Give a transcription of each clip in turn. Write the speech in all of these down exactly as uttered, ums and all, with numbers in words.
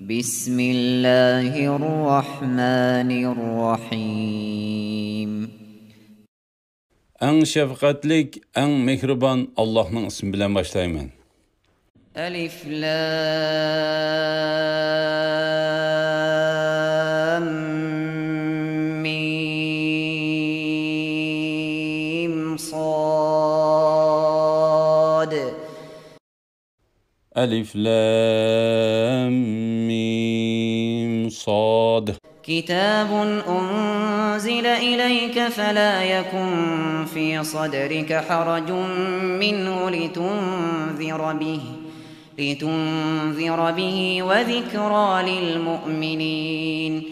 بسم الله الرحمن الرحيم. ئەڭ شەپقەتلىك، ئەڭ مېھرىبان ئاللاھنىڭ ئىسمى بىلەن باشلايمەن. ألف لام ميم صاد. ألف لام ميم صاد. كتاب أنزل إليك فلا يكن في صدرك حرج منه لتنذر به، لتنذر به وذكرى للمؤمنين.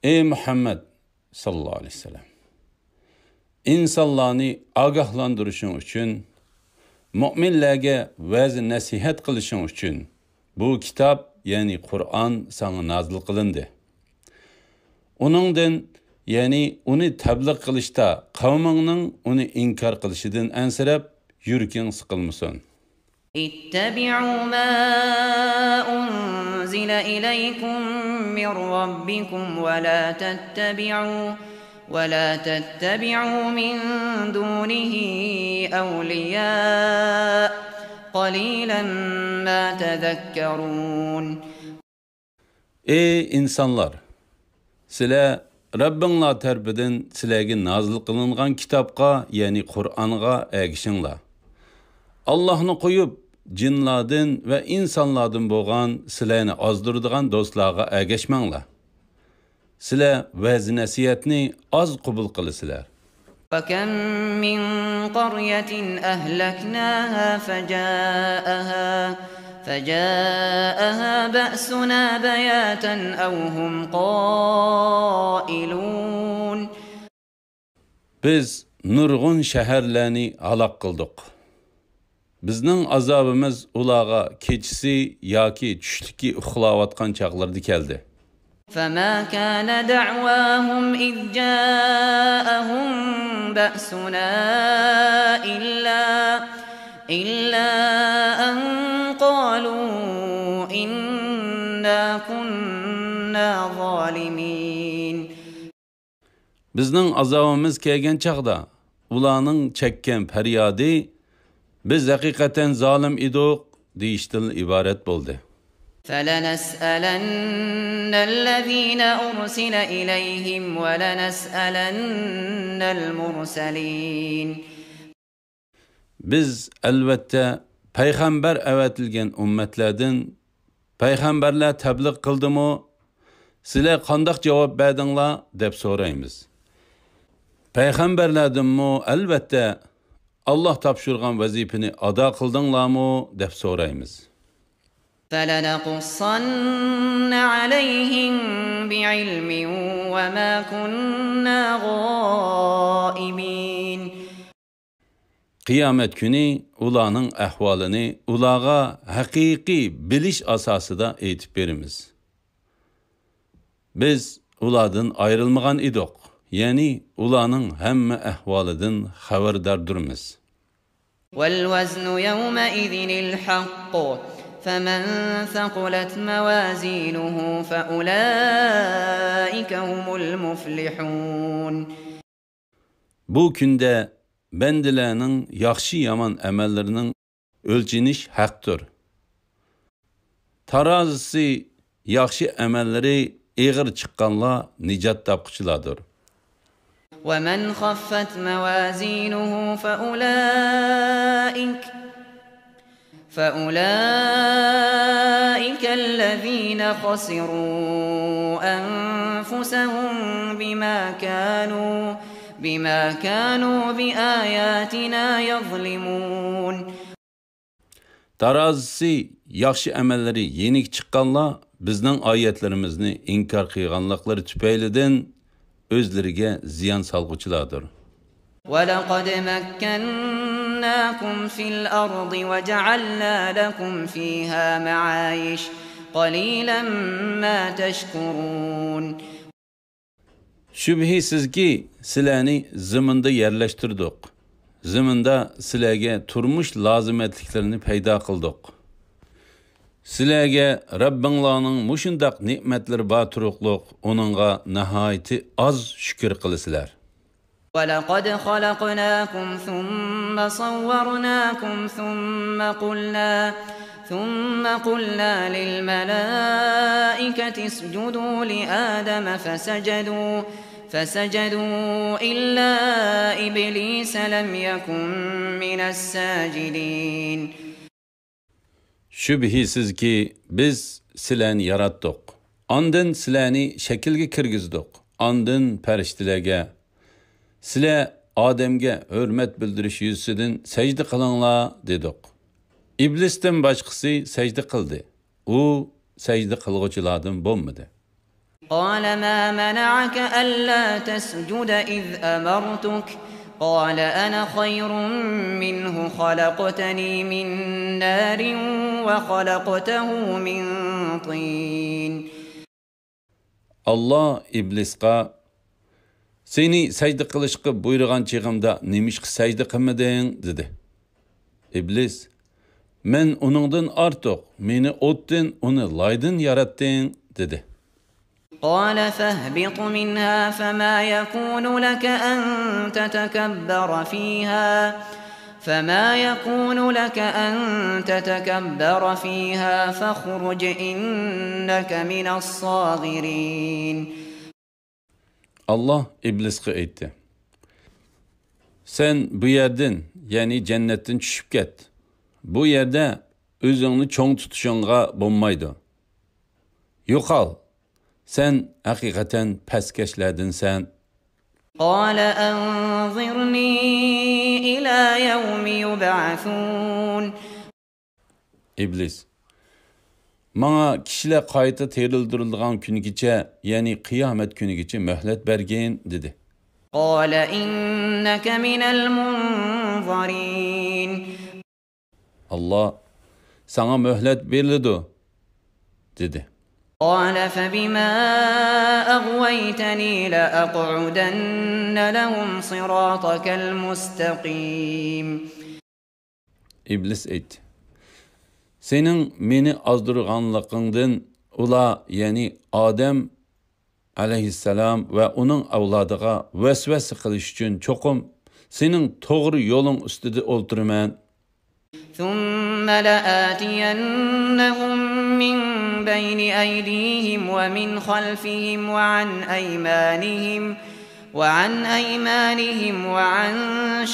ئەي مۇھەممەد ساللاللاھۇ ئەلەيھى ۋەسەللەم، ئىنسانلارنى ئاگاھلاندۇرۇشۇڭ ئۈچۈن، مۆمىنلەرگە ۋەز-نەسىھەت قىلىشىڭ ئۈچۈن بۇ كىتاب، يەنى قۇرئان ساڭا نازىل قىلىندى. ئۇنىڭدىن، يەنى ئۇنى تەبلىغ قىلىشتا قەۋمىڭنىڭ ئۇنى ئىنكار قىلىشىدىن ئەنسىرەپ، يۈرىكىڭ سىقىلمىسۇن. اتبعوا ما أنزل إليكم من ربكم ولا تتبعوا، ولا تتبعوا من دونه أولياء، قليلا ما تذكرون. ئەي ئىنسانلار! سىلەر رەببىڭلار تەرىپىدىن سىلەرگە نازىل قىلىنغان كىتابقا، يەنى قۇرئانغا ئەگىشىڭلار. ئاللاھنى قويۇپ، جىنلاردىن ۋە ئىنسانلاردىن بولغان سىلەرنى ئازدۇرىدىغان دوستلارغا ئەگەشمەڭلار. سىلەر ۋەز-نەسىھەتنى ئاز قوبۇل قىلىسىلەر. وكم من قرية أهلكناها فجاءها، فجاءها بأسنا بياتا أو هم قائلون. بىز نۇرغۇن شەھەرلەرنى ھالاك قىلدۇق. بىزنىڭ ئازابىمىز ئۇلارغا كېچىسى ياكى چۈشلۈكى ئۇخلاۋاتقان چاغلىرىدا كەلدى. فما كان دعواهم إذ جاءهم بأسنا إلا، إلا أن قالوا إنا كنا ظالمين. بىزنىڭ ئازابىمىز كەلگەن چاغدا، ئۇلارنىڭ چەككەن پەريادى، «بىز ھەقىقەتەن زالىم ئىدۇق» دېيىشتىن ئىبارەت بولدى. فلنسألن الذين أرسل إليهم ولنسألن المرسلين. بىز، ئەلۋەتتە، پەيغەمبەر ئەۋەتىلگەن ئۈممەتلەردىن، «پەيغەمبەرلەر تەبلىغ قىلدىمۇ؟ سىلەر قانداق جاۋاب بەردىڭلار؟» دەپ سورايمىز. پەيغەمبەرلەردىنمۇ، ئەلۋەتتە، «ئاللاھ تاپشۇرغان ۋەزىپىنى ئادا قىلدىڭلارمۇ؟» دەپ سورايمىز. فلنقصن عليهم بعلم وما كنا غائبين. قىيامەت كۈنى ئۇلارنىڭ ئەھۋالىنى ئۇلارغا ھەقىقىي بىلىش ئاساسىدا ئېيتىپ بېرىمىز. بىز ئۇلاردىن ئايرىلمىغان ئىدۇق، يەنى ئۇلارنىڭ ھەممە ئەھۋالىدىن خەۋەرداردۇرمىز. والوزن يومئذ الحق، فمن ثقلت موازينه فأولئك هم المفلحون. بۇ كۈندە بەندىلەرنىڭ ياخشى-يامان ئەمەللىرىنىڭ ئۆلچىنىش ھەقتۇر. تارازىسى ياخشى ئەمەللىرى ئېغىر چىققانلار نىجات تاپقۇچىلاردۇر. ومن خفت موازينه فأولئك، فأولئك الذين خسروا أنفسهم بما كانوا، بما كانوا بآياتنا يظلمون. تارازىسى ياخشى ئەمەللىرى يېنىك چىققانلار بىزنىڭ ئايەتلىرىمىزنى ئىنكار قىلغانلىقلىرى تۈپەيلىدىن ئۆزلىرىگە زىيان سالغۇچىلاردۇر. ولقد مكناكم في الأرض وجعلنا لكم فيها معايش قليلا ما تشكرون. شۈبھىسىزكى، سىلەرنى زېمىندا يەرلەشتۈردۇق. زېمىندا سىلەرگە تۇرمۇش لازىمەتلىكلىرىنى پەيدا قىلدۇق. سىلەرگە رەببىڭلارنىڭ مۇشۇنداق نېمەتلىرى بار تۇرۇقلۇق، ئۇنىڭغا ناھايىتى ئاز شۈكۈر قىلىسىلەر. ولقد خلقناكم ثم صورناكم ثم قلنا ثم قلنا للملائكة اسجدوا لآدم فسجدوا فسجدوا إلا إبليس لم يكن من الساجدين. شۈبھىسىزكى، بىز سىلەرنى ياراتتۇق. ئاندىن سىلەرنى شەكىلگە كىرگۈزدۇق. ئاندىن پەرىشتىلەرگە، سىلەر ئادەمگە ھۆرمەت بىلدۈرۈش يۈزىسىدىن سەجدە قىلىڭلار، دېدۇق. ئىبلىستىن باشقىسى سەجدە قىلدى. ئۇ سەجدە قىلغۇچىلاردىن بولمىدى. قال ما منعك ألا تسجد إذ أمرتك؟ قال أنا خير منه خلقتني من نار وخلقته من طين. ئاللا ئىبلىسقا، سېنى سەجدە قىلىشقا بۇيرۇغان چېغىمدا نېمىشقا سەجدە قىلمىدىڭ؟ دېدى. ئىبلىس، مەن ئۇنىڭدىن ئارتۇق، مېنى ئوتتىن، ئۇنى لايدىن ياراتتىڭ، دېدى. قال فاهبط منها فما يكون لك أن تتكبر فيها فما يكون لك أن تتكبر فيها فاخرج إنك من الصاغرين. ئاللا ئىبلىسقا ئېيتتى، سەن بۇ يەردىن، يەنى جەننەتتىن چۈشۈپ كەت. بۇ يەردە ئۆزۈڭنى چوڭ تۇتۇشۇڭغا بولمايدۇ. يوقال، سەن ھەقىقەتەن پەسكەشلەردىنسەن. قال أنظرني إلى يوم يبعثون. ئىبلىس، ماڭا كىشىلەر قايتا تىرىلدۈرۈلىدىغان كۈنگىچە، يەنى قىيامەت كۈنىگىچە مۆھلەت بەرگىن، دېدى. قال إنك من المنظرين. ئاللا، ساڭا مۆھلەت بېرىلىدۇ، دېدى. قال فبما أغويتني لأقعدن لهم صراطك المستقيم. ئىبلىس ئېيتتى، سېنىڭ مېنى ئازدۇرغانلىقىڭدىن ئۇلار، يەنى ئادەم ئەلەيھىسسالام ۋە ئۇنىڭ ئەۋلادىغا ۋەسۋەسە قىلىش ئۈچۈن چوقۇم سېنىڭ توغرا يولۇڭ ئۈستىدە ئولتۇرىمەن. ثم لآتينهم من بين أيديهم ومن خلفهم وعن أيمانهم وعن أيمانهم وعن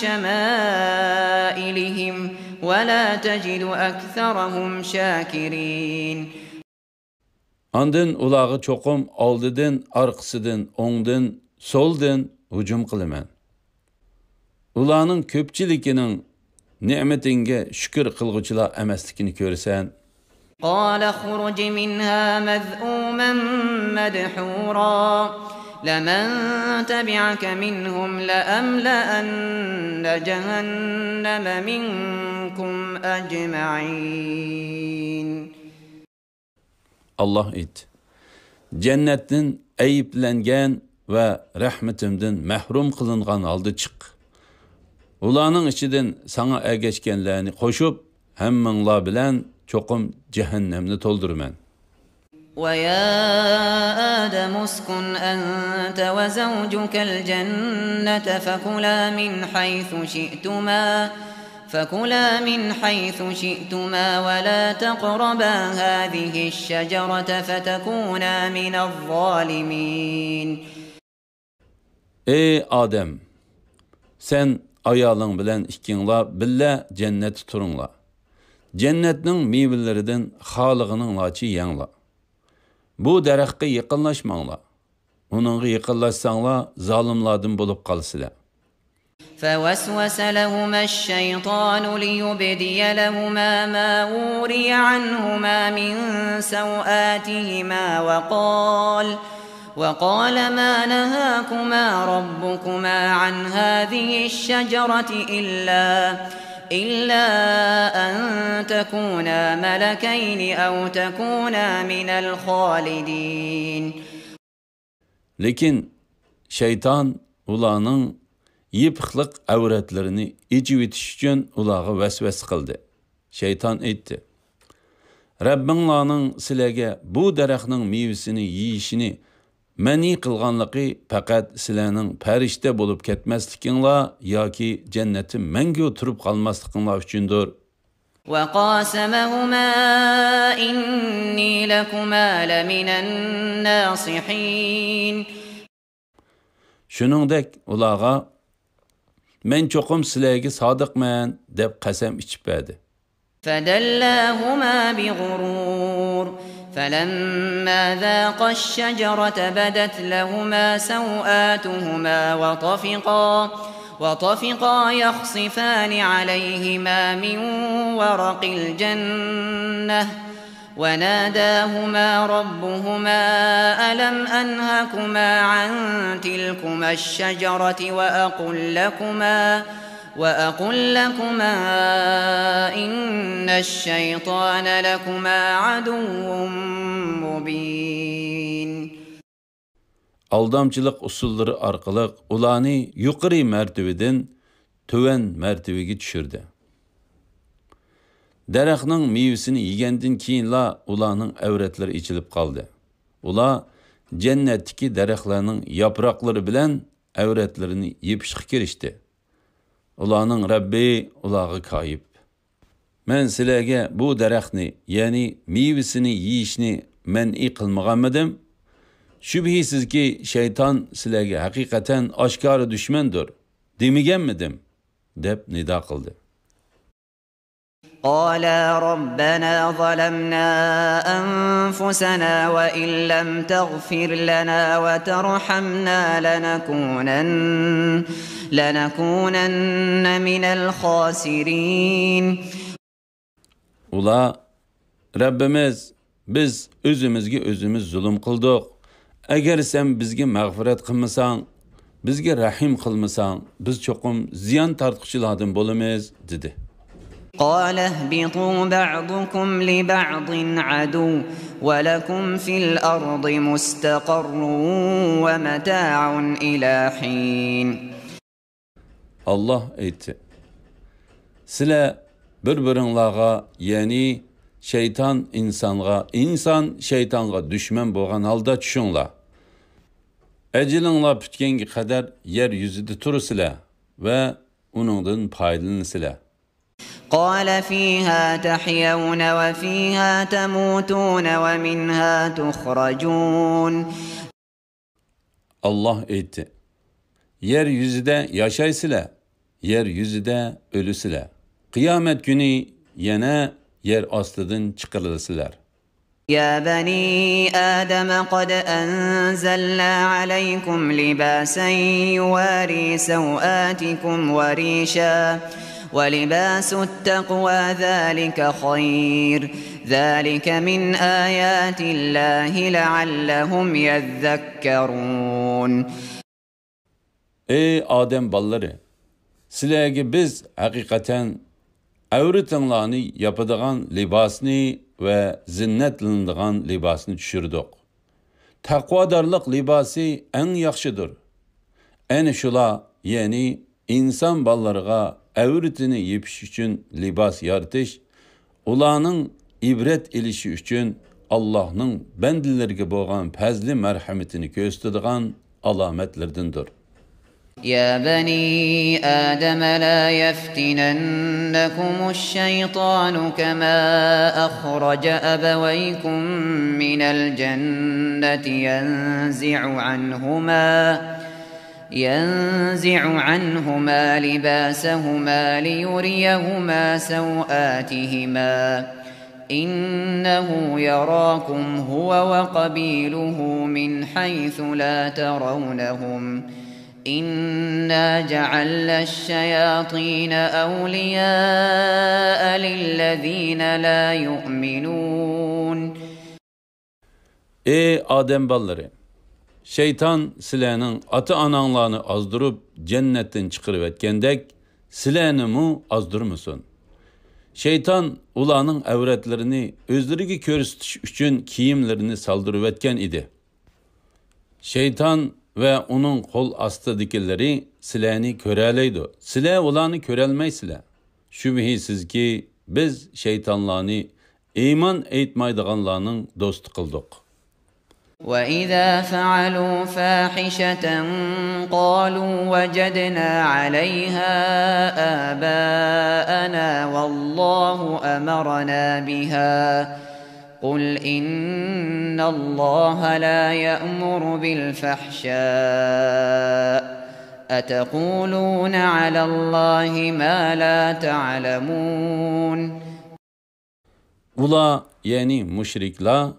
شمائلهم ولا تجد أكثرهم شاكرين. ئاندىن ئۇلارغا چوقۇم ئالدىدىن، ئارقىسىدىن، ئوڭدىن، سولدىن ھۇجۇم قىلىمەن. ئۇلارنىڭ كۆپچىلىكىنىڭ نېمىتىڭگە شۈكۈر قىلغۇچىلار ئەمەسلىكىنى كۆرىسەن. قال اخرج منها مذءوما مدحورا لمن تبعك منهم لأملأن جهنم منكم أجمعين. ئاللا ئېيتتى، جەننەتتىن ئەيىبلەنگەن ۋە رەھمىتىمدىن مەھرۇم قىلىنغان ھالدا چىق. ئۇلارنىڭ ئىچىدىن ساڭا ئەگەشكەنلەرنى قوشۇپ، ھەممىڭلار بىلەن چوقۇم جەھەننەمنى تولدۇرىمەن. ويا آدم اسكن أنت وزوجك الجنة فكلا من حيث شئتما فكلا من حيث شئتما ولا تقربا هذه الشجرة فتكونا من الظالمين. ئەي ئادەم، سەن ئايالىڭ بىلەن ئىككىڭلار بىللە جەننەتتە تۇرۇڭلار. جەننەتنىڭ مېۋىلىرىدىن خالىغىنىڭلارچە يەڭلار. بۇ دەرەخكە يېقىنلاشماڭلار. ئۇنىڭغا يېقىنلاشساڭلار، زالىملاردىن بولۇپ قالىسىلەر. فوسوس لهما الشيطان ليبدي لهما ما وري عنهما من سوآتهما وقال وقال ما نهاكما ربكما عن هذه الشجرة إلا إلا أن تكونا ملكين أو تكونا من الخالدين. لېكىن شەيتان ئۇلارنىڭ يېپىقلىق ئەۋرەتلىرىنى ئېچىۋېتىش ئۈچۈن ئۇلارغا ۋەسۋەسە قىلدى. شەيتان ئېيتتى، رەببىڭلارنىڭ سىلەرگە بۇ دەرەخنىڭ مېۋىسىنى يېيىشىنى مەنئى قىلغانلىقى پەقەت سىلەرنىڭ پەرىشتە بولۇپ كەتمەسلىكىڭلار ياكى جەننەتتە مەڭگۈ تۇرۇپ قالماسلىقىڭلار ئۈچۈندۇر. وقاسمهما إني لكما لمن الناصحين. شۇنىڭدەك ئۇلارغا، مەن چوقۇم سىلەرگە سادىقمەن، دەپ قەسەم ئىچىپ بەردى. فدلاهما بغرور فلما ذاقا الشجرة بدت لهما سوآتهما وطفقا وطفقا يخصفان عليهما من ورق الجنة وناداهما ربهما ألم أنهكما عن تلكما الشجرة وأقل لكما وأقل لكما إن الشيطان لكما عدو مبين. ئالدامچىلىق ئۇسۇللىرى ئارقىلىق ئۇلارنى يۇقىرى مەرتىۋىدىن تۆۋەن مەرتىۋىگە چۈشۈردى. دەرەخنىڭ مېۋىسىنى يېگەندىن كېيىنلا ئۇلارنىڭ ئەۋرەتلىرى ئېچىلىپ قالدى. ئۇلار جەننەتتىكى دەرەخلەرنىڭ ياپراقلىرى بىلەن ئەۋرەتلىرىنى يېپىشقا كىرىشتى. ئۇلارنىڭ رەببى ئۇلارغا كايىپ، مەن سىلەرگە بۇ دەرەخنى، يەنى مېۋىسىنى يېيىشنى مەنئى قىلمىغانمىدىم؟ شۈبھىسىزكى، شەيتان سىلەرگە ھەقىقەتەن ئاشكارا دۈشمەندۇر، دېمىگەنمىدىم؟ دەپ نىدا قىلدى. قالا ربنا ظلمنا أنفسنا وإن لم تغفر لنا وترحمنا لنكونن لنكونن من الخاسرين. ئۇلار، رەببىمىز، بىز ئۆزىمىزگە ئۆزىمىز زۇلۇم قىلدۇق. ئەگەر سەن بىزگە مەغپىرەت قىلمىساڭ، بىزگە رەھىم قىلمىساڭ، بىز چوقۇم زىيان تارتقۇچىلاردىن بولىمىز، دېدى. قال اهبطوا بعضكم لبعض عدو ولكم في الأرض مستقر ومتاع إلى حين. ئاللاھ ئېيتتى، سىلەر بىر-بىرىڭلارغا، يەنى شەيتان ئىنسانغا، ئىنسان شەيتانغا دۈشمەن بولغان ھالدا چۈشۈڭلار. ئەجىلىڭلار پۈتكەنگە قەدەر يەر يۈزىدە تۇرىسىلەر ۋە ئۇنىڭدىن پايدىلىنىسىلەر. قال فيها تحيون وفيها تموتون ومنها تخرجون. ئاللاھ ئېيتتى، يەر يۈزىدە ياشايسىلەر، يەر يۈزىدە ئۆلىسىلەر. قىيامەت كۈنى يەنە يەر ئاستىدىن چىقىرىلىسىلەر. يا بني آدم قد أنزلنا عليكم لباسا يواري سوآتكم وريشا ولباس التقوى ذلك خير ذلك من آيات الله لعلهم يذكرون. ئەي ئادەم بالىلىرى! سىلەرگە بىز ھەقىقەتەن ئەۋرىتىڭلارنى ياپىدىغان لىباسنى ۋە زىننەتلىنىدىغان لىباسنى چۈشۈردۇق. تەقۋادارلىق لىباسى ئەڭ ياخشىدۇر. ئەنە شۇلار، يەنى ئىنسان بالىلىرىغا ئەۋرىتىنى يېپىش ئۈچۈن لىباس يارىتىش، ئۇلارنىڭ ئىبرەت ئېلىشى ئۈچۈن ئاللاھنىڭ بەندىلىرىگە بولغان پەزلى مەرھەمىتىنى كۆرسىتىدىغان ئالامەتلىرىدىندۇر. يا بني آدم لا يفتننكم الشيطان كما أخرج أبويكم من الجنة ينزع عنهما ينزع عنهما لباسهما ليريهما سوآتهما إنه يراكم هو وقبيله من حيث لا ترونهم إنا جعلنا الشياطين أولياء للذين لا يؤمنون. ئەي ئادەم بالىلىرى! شەيتان سىلەرنىڭ ئاتا-ئاناڭلارنى ئازدۇرۇپ، جەننەتتىن چىقىرىۋەتكەندەك، سىلەرنىمۇ ئازدۇرمىسۇن. شەيتان ئۇلارنىڭ ئەۋرەتلىرىنى ئۆزلىرىگە كۆرسىتىش ئۈچۈن كىيىملىرىنى سالدۇرۇۋەتكەن ئىدى. شەيتان ۋە ئۇنىڭ قول ئاستىدىكىلىرى سىلەرنى كۆرەلەيدۇ، سىلەر ئۇلارنى كۆرەلمەيسىلەر. شۈبھىسىزكى، بىز شەيتانلارنى ئىمان ئېيتمايدىغانلارنىڭ دوستى قىلدۇق. وَإِذَا فَعَلُوا فَاحِشَةً قَالُوا وَجَدْنَا عَلَيْهَا آبَاءَنَا وَاللَّهُ أَمَرَنَا بِهَا قُلْ إِنَّ اللَّهَ لَا يَأْمُرُ بِالْفَحْشَاءِ أَتَقُولُونَ عَلَى اللَّهِ مَا لَا تَعْلَمُونَ. ئۇلار، يەنى مۇشرىكلار،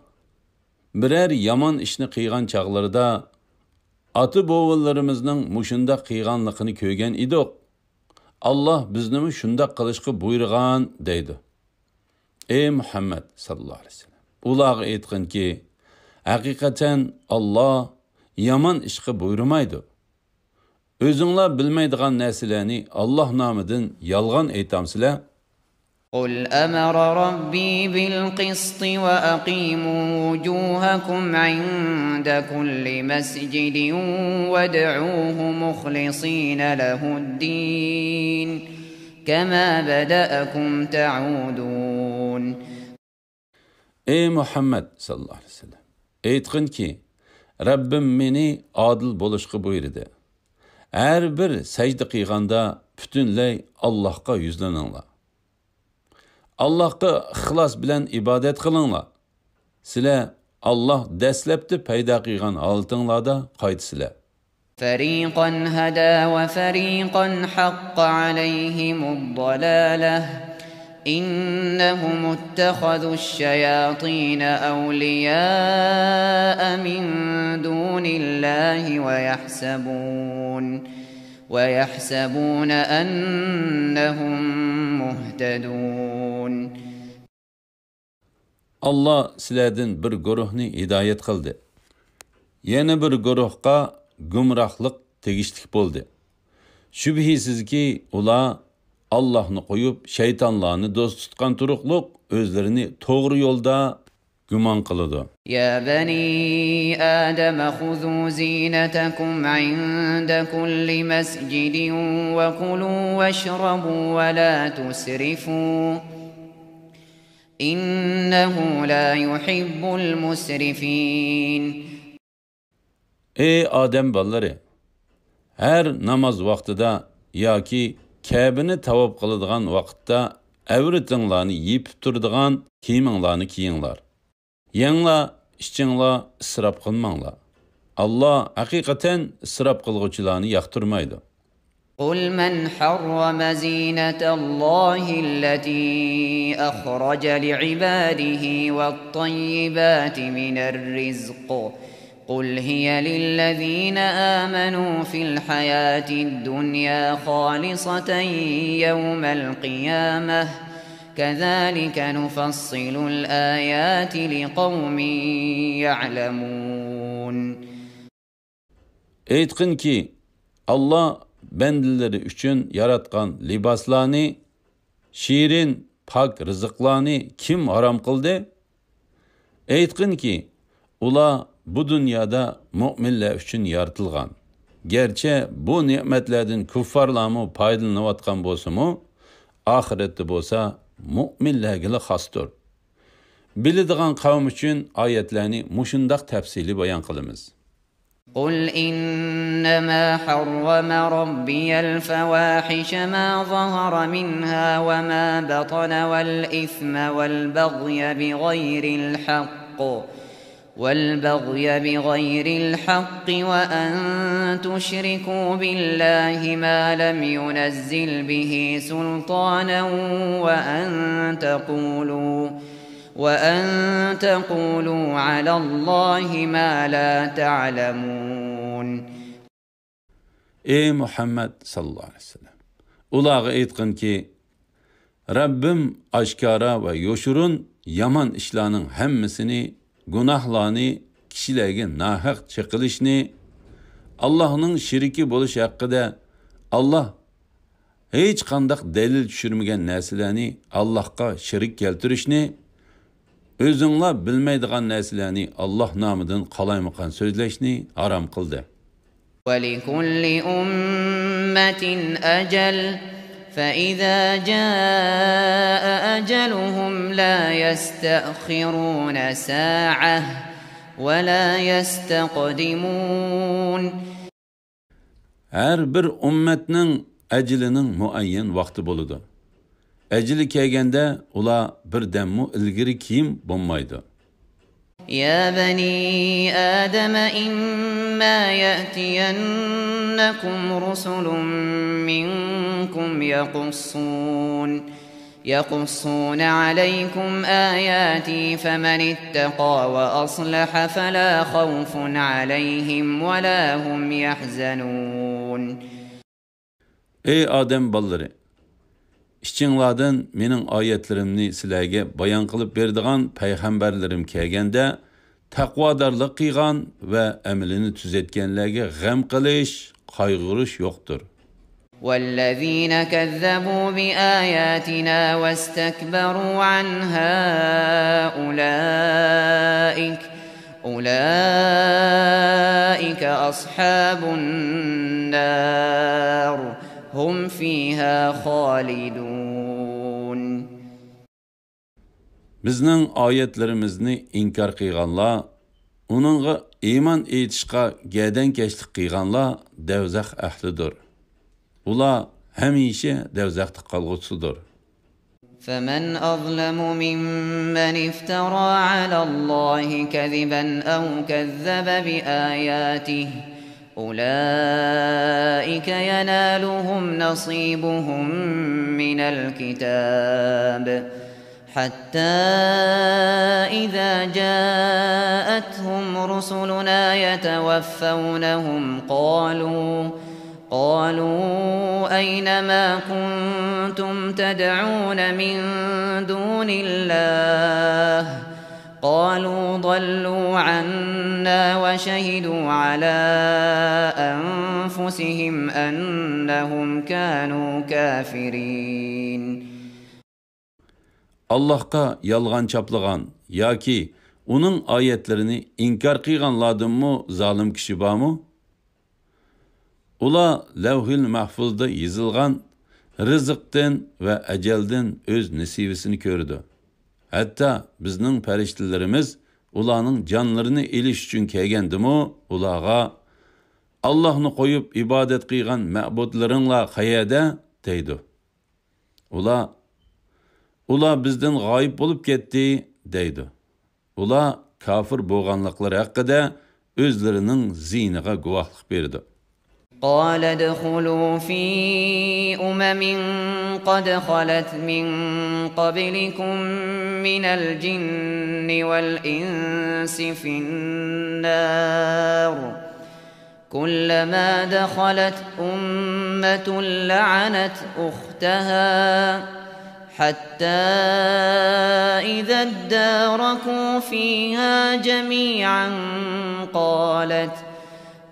بىرەر يامان ئىشنى قىلغان چاغلىرىدا، «ئاتا-بوۋىلىرىمىزنىڭ مۇشۇنداق قىلغانلىقىنى كۆرگەن ئىدۇق. ئاللاھ بىزنىمۇ شۇنداق قىلىشقا بۇيرۇغان» دەيدۇ. ئەي مۇھەممەد ساللاللاھۇ ئەلەيھى ۋەسەللەم، ئۇلارغا ئېيتقىنكى، ھەقىقەتەن ئاللاھ يامان ئىشقا بۇيرۇمايدۇ. ئۆزۈڭلار بىلمەيدىغان نەرسىلەرنى ئاللاھ نامىدىن يالغان ئېيتامسىلەر؟ قل أمر ربي بالقسط وأقيموا وجوهكم عند كل مسجد وادعوه مخلصين له الدين كما بدأكم تعودون. ئەي مۇھەممەد ساللاللاھۇ ئەلەيھى ۋەسەللەم، ئېيتقىنكى، رەببىم مېنى ئادىل بولۇشقا بۇيرۇدى. ھەر بىر سەجدە قىلغاندا پۈتۈنلەي ئاللاھقا يۈزلىنىڭلار. ئاللاھقا ئىخلاس بىلەن ئىبادەت قىلىڭلار. سىلەر ئاللاھ دەسلەپتە پەيدا قىلغان ھالىتىڭلاردا قايتىسىلەر. فريقا هدى وفريقا حق عليهم الضلالة إنهم اتخذوا الشياطين أولياء من دون الله ويحسبون ويحسبون أنهم مهتدون. ئاللاھ سىلەردىن بىر گۇرۇھنى ھىدايەت قىلدى. يەنە بىر گۇرۇھقا گۇمراھلىق تېگىشلىك بولدى. شۈبھىسىزكى، ئۇلار ئاللاھنى قويۇپ، شەيتانلارنى دوست تۇتقان تۇرۇقلۇق ئۆزلىرىنى توغرا يولدا گۇمان قىلىدۇ. يا بني آدم خذوا زينتكم عند كل مسجد وكلوا واشربوا ولا تسرفوا إنه لا يحب المسرفين. ئەي ئادەم بالىلىرى! ھەر ناماز ۋاقتىدا ياكى كەبىنى تاۋاپ قىلىدىغان ۋاقىتتا ئەۋرىتىڭلارنى يېپىپ تۇرىدىغان كىيىمىڭلارنى كىيىڭلار. يەڭلار، ئىچىڭلار، ئىسراپ قىلماڭلار. ئاللاھ ھەقىقەتەن ئىسراپ قىلغۇچىلارنى ياقتۇرمايدۇ. قل من حرم زينة الله التي أخرج لعباده والطيبات من الرزق قل هي للذين آمنوا في الحياة الدنيا خالصة يوم القيامة كذلك نفصل الآيات لقوم يعلمون. ئېيتقىنكى، ئاللاھ بەندىلىرى ئۈچۈن ياراتقان لىباسلارنى، شېرىن، پاك رىزىقلارنى كىم ھارام قىلدى؟ ئېيتقىنكى، ئۇلار بۇ دۇنيادا مۆمىنلەر ئۈچۈن يارىتىلغان. گەرچە بۇ نېمەتلەردىن كۇففارلارمۇ پايدىلىنىۋاتقان بولسىمۇ، ئاخىرەتتە بولسا مۆمىنلەرگىلا خاستۇر. بىلىدىغان قەۋم ئۈچۈن ئايەتلەرنى مۇشۇنداق تەپسىلىي بايان قىلىمىز. قل إنما حرم ربي الفواحش ما ظهر منها وما بطن والإثم والبغي بغير الحق والبغي بغير الحق وأن تشركوا بالله ما لم ينزل به سلطانا وأن تقولوا وأن تقولوا على الله ما لا تعلمون. ئەي مۇھەممەد ساللاللاھۇ ئەلەيھى ۋەسەللەم، ئۇلارغا ئېيتقىنكى، رەببىم ئاشكارا ۋە يوشۇرۇن يامان ئىشلارنىڭ ھەممىسىنى، گۇناھلارنى، كىشىلەرگە ناھەق چېقىلىشنى، ئاللاھنىڭ شېرىكى بولۇش ھەققىدە، ئاللاھ ھېچقانداق دەلىل چۈشۈرمىگەن نەرسىلەرنى ئاللاھقا شېرىك كەلتۈرۈشنى، ئۆزۈڭلار بىلمەيدىغان نەرسىلەرنى ئاللاھ نامىدىن قالايمىقان سۆزلەشنى ھارام قىلدى. ولكل أمة أجل فإذا جاء أجلهم لا يستأخرون ساعة ولا يستقدمون. ھەر بىر ئۈممەتنىڭ ئەجىلىنىڭ مۇئەييەن ۋاقتى بولىدۇ. ئەجىلى كەلگەندە ئۇلار بىردەممۇ ئىلگىرى كېيىن بولمايدۇ. يا بني آدم إما يأتينكم رسل منكم يقصون يقصون عليكم آياتي فمن اتقى وأصلح فلا خوف عليهم ولا هم يحزنون. ئەي ئادەم بالىلىرى! ئىچىڭلاردىن مېنىڭ ئايەتلىرىمنى سىلەرگە بايان قىلىپ بېرىدىغان پەيغەمبەرلىرىم كەلگەندە، تەقۋادارلىق قىلغان ۋە ئەمىلىنى تۈزەتكەنلەرگە غەم قىلىش، قايغۇرۇش يوقتۇر. والذين كذبوا بآياتنا واستكبروا عنها أولئك أولئك أصحاب النار هم فيها خالدون. بىزنىڭ ئايەتلىرىمىزنى ئىنكار قىلغانلار، ئۇنىڭغا ئىمان ئېيتىشقا گەدەنكەشلىك قىلغانلار دەۋزەخ ئەھلىدۇر. ئۇلار ھەمىشە دەۋزەختە قالغۇچىسىدۇر. فمن أظلم ممن افترى على الله كذبا أو كذب بآياته أولئك ينالهم نصيبهم من الكتاب حتى إذا جاءتهم رسلنا يتوفونهم قالوا قالوا أين ما كنتم تدعون من دون الله قالوا ضلوا عنا وشهدوا على أنفسهم أنهم كانوا كافرين. ئاللاھقا يالغان چاپلىغان ياكى ئۇنىڭ ئايەتلىرىنى ئىنكار قىلغانلاردىنمۇ زالىم كىشى بارمۇ؟ ئۇلار لەۋھىل مەھفۇزدا يېزىلغان رىزىقتىن ۋە ئەجەلدىن ئۆز نېسىۋىسىنى كۆرىدۇ. ھەتتا بىزنىڭ پەرىشتىلىرىمىز ئۇلارنىڭ جانلىرىنى ئېلىش ئۈچۈن كەلگەندىمۇ ئۇلارغا، ئاللاھنى قويۇپ ئىبادەت قىلغان مەبۇدلىرىڭلار قەيەردە؟ دەيدۇ. ئۇلار، ئۇلار بىزدىن غايىب بولۇپ كەتتى، دەيدۇ. ئۇلار كاپىر بولغانلىقلىرى ھەققىدە ئۆزلىرىنىڭ زىيىنىغا گۇۋاھلىق بېرىدۇ. قال ادخلوا في أمم قد خلت من قبلكم من الجن والإنس في النار كلما دخلت أمة لعنت أختها حتى إذا اداركوا فيها جميعا قالت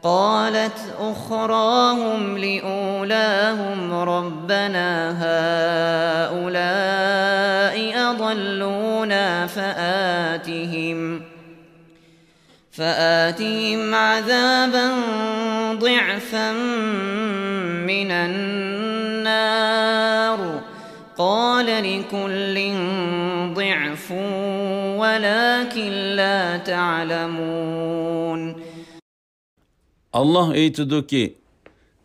قالت أخراهم لأولاهم ربنا هؤلاء أضلونا فآتهم فآتهم عذابا ضعفا من النار قال لكل ضعف ولكن لا تعلمون. ئاللاھ ئېيتىدۇكى،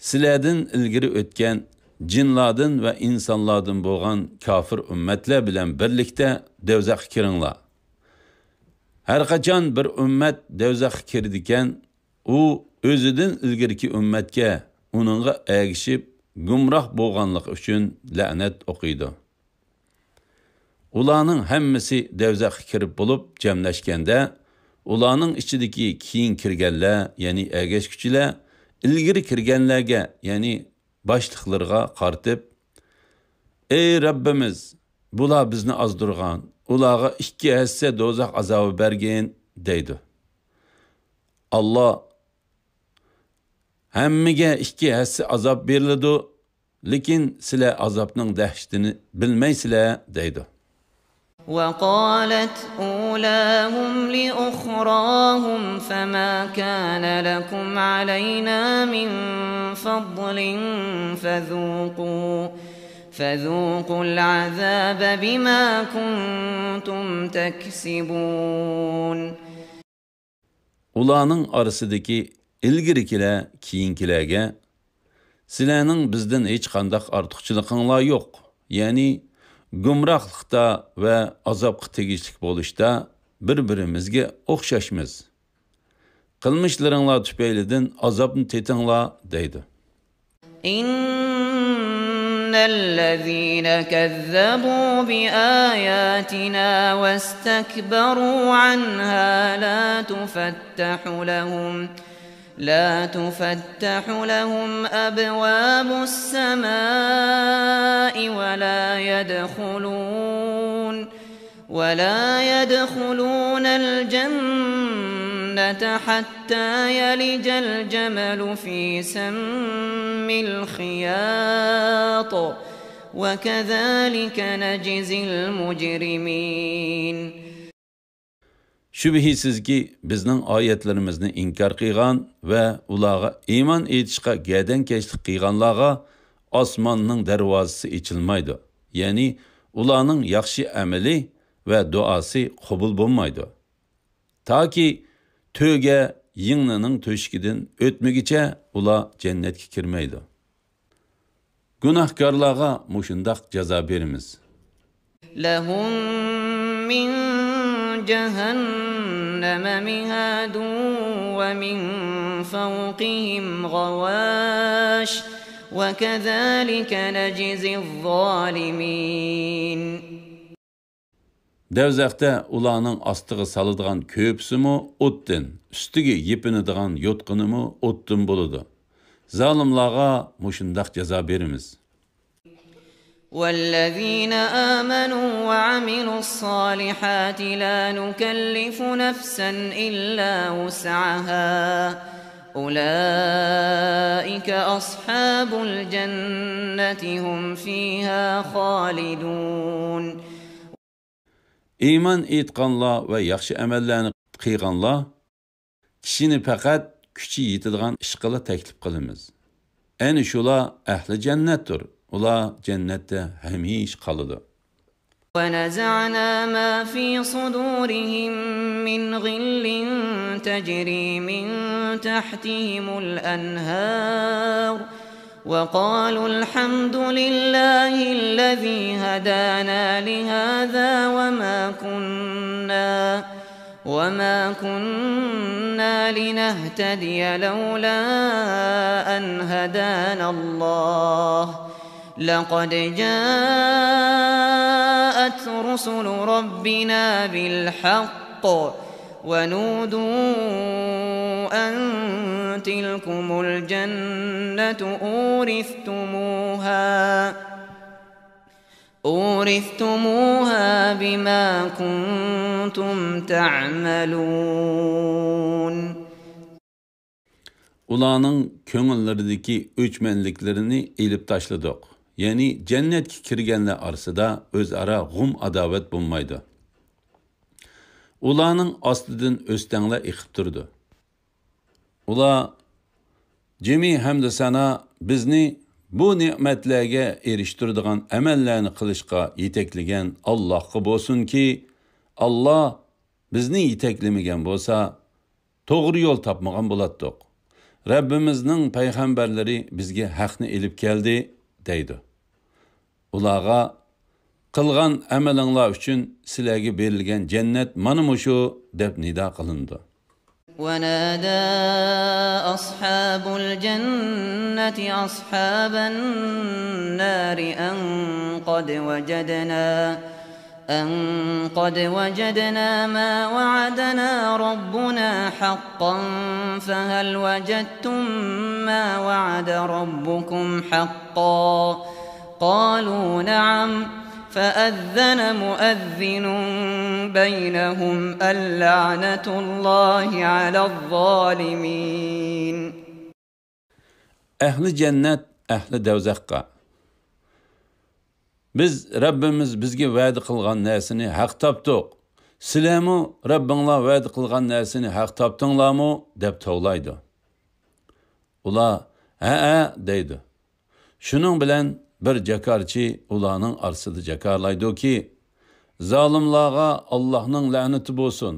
سىلەردىن ئىلگىرى ئۆتكەن جىنلاردىن ۋە ئىنسانلاردىن بولغان كاپىر ئۈممەتلەر بىلەن بىرلىكتە دەۋزەخكە كىرىڭلار. ھەرقاچان بىر ئۈممەت دەۋزەخكە كىرىدىكەن، ئۇ ئۆزىدىن ئىلگىرىكى ئۈممەتكە، ئۇنىڭغا ئەگىشىپ گۇمراھ بولغانلىقى ئۈچۈن لەنەت ئوقۇيدۇ. ئۇلارنىڭ ھەممىسى دەۋزەخكە كىرىپ بولۇپ جەملەشكەندە، ئۇلارنىڭ ئىچىدىكى كېيىن كىرگەنلەر، يەنى ئەگەشكۈچىلەر، ئىلگىرى كىرگەنلەرگە، يەنى باشلىقلىرىغا قارىتىپ، ئەي رەببىمىز، بۇلار بىزنى ئازدۇرغان، ئۇلارغا ئىككى ھەسسە دوزاخ ئازابى بەرگىن، دەيدۇ. ئاللاھ، ھەممىگە ئىككى ھەسسە ئازاب بېرىلىدۇ، لېكىن سىلەر ئازابنىڭ دەھشىتىنى بىلمەيسىلەر، دەيدۇ. وقالت أولاهم لأخراهم فما كان لكم علينا من فضل فذوقوا فذوقوا العذاب بما كنتم تكسبون. ئۇلارنىڭ ئارىسىدىكى ئىلگىرىكىلەر كېيىنكىلەرگە، سىلەرنىڭ بىزدىن ھېچقانداق ئارتۇقچىلىقىڭلار يوق، يەنى گۇمراھلىقتا ۋە ئازابقا تېگىشلىك بولۇشتا بىر-بىرىمىزگە ئوخشاشمىز. قىلمىشلىرىڭلار تۈپەيلىدىن ئازابنى تېتىڭلار، دەيدۇ. إن الذين كذبوا بآياتنا واستكبروا عنها لا تفتح لهم، لا تفتح لهم أبواب السماء ولا يدخلون ولا يدخلون الجنة حتى يلج الجمل في سم الخياط، وكذلك نجزي المجرمين. شۈبھىسىزكى، بىزنىڭ ئايەتلىرىمىزنى ئىنكار قىلغان ۋە ئۇلارغا ئىمان ئېيتىشقا گەدەنكەشلىك قىلغانلارغا ئاسماننىڭ دەرۋازىسى ئېچىلمايدۇ، يەنى ئۇلارنىڭ ياخشى ئەمىلى ۋە دۇئاسى قوبۇل بولمايدۇ. تاكى تۆگە يىڭنىنىڭ تۆشۈكىدىن ئۆتمىگۈچە ئۇلار جەننەتكە كىرمەيدۇ. گۇناھكارلارغا مۇشۇنداق جازا بېرىمىز. لهم من جهنم مهاد ومن فوقهم غواش وكذلك نجزي الظالمين. دەۋزەختە ئۇلارنىڭ ئاستىغا سالىدىغان كۆرپىسىمۇ ئوتتىن، ئۈستىگە يېپىنىدىغان يوتقىنىمۇ ئوتتىن بولىدۇ. زالىملارغا مۇشۇنداق جازا بېرىمىز. والذين آمنوا وعملوا الصالحات لا نكلف نفسا إلا وسعها أولئك أصحاب الجنة هم فيها خالدون. ئىمان ئېيتقانلار ۋە ياخشى ئەمەللەرنى قىلغانلار كىشىنى پەقەت كۈچى يېتىدىغان ئىشقىلا تەكلىپ قىلىمىز. ئەنە شۇلار ئەھلى جەننەتتۇر. ئۇلار جەننەتتە ھەمىشە قالىدۇ. ونزعنا ما في صدورهم من غل تجري من تحتهم الأنهار وقالوا الحمد لله الذي هدانا لهذا وما كنا وما كنا لنهتدي لولا أن هدانا الله لقد جاءت رسل ربنا بالحق ونودوا أن تلكم الجنة أورثتموها أورثتموها بما كنتم تعملون. ئۇلارنىڭ كۆڭۈللىرىدىكى ئۆچمەنلىكلىرىنى ئېلىپ تاشلىدۇق. يەنى جەننەتكە كىرگەنلەر ئارىسىدا ئۆزئارا غۇم-ئاداۋەت بولمايدۇ. ئۇلارنىڭ ئاستىدىن ئۆستەڭلەر ئېقىپ تۇرىدۇ. ئۇلار، جىمى ھەمدۇ سانا بىزنى بۇ نېمەتلەرگە ئېرىشتۈرىدىغان ئەمەللەرنى قىلىشقا يېتەكلىگەن ئاللاھقا بولسۇنكى، ئاللا بىزنى يېتەكلىمىگەن بولسا، توغرا يول تاپمىغان بولاتتۇق. رەببىمىزنىڭ پەيغەمبەرلىرى بىزگە ھەقنى ئېلىپ كەلدى، دەيدۇ. ئۇلارغا، قىلغان ئەمىلىڭلار ئۈچۈن سىلەرگە بېرىلگەن جەننەت مانا مۇشۇ، دەپ نىدا قىلىنىدۇ. ونادى أصحاب الجنة أصحاب النار أن قد وجدنا أن قد وجدنا ما وعدنا ربنا حقا فهل وجدتم ما وعد ربكم حقا؟ قالوا نعم فأذن مؤذن بينهم اللعنة الله على الظالمين. ئەھلى جەننەت ئەھلى دەۋزەخقە، بىز رەببىمىز بىزگە ۋەدە قىلغان نەرسىنى ھەق تاپتۇق. سىلەرمۇ رەببىڭلار ۋەدە قىلغان نەرسىنى ھەق تاپتىڭلارمۇ؟ دەپ توۋلايدۇ. ئۇلار، ھەئە، دەيدۇ. شۇنىڭ بىلەن بىر جاكارچى ئۇلارنىڭ ئارىسىدا جاكارلايدۇكى، زالىملارغا ئاللاھنىڭ لەنىتى بولسۇن.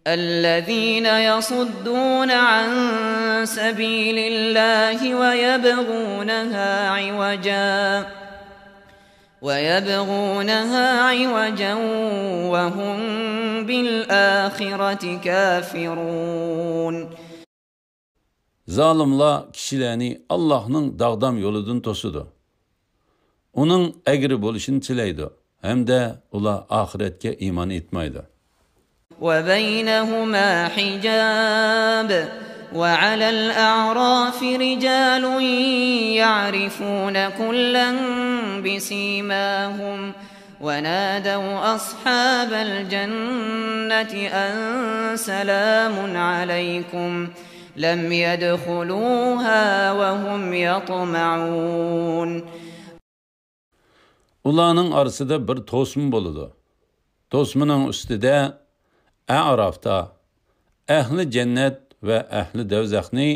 الذين يصدون عن سبيل الله ويبغونها عوجا ويبغونها عوجا وهم بالآخرة كافرون. زالىملار كىشىلەرنى ئاللاھنىڭ داغدام يولىدىن توسىدۇ. ئۇنىڭ ئەگرى بولۇشىنى تىلەيدۇ ھەمدە ئۇلار ئاخىرەتكە ئىمان ئېيتمايدۇ. وبينهما حجاب وعلى الأعراف رجال يعرفون كلا بسيماهم ونادوا أصحاب الجنة أن سلام عليكم لم يدخلوها وهم يطمعون. ئۇلارنىڭ ئارىسىدا بىر توسما بولىدۇ. توسمىنىڭ ئۈستىدە ئەئرافتا ئەھلى جەننەت ۋە ئەھلى دەۋزەخنى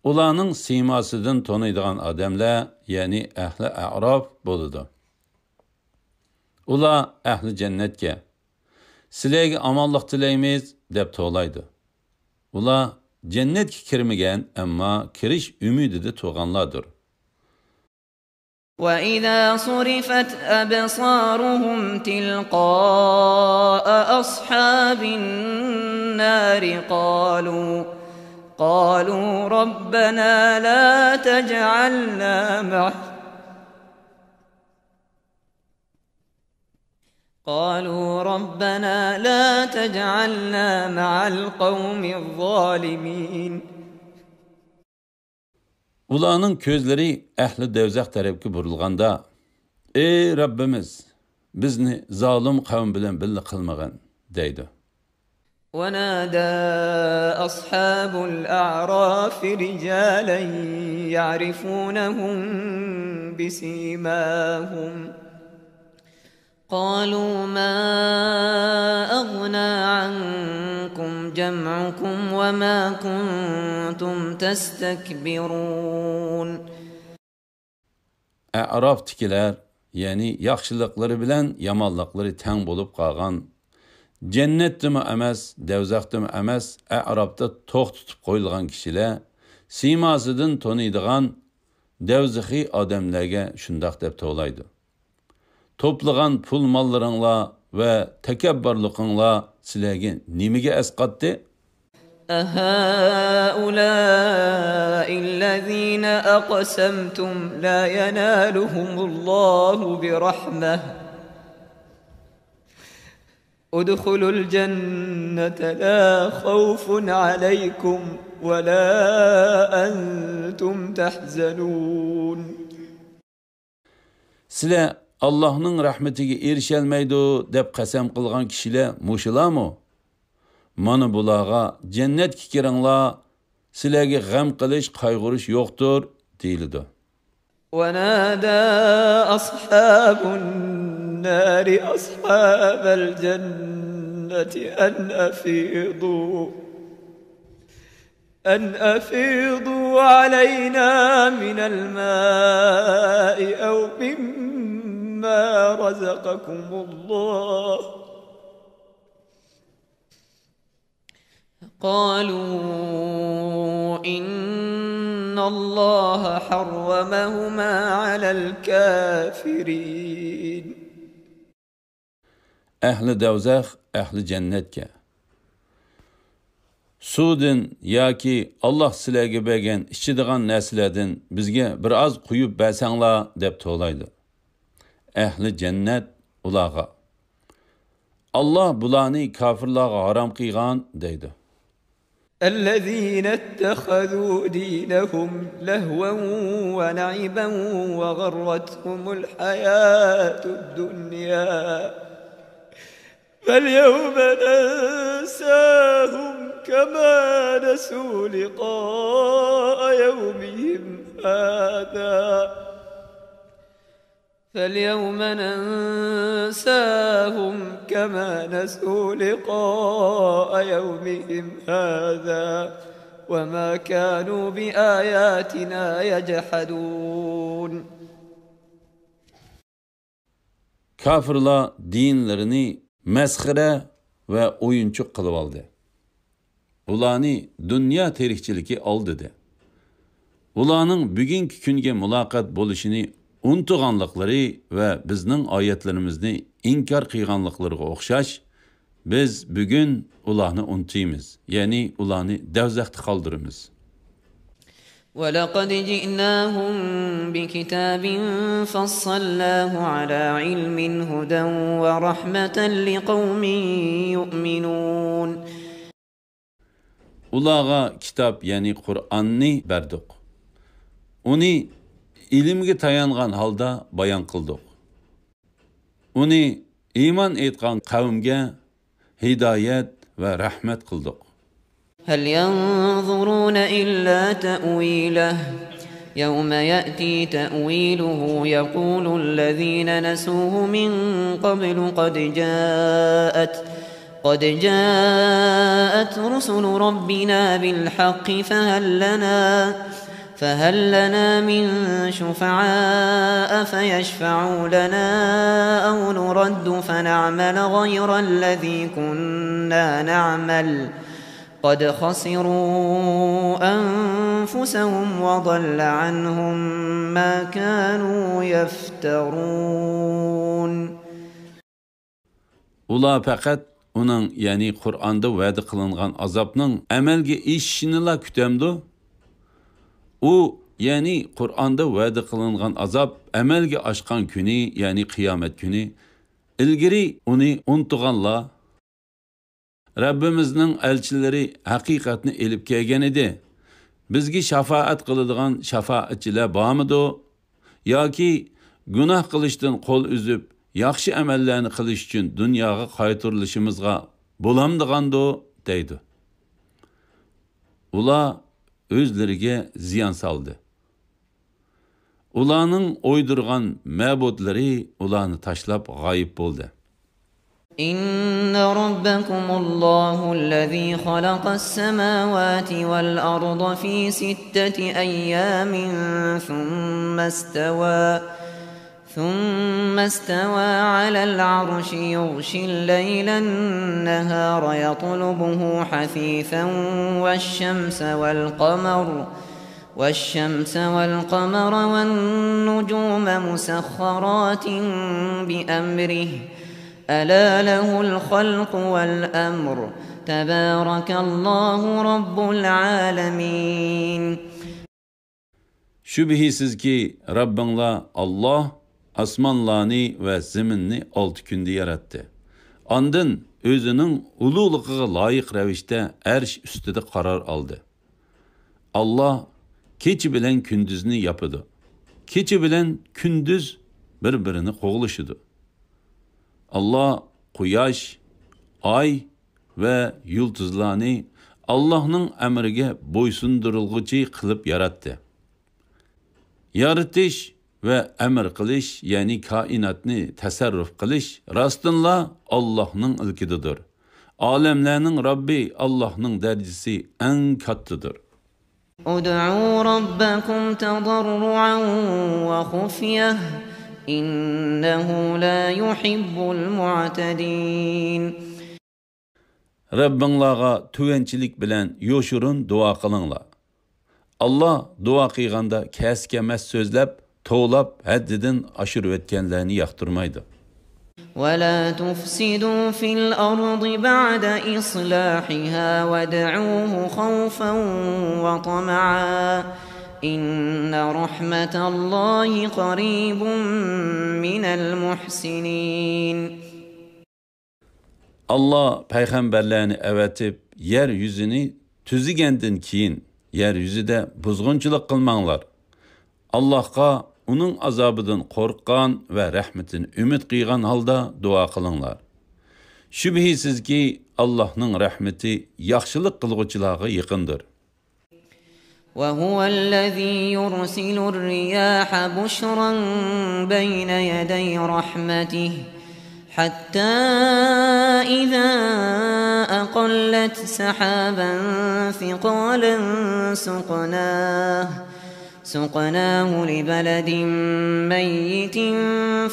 ئۇلارنىڭ سىيماسىدىن تونۇيدىغان ئادەملەر، يەنى ئەھلى ئەئراف بولىدۇ. ئۇلار ئەھلى جەننەتكە، سىلەرگە ئامانلىق تىلەيمىز، دەپ توۋلايدۇ. ئۇلار جەننەتكە كىرمىگەن، ئەمما كىرىش ئۈمىدىدە تۇرغانلاردۇر. وإذا صرفت أبصارهم تلقاء أصحاب النار قالوا قالوا ربنا لا تجعلنا مع قالوا ربنا لا تجعلنا مع القوم الظالمين. ئۇلارنىڭ كۆزلىرى ئەھلى دەۋزەخ تەرەپكە بۇرۇلغاندا، ئەي رەببىمىز، بىزنى زالىم قەۋم بىلەن بىللە قىلمىغىن، دەيدۇ. ونادى أصحاب الأعراف رجالا يعرفونهم بسيماهم قالوا ما أغنى عنكم جمعكم وما كنتم تستكبرون. ئەئرافتىكىلەر، يەنى ياخشىلىقلىرى بىلەن يامانلىقلىرى تەڭ بولۇپ قالغان، جەننەتتىمۇ ئەمەس، دەۋزەختىمۇ ئەمەس، ئەئرافتا توختىتىپ قويۇلغان كىشىلەر سىيماسىدىن تونۇيدىغان دەۋزىخىي ئادەملەرگە شۇنداق دەپ توۋلايدۇ. توپلىغان پۇل-ماللىرىڭلار ۋە تەكەببۇرلۇقۇڭلار سىلەرگە نېمىگە ئەسقاتتى؟ أهؤلاء الذين أقسمتم لا ينالهم الله برحمة ادخلوا الجنة لا خوف عليكم ولا أنتم تحزنون. سىلەر ئاللاھنىڭ رەھمىتىگە ئېرىشەلمەيدۇ دەپ قەسەم قىلغان كىشىلەر مۇشۇلارمۇ؟ مانا بۇلارغا جەننەتكە كىرىڭلار، سىلەرگە غەم قىلىش، قايغۇرۇش يوقتۇر، دېيىلىدۇ. ونادى أصحاب النار أصحاب الجنة أن أفيضوا أن أفيضوا علينا من الماء أو مما رزقكم الله قالوا إن الله حرمهما على الكافرين. ئەھلى دەۋزەخ، ئەھلى جەننەتكە، سۇدىن ياكى ئاللاھ سىلەرگە بەرگەن ئىچىدىغان نەرسىلەردىن بىزگە بىر ئاز قۇيۇپ بەرسەڭلار، دەپ توۋلايدۇ. ئەھلى جەننەت ئۇلارغا، ئاللاھ بۇلارنى كاپىرلارغا ھارام قىلغان، دەيدۇ. الذين اتخذوا دينهم لهوا ولعبا وغرتهم الحياة الدنيا فاليوم ننساهم كما نسوا لقاء يومهم هذا فاليوم ننساهم كما نسوا لقاء يومهم هذا وما كانوا بآياتنا يجحدون. كاپىرلار دىنلىرىنى مەسخىرە ۋە ئويۇنچۇق قىلىۋالدى. ئۇلارنى دۇنيا تىرىكچىلىكى ئالدىدى. ئۇلارنىڭ بۈگۈنكى كۈنگە مۇلاقات بولۇشىنى ئۇنتۇغانلىقلىرى ۋە بىزنىڭ ئايەتلىرىمىزنى ئىنكار قىلغانلىقلىرىغا ئوخشاش، بىز بۈگۈن ئۇلارنى ئۇنتۇيمىز، يەنى ئۇلارنى دەۋزەختە قالدۇرىمىز. ولقد جئناهم بكتاب فصلناه على علم هدى ورحمة لقوم يؤمنون. ئۇلارغا كىتاب، يەنى قۇرئاننى بەردۇق. ئۇنى ئىلىمگە تايانغان ھالدا بايان قىلدۇق. ئۇنى ئىمان ئېيتقان قەۋمگە ھىدايەت ۋە رەھمەت قىلدۇق. هل ينظرون إلا تأويله يوم يأتي تأويله يقول الذين نسوه من قبل قد جاءت قد جاءت رسل ربنا بالحق فهل لنا فهل لنا من شفعاء فيشفعوا لنا أو نرد فنعمل غير الذي كنا نعمل قد خسروا أنفسهم وضل عنهم ما كانوا يفترون. ئۇلار پەقەت ئۇنىڭ، يەنى قۇرئاندا ۋەدە قىلىنغان ئازابنىڭ ئەمەلگە ئېشىشىنىلا كۈتەمدۇ؟ ئۇ، يەنى قۇرئاندا ۋەدە قىلىنغان ئازاب ئەمەلگە ئاشقان كۈنى، يەنى قىيامەت كۈنى، ئىلگىرى ئۇنى ئۇنتۇغانلار، رەببىمىزنىڭ ئەلچىلىرى ھەقىقەتنى ئېلىپ كەلگەنىدى. بىزگە شاپائەت قىلىدىغان شاپائەتچىلەر بارمىدۇ؟ ياكى گۇناھ قىلىشتىن قول ئۈزۈپ، ياخشى ئەمەللەرنى قىلىش ئۈچۈن دۇنياغا قايتۇرۇلۇشىمىزغا بولامدىغاندۇ؟ دەيدۇ. ئۇلار ئۆزلىرىگە زىيان سالدى. ئۇلارنىڭ ئويدۇرغان مەبۇدلىرى ئۇلارنى تاشلاپ غايىب بولدى. إن ربكم الله الذي خلق السماوات والأرض في ستة أيام ثم استوى ثم استوى على العرش يغشي الليل النهار يطلبه حثيثا والشمس والقمر والشمس والقمر والنجوم مسخرات بأمره ألا له الخلق والأمر تبارك الله رب العالمين. شۈبھىسىزكى، رەببىڭلار ئاللاھ ئاسمانلارنى ۋە زېمىننى ئالتە كۈندە ياراتتى. ئاندىن ئۆزىنىڭ ئۇلۇغلۇقىغا لايىق رەۋىشتە ئەرش ئۈستىدە قارار ئالدى. ئاللاھ كېچە بىلەن كۈندۈزنى ياپىدۇ. كېچە بىلەن كۈندۈز بىر-بىرىنى قوغلىشىدۇ. ئاللاھ قۇياش، ئاي ۋە يۇلتۇزلارنى ئاللاھنىڭ ئەمرىگە بويسۇندۇرۇلغۇچى قىلىپ ياراتتى. يارىتىش ۋە ئەمر قىلىش، يەنى كائىناتنى تەسەررۇپ قىلىش راستىنلا ئاللاھنىڭ ئىلكىدىدۇر. ئالەملەرنىڭ رەببى ئاللاھنىڭ دەرىجىسى ئەڭ كاتتىدۇر. ادعوا ربكم تضرعا وخفية إنه لا يحب المعتدين. رەببىڭلارغا تۆۋەنچىلىك بىلەن يوشۇرۇن دۇئا قىلىڭلار. ئاللاھ دۇئا قىلغاندا كەسكەمەس سۆزلەپ، توۋلاپ، ھەددىدىن ئاشۇرۇۋەتكەنلەرنى ياقتۇرمايدۇ. ولا تفسدوا في الأرض بعد إصلاحها وادعوه خوفا وطمعا إن رحمة الله قريب من المحسنين. ئاللاھ پەيغەمبەرلەرنى ئەۋەتىپ، يەر يۈزىنى تۈزىگەندىن كېيىن، يەر يۈزىدە بۇزغۇنچىلىق قىلماڭلار. ئاللاھقا ئۇنىڭ ئازابىدىن قورققان ۋە رەھمىتىنى ئۈمىد قىلغان ھالدا دۇئا قىلىڭلار. شۈبھىسىزكى، ئاللاھنىڭ رەھمىتى ياخشىلىق قىلغۇچىلارغا يېقىندۇر. وهو الذي يرسل الرياح بشرا بين يدي رحمته حتى إذا أقلت سحابا ثقالا سقناه، سقناه لبلد ميت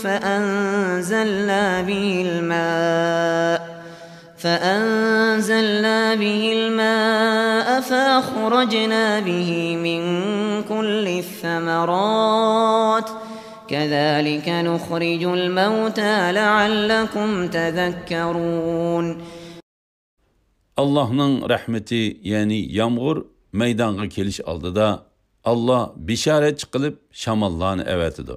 فأنزلنا به الماء، فأنزلنا به الماء فأخرجنا به من كل الثمرات، كذلك نخرج الموتى لعلكم تذكرون. ئاللاھنىڭ رەھمىتى، يەنى يامغۇر مەيدانغا كېلىش ئالدىدا، ئاللا بېشارەتچى قىلىپ شاماللارنى ئەۋەتىدۇ.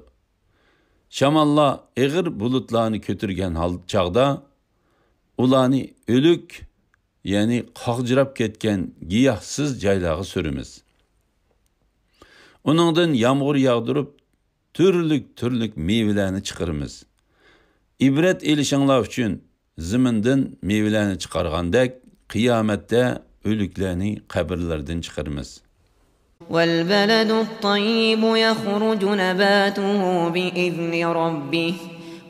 شاماللار ئېغىر بۇلۇتلارنى كۆتۈرگەن ھال، چاغدا ئۇلارنى ئۆلۈك، يەنى قاغجىراپ كەتكەن گىياھسىز جايلارغا سۈرىمىز. ئۇنىڭدىن يامغۇر ياغدۇرۇپ، تۈرلۈك-تۈرلۈك مېۋىلەرنى چىقىرىمىز. ئىبرەت ئېلىشىڭلار ئۈچۈن، زېمىندىن مېۋىلەرنى چىقارغاندەك، قىيامەتتە ئۆلۈكلەرنى قەبرىلىرىدىن چىقىرىمىز. والبلد الطيب يخرج نباته بإذن ربه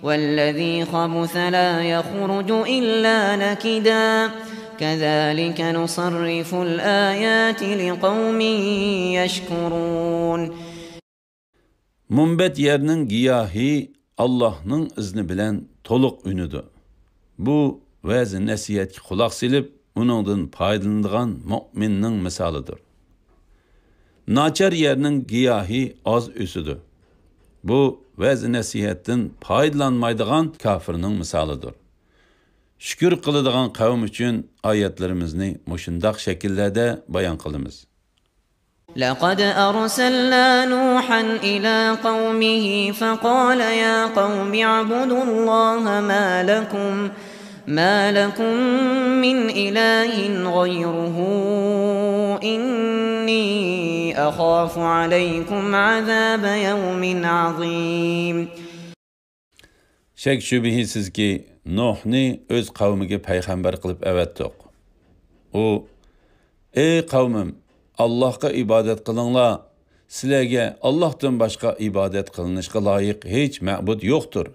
والذي خبث لا يخرج إلا نكدا كذلك نصرف الآيات لقوم يشكرون. مۇنبەت يەرنىڭ گىياھى ئاللاھنىڭ ئىزنى بىلەن تولۇق ئۈنىدۇ. بۇ ۋەز-نەسىھەتكە قۇلاق سېلىپ، ئۇنىڭدىن پايدىلىنىدىغان مۆمىننىڭ مىسالىدۇر. ناچار يەرنىڭ گىياھى ئاز ئۆسىدۇ. بۇ ۋەز-نەسىھەتتىن پايدىلانمايدىغان كاپىرنىڭ مىسالىدۇر. شۈكۈر قىلىدىغان قەۋم ئۈچۈن ئايەتلىرىمىزنى مۇشۇنداق شەكىللەردە بايان قىلىمىز. لقد أرسلنا نوحا إلى قومه فقال يا قوم اعبدوا الله ما لكم، ما لكم من إله غيره إني أخاف عليكم عذاب يوم عظيم. شەك-شۈبھىسىزكى، نۇھنى ئۆز قەۋمىگە پەيغەمبەر قىلىپ ئەۋەتتۇق. ئۇ، ئەي قەۋمىم، ئاللاھقا ئىبادەت قىلىڭلار، سىلەرگە ئاللاھتىن باشقا ئىبادەت قىلىنىشقا لايىق ھېچ مەبۇد يوقتۇر.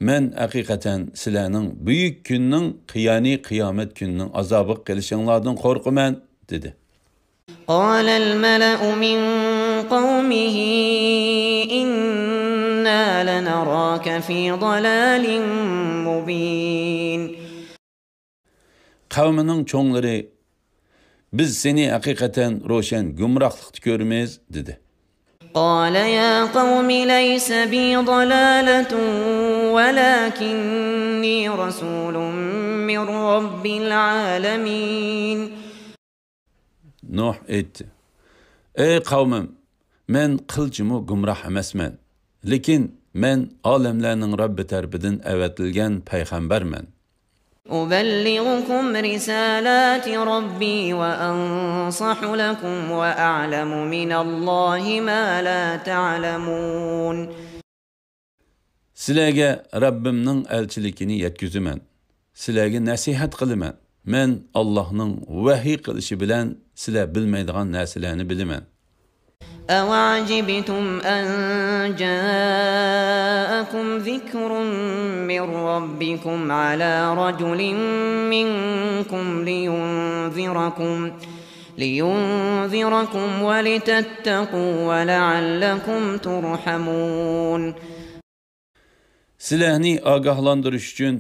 مەن ھەقىقەتەن سىلەرنىڭ بۈيۈك كۈننىڭ، يەنى قىيامەت كۈنىنىڭ ئازابىغا قېلىشىڭلاردىن قورقىمەن، دېدى. قال الملأ من قومه إنا لنراك في ضلال مبين. قەۋمىنىڭ چوڭلىرى، بىز سېنى ھەقىقەتەن روشەن گۇمراھلىقتا كۆرىمىز، دېدى. قال يا قوم ليس بي ضلالة ولكني رسول من رب العالمين. نۇھ ئېيتتى، ئەي قەۋمىم، مەن قىلچىمۇ گۇمراھ ئەمەسمەن، لېكىن مەن ئالەملەرنىڭ رەببى تەرىپىدىن ئەۋەتىلگەن پەيغەمبەرمەن. أبلغكم رسالات ربي وأنصح لكم وأعلم من الله ما لا تعلمون. سىلەرگە رەببىمنىڭ ئەلچىلىكىنى يەتكۈزىمەن. سىلەرگە نەسىھەت قىلىمەن. مەن ئاللاھنىڭ ۋەھىي قىلىشى بىلەن سىلەر بىلمەيدىغان نەرسىلەرنى بىلىمەن. أوعجبتم أن جاءكم ذكر من ربكم على رجل منكم لينذركم، لينذركم ولتتقوا ولعلكم ترحمون. سىلەرنى ئاگاھلاندۇرۇش ئۈچۈن،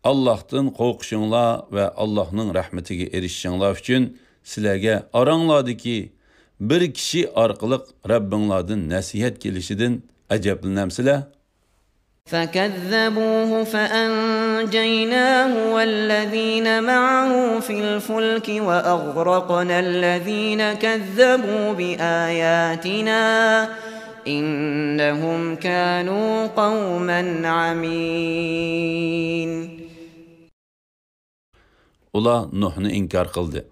ئاللاھتىن قورقۇشۇڭلار ۋە ئاللاھنىڭ رەھمىتىگە ئېرىشىشىڭلار ئۈچۈن سىلەرگە ئاراڭلاردىكى بىر كىشى ئارقىلىق رەببىڭلاردىن نەسىھەت كېلىشىدىن ئەجەبلىنەمسىلەر؟ فكذبوه فأنجيناه والذين معه في الفلك وأغرقنا الذين كذبوا بآياتنا إنهم كانوا قوما عمين. ئۇلار نۇھنى ئىنكار قىلدى.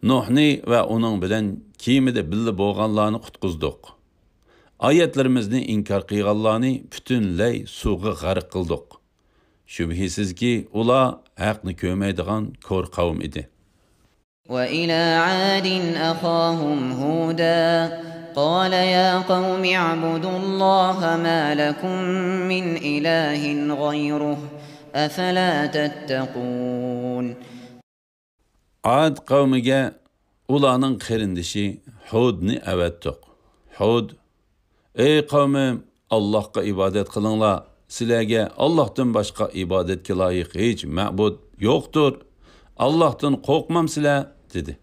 نۇھنى ۋە ئۇنىڭ بىلەن كېمىدە بىللە بولغانلارنى قۇتقۇزدۇق. ئايەتلىرىمىزنى ئىنكار قىلغانلارنى پۈتۈنلەي سۇغا غەرق قىلدۇق. شۈبھىسىزكى، ئۇلار ھەقنى كۆرمەيدىغان كور قەۋم ئىدى. وإلى عاد أخاهم هودا قال يا قوم اعبدوا الله ما لكم من إله غيره أفلا تتقون. ئاد قەۋمىگە ئۇلارنىڭ قېرىندىشى ھۇدنى ئەۋەتتۇق. ھۇد، ئەي قەۋمىم، ئاللاھقا ئىبادەت قىلىڭلار، سىلەرگە ئاللاھتىن باشقا ئىبادەتكە لايىق ھېچ مەبۇد يوقتۇر، ئاللاھتىن قورقمامسىلەر؟ دېدى.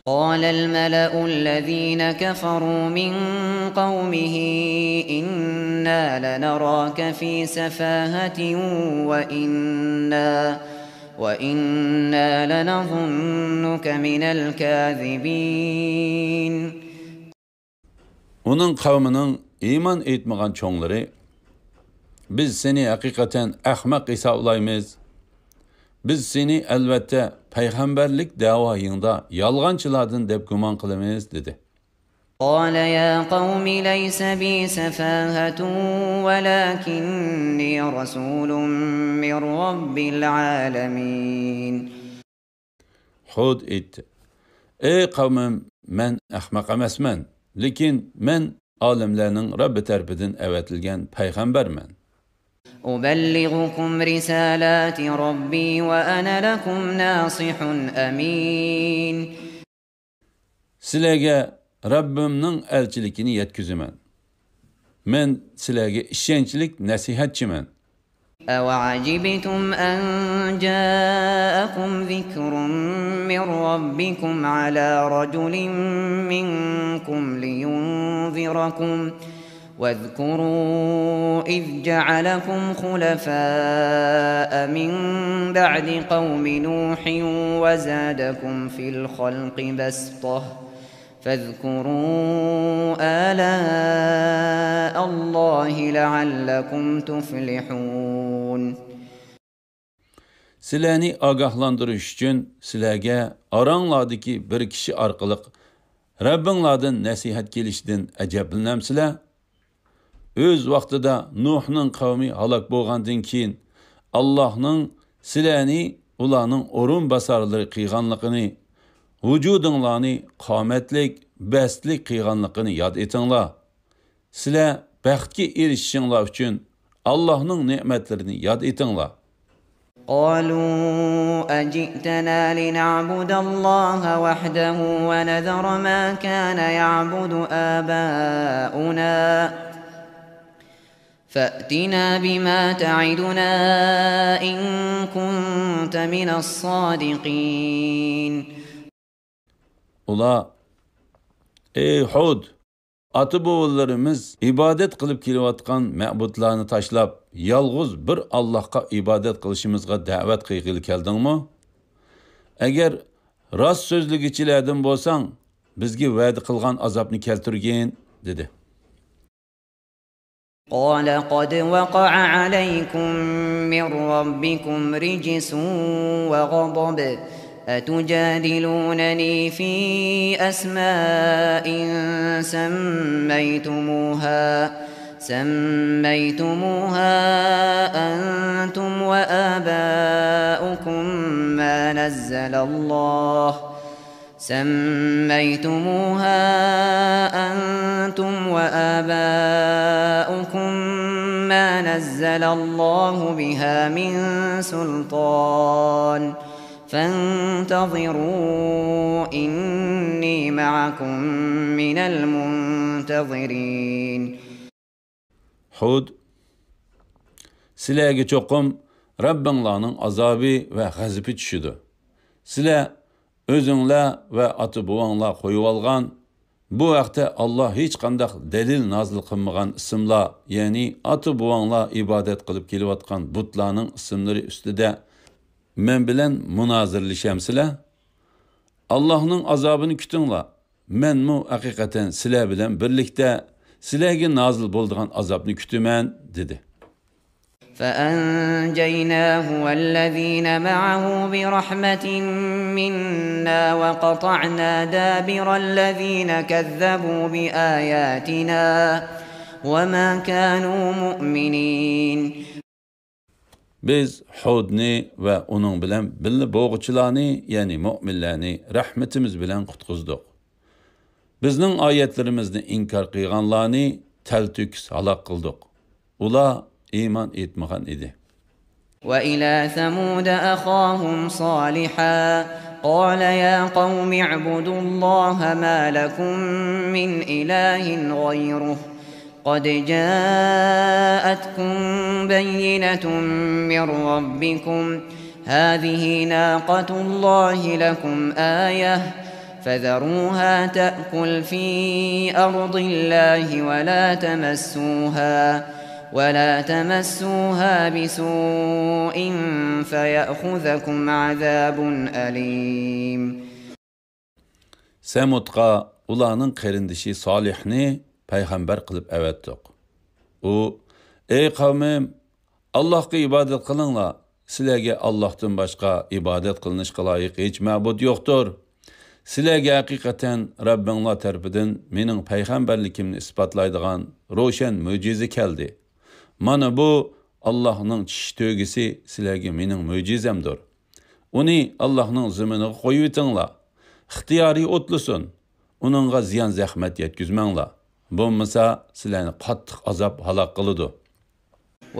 قال الملأ الذين كفروا من قومه إنا لنراك في سفاهة وإنا، وإنا لنظنك من الكاذبين. ئۇنىڭ قەۋمىنىڭ ئىمان ئېيتمىغان چوڭلىرى، بىز سېنى ھەقىقەتەن ئەخمەق ھېسابلايمىز. بىز سېنى ئەلۋەتتە پەيغەمبەرلىك دەۋايىڭدا يالغانچىلاردىن دەپ گۇمان قىلىمىز، دېدى. قال يا قوم ليس بي سفاهة ولكني رسول من رب العالمين. ھۇد ئېيتتى، ئەي قەۋمىم، مەن ئەخمەق ئەمەسمەن، لېكىن مەن ئالەملەرنىڭ رەببى تەرىپىدىن ئەۋەتىلگەن پەيغەمبەرمەن. أبلغكم رسالات ربي وأنا لكم ناصح أمين. سىلەرگە رەببىمنىڭ ئەلچىلىكىنى يەتكۈزىمەن. مەن سىلەرگە ئىشەنچلىك نەسىھەتچىمەن. أوعجبتم أن جاءكم ذكر من ربكم على رجل منكم لينذركم واذكروا إذ جعلكم خلفاء من بعد قوم نوح وزادكم في الخلق بسطة فاذكروا آلاء الله لعلكم تفلحون. سىلەرنى ئاگاھلاندۇرۇش ئۈچۈن سىلەرگە ئاراڭلاردىكى بىر كىشى ئارقىلىق رەببىڭلاردىن نەسىھەت كېلىشىدىن ئەجەبلىنەمسىلەر؟ ئۆز ۋاقتىدا نۇھنىڭ قەۋمى ھالاك بولغاندىن كېيىن، ئاللاھنىڭ سىلەرنى ئۇلارنىڭ ئورۇنباسارلىرى قىلغانلىقىنى، ۋۇجۇدۇڭلارنى قامەتلىك، بەستلىك قىلغانلىقىنى ياد ئېتىڭلار. سىلەر بەختكە ئېرىشىشىڭلار ئۈچۈن ئاللاھنىڭ نېمەتلىرىنى ياد ئېتىڭلار. قالوا أجئتنا لنعبد الله وحده ونذر ما كان يعبد آباؤنا فأتنا بما تعدنا إن كنت من الصادقين. ئۇلار، ئەي ھۇد، ئاتا-بوۋىلىرىمىز ئىبادەت قىلىپ كېلىۋاتقان مەبۇدلارنى تاشلاپ، يالغۇز بىر ئاللاھقا ئىبادەت قىلىشىمىزغا دەۋەت قىلغىلى كەلدىڭمۇ؟ ئەگەر راست سۆزلىگۈچىلەردىن بولساڭ، بىزگە ۋەدە قىلغان ئازابنى كەلتۈرگىن، دېدى. قال قد وقع عليكم من ربكم رجس وغضب أتجادلونني في أسماء سميتموها سميتموها أنتم وآباؤكم ما نزل الله سميتموها أنتم وآباؤكم ما نزل الله بها من سلطان فانتظروا إني معكم من المنتظرين. ھۇد، سىلەرگە چوقۇم رەببىڭلارنىڭ ئازابى ۋە غەزىپى چۈشىدۇ. سىلەر ئۆزۈڭلار ۋە ئاتا-بوۋاڭلار قويۇۋالغان، بۇ ھەقتە ئاللا ھېچقانداق دەلىل نازىل قىلمىغان ئىسىملار، يەنى ئاتا-بوۋاڭلار ئىبادەت قىلىپ كېلىۋاتقان بۇتلارنىڭ ئىسىملىرى ئۈستىدە مەن بىلەن مۇنازىرىلىشەمسىلەر؟ ئاللاھنىڭ ئازابىنى كۈتۈڭلار. مەنمۇ ھەقىقەتەن سىلەر بىلەن بىرلىكتە سىلەرگە نازىل بولىدىغان ئازابنى كۈتىمەن، دېدى. فأنجيناه والذين معه برحمة منا وقطعنا دابر الذين كذبوا بآياتنا وما كانوا مؤمنين. بىز ھۇدنى ۋە ئۇنىڭ بىلەن بىللە بولغۇچىلارنى، يەنى مۆمىنلەرنى رەھمىتىمىز بىلەن قۇتقۇزدۇق. بىزنىڭ ئايەتلىرىمىزنى ئىنكار قىلغانلارنى تەلتۆكۈس ھالاك قىلدۇق. ئۇلار ئىمان ئېيتمىغان ئىدى. وإلى ثمود أخاهم صالحا قال يا قوم اعبدوا الله ما لكم من إله غيره قد جاءتكم بينة من ربكم هذه ناقة الله لكم آية فذروها تأكل في أرض الله ولا تمسوها ولا تمسوها بسوء فيأخذكم عذاب أليم. سەمۇدقا ئۇلارنىڭ قېرىندىشى سالىھنى پەيغەمبەر قىلىپ ئەۋەتتۇق. ئۇ، ئەي قەۋمىم، ئاللاھقا ئىبادەت قىلىڭلار. سىلەرگە ئاللاھتىن باشقا ئىبادەت قىلىنىشقا لايىق ھېچ مەبۇد يوقتۇر. سىلەرگە ھەقىقەتەن رەببىڭلار تەرىپىدىن مېنىڭ پەيغەمبەرلىكىمنى ئىسپاتلايدىغان روشەن مۆجىزە كەلدى. مانا بۇ ئاللاھنىڭ چىش تۆگىسى سىلەرگە مېنىڭ مۆجىزەمدۇر. ئۇنى ئاللاھنىڭ زېمىنىغا قويۇۋېتىڭلار. ئىختىيارىي ئوتلىسۇن. ئۇنىڭغا زىيان-زەخمەت يەتكۈزمەڭلار. بولمىسا سىلەرنى قاتتىق ئازاب ھالاك قىلىدۇ.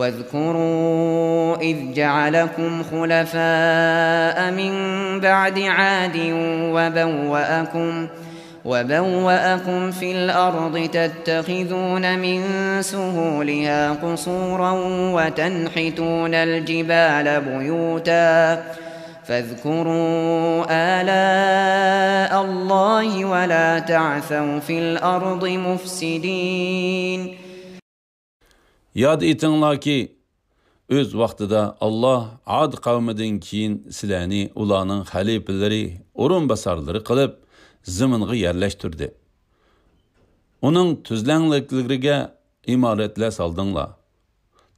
واذكروا إذ جعلكم خلفاء من بعد عاد وبوأكم وبوأكم في الأرض تتخذون من سهولها قصورا وتنحتون الجبال بيوتا فاذكروا آلاء الله ولا تعثوا في الأرض مفسدين. ياد ئېتىڭلاركى، ئۆز ۋاقتىدا ئاللاھ ئاد قەۋمىدىن كېيىن سىلەرنى ئۇلارنىڭ خەلىپىلىرى، ئورۇنباسارلىرى قىلىپ زېمىنغا يەرلەشتۈردى. ئۇنىڭ تۈزلەڭلىكلىرىگە ئىمارەتلەر سالدىڭلار.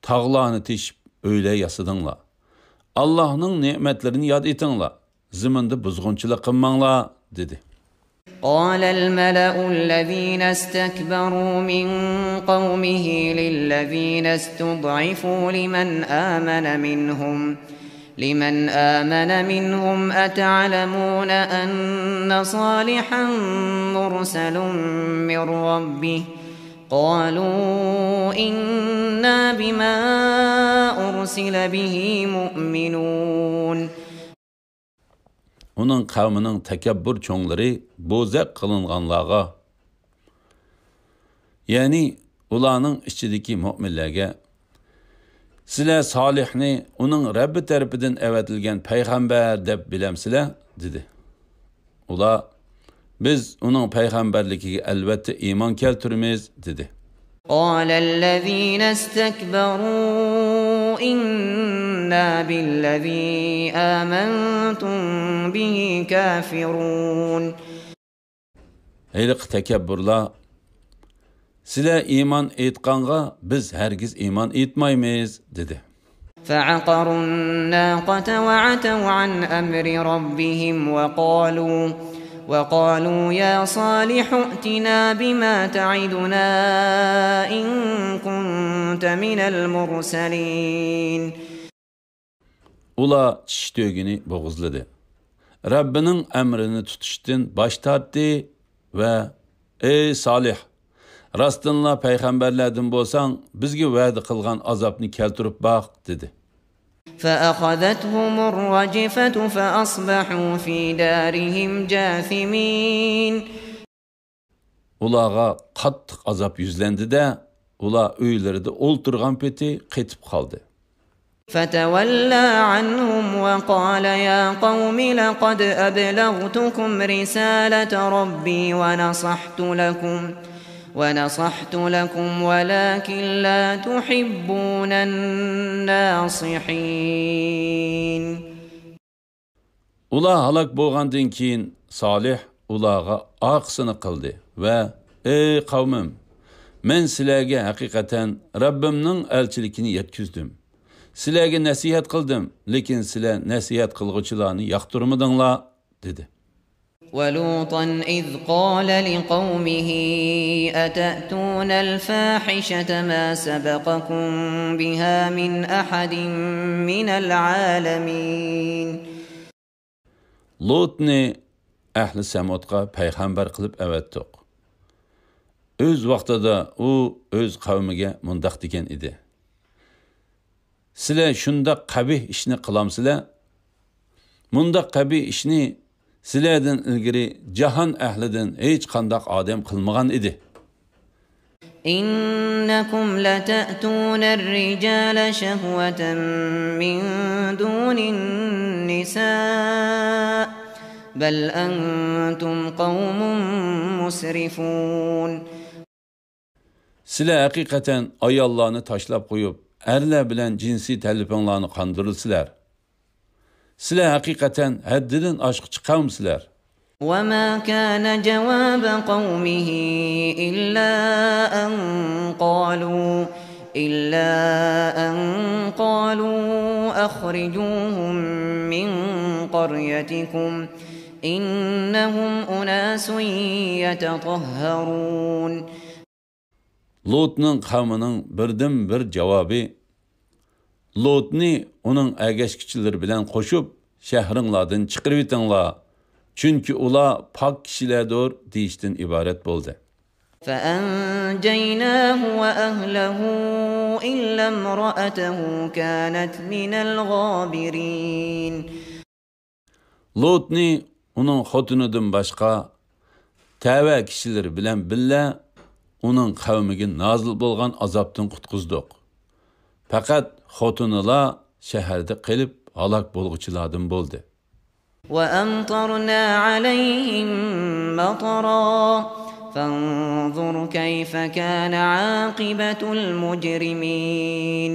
تاغلارنى تېشىپ ئۆيلەر ياسىدىڭلار. ئاللاھنىڭ نېمەتلىرىنى ياد ئېتىڭلار. زېمىندا بۇزغۇنچىلىق قىلماڭلار، دېدى. قال الملأ الذين استكبروا من قومه للذين استضعفوا لمن آمن منهم لمن آمن منهم أتعلمون أن صالحا مرسل من ربه قالوا إنا بما أرسل به مؤمنون. ئۇنىڭ قەۋمىنىڭ تەكەببۇر چوڭلىرى بوزەك قىلىنغانلارغا، يەنى ئۇلارنىڭ ئىچىدىكى مۆمىنلەرگە، سىلەر سالىھنى ئۇنىڭ رەببى تەرىپىدىن ئەۋەتىلگەن پەيغەمبەر دەپ بىلەمسىلەر؟ دېدى. ئۇلار، بىز ئۇنىڭ پەيغەمبەرلىكىگە ئەلۋەتتە ئىمان كەلتۈرىمىز، دېدى. قال الذين استكبروا إنا بالذي آمنتم به كافرون. ھېلىقى تەكەببۇرلار، سىلەر ئىمان ئېيتقانغا بىز ھەرگىز ئىمان ئېيتمايمىز، دېدى. فعقروا الناقة وعتوا عن أمر ربهم وقالوا وقالوا يا صالح ائتنا بما تعدنا إن كنت من المرسلين. ئۇلار چىش تۆگىنى بوغۇزلىدى. رەببىنىڭ ئەمرىنى تۇتۇشتىن باش تارتتى ۋە، ئەي سالىھ، راستتىنلا پەيغەمبەرلەردىن بولساڭ، بىزگە ۋەدە قىلغان ئازابنى كەلتۈرۈپ باق، دېدى. فأخذتهم الرجفة فأصبحوا في دارهم جاثمين. ئۇلارغا قاتتىق ئازاب يۈزلەندى-دە، ئۇلار ئۆيلىرىدە ئولتۇرغان پېتى قېتىپ قالدى. فتولى عنهم وقال يا قوم لقد أبلغتكم رسالة ربي ونصحت لكم ونصحت لكم ولكن لا تحبون الناصحين. ئۇلار ھالاك بولغاندىن كېيىن سالىھ ئۇلارغا ئارقىسىنى قىلدى ۋە، ئەي قەۋمىم، مەن سىلەرگە ھەقىقەتەن رەببىمنىڭ ئەلچىلىكىنى يەتكۈزدۈم. سىلەرگە نەسىھەت قىلدىم، لېكىن سىلەر نەسىھەت قىلغۇچىلارنى ياقتۇرمىدىڭلار، دېدى. ولوطا إذ قال لقومه أتأتون الفاحشة ما سبقكم بها من أحد من العالمين. لۇتنى ئەھلى سەمۇدقا پەيغەمبەر قىلىپ ئەۋەتتۇق. ئۆز ۋاقتىدا ئۇ ئۆز قەۋمىگە مۇنداق دېگەن ئىدى: سىلەر شۇنداق قەبىھ ئىشنى قىلامسىلەر؟ مۇنداق قەبىھ ئىشنى سىلەردىن ئىلگىرى جاھان ئەھلىدىن ھېچقانداق ئادەم قىلمىغان ئىدى. إنكم لتأتون الرجال شهوة من دون النساء بل أنتم قوم مسرفون. سىلەر ھەقىقەتەن ئاياللارنى تاشلاپ قويۇپ، ئەرلەر بىلەن جىنسىي تەلىپىڭلارنى قاندۇرىسىلەر. سىلەر ھەقىقەتەن ھەددىدىن ئاشقۇچى قەۋمسىلەر. وما كان جواب قومه إلا أن قالوا إلا أن قالوا أخرجوهم من قريتكم إنهم أناس يتطهرون. لۇتنىڭ قەۋمىنىڭ بىردىنبىر جاۋابى، لۇتنى ئۇنىڭ ئەگەشكۈچىلىرى بىلەن قوشۇپ، شەھىرىڭلاردىن چىقىرىۋېتىڭلار، چۈنكى ئۇلار پاك كىشىلەردۇر، دېيىشتىن ئىبارەت بولدى. فأنجيناه وأهله إلا امرأته كانت من الغابرين. لۇتنى ئۇنىڭ خوتۇنىدىن باشقا تەۋە كىشىلىرى بىلەن بىللە ئۇنىڭ قەۋمىگە نازىل بولغان ئازابتىن قۇتقۇزدۇق. پەقەت خوتۇنىلا شەھەردە قېلىپ ھالاك بولغۇچىلاردىن بولدى. وأمطرنا عليهم مطرا فانظر كيف كان عاقبة المجرمين.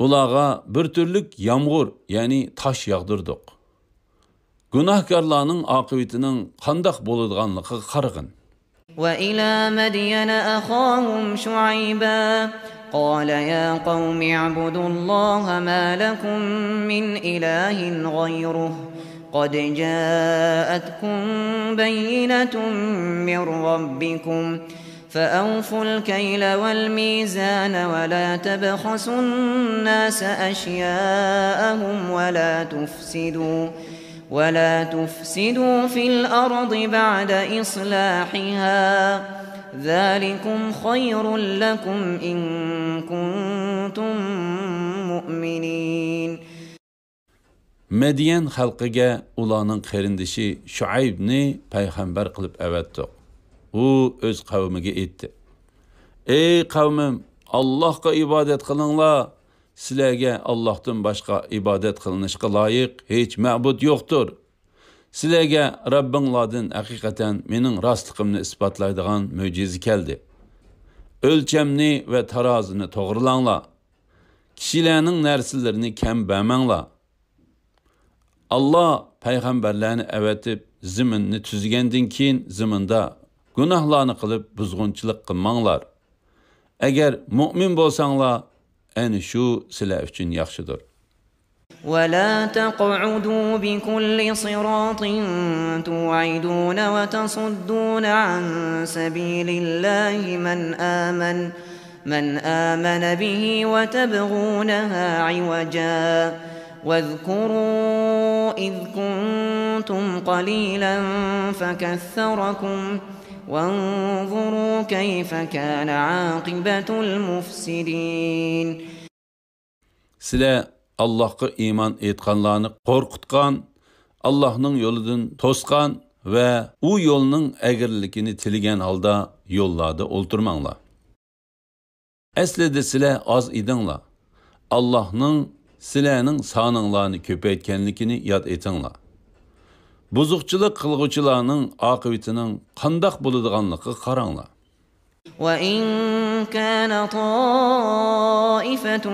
ئۇلارغا بىر تۈرلۈك يامغۇر، يەنى تاش ياغدۇردۇق. گۇناھكارلارنىڭ ئاقىۋىتىنىڭ قانداق بولىدىغانلىقىغا قارىغىن. وإلى مدين أخاهم شعيبا قال يا قوم اعبدوا الله ما لكم من إله غيره قد جاءتكم بينة من ربكم فأوفوا الكيل والميزان ولا تبخسوا الناس أشياءهم ولا تفسدوا ولا تفسدوا في الأرض بعد إصلاحها ذلكم خير لكم إن كنتم مؤمنين. مەديەن خەلقىگە ئۇلارنىڭ قېرىندىشى شۇئەيبنى پەيغەمبەر قىلىپ ئەۋەتتۇق. ئۇ ئۆز قەۋمىگە ئېيتتى، ئەي قەۋمىم، ئاللاھقا ئىبادەت قىلىڭلار، سىلەرگە ئاللاھتىن باشقا ئىبادەت قىلىنىشقا لايىق ھېچ مەبۇد يوقتۇر. سىلەرگە رەببىڭلاردىن ھەقىقەتەن مېنىڭ راستلىقىمنى ئىسپاتلايدىغان مۆجىزە كەلدى. ئۆلچەمنى ۋە تارازىنى توغرىلاڭلار. كىشىلەرنىڭ نەرسىلىرىنى كەم بەرمەڭلار. ئاللا پەيغەمبەرلەرنى ئەۋەتىپ، زېمىننى تۈزگەندىن كېيىن زېمىندا گۇناھلارنى قىلىپ بۇزغۇنچىلىق قىلماڭلار. ئەگەر مۇئمىن بولساڭلار، ئەنە شۇ سىلەر ئۈچۈن ياخشىدۇر. ولا تقعدوا بكل صراط توعدون وتصدون عن سبيل الله من آمن من آمن به وتبغونها عوجا واذكروا إذ كنتم قليلا فكثركم وانظروا كيف كان عاقبة المفسدين. سىلەر ئاللاھقا ئىمان ئېيتقانلارنى قورقۇتقان، ئاللاھنىڭ يولىدىن توسقان ۋە ئۇ يولنىڭ ئەگرىلىكىنى تىلىگەن ھالدا يوللاردا ئولتۇرماڭلار. ئەسلىدە سىلەر ئاز ئىدىڭلار. ئاللاھنىڭ سىلەرنىڭ سانىڭلارنى كۆپەيتكەنلىكىنى ياد ئېتىڭلار. بۇزۇقچىلىق قىلغۇچىلارنىڭ ئاقىۋىتىنىڭ قانداق بولىدىغانلىقىغا قاراڭلار. وإن كان طائفة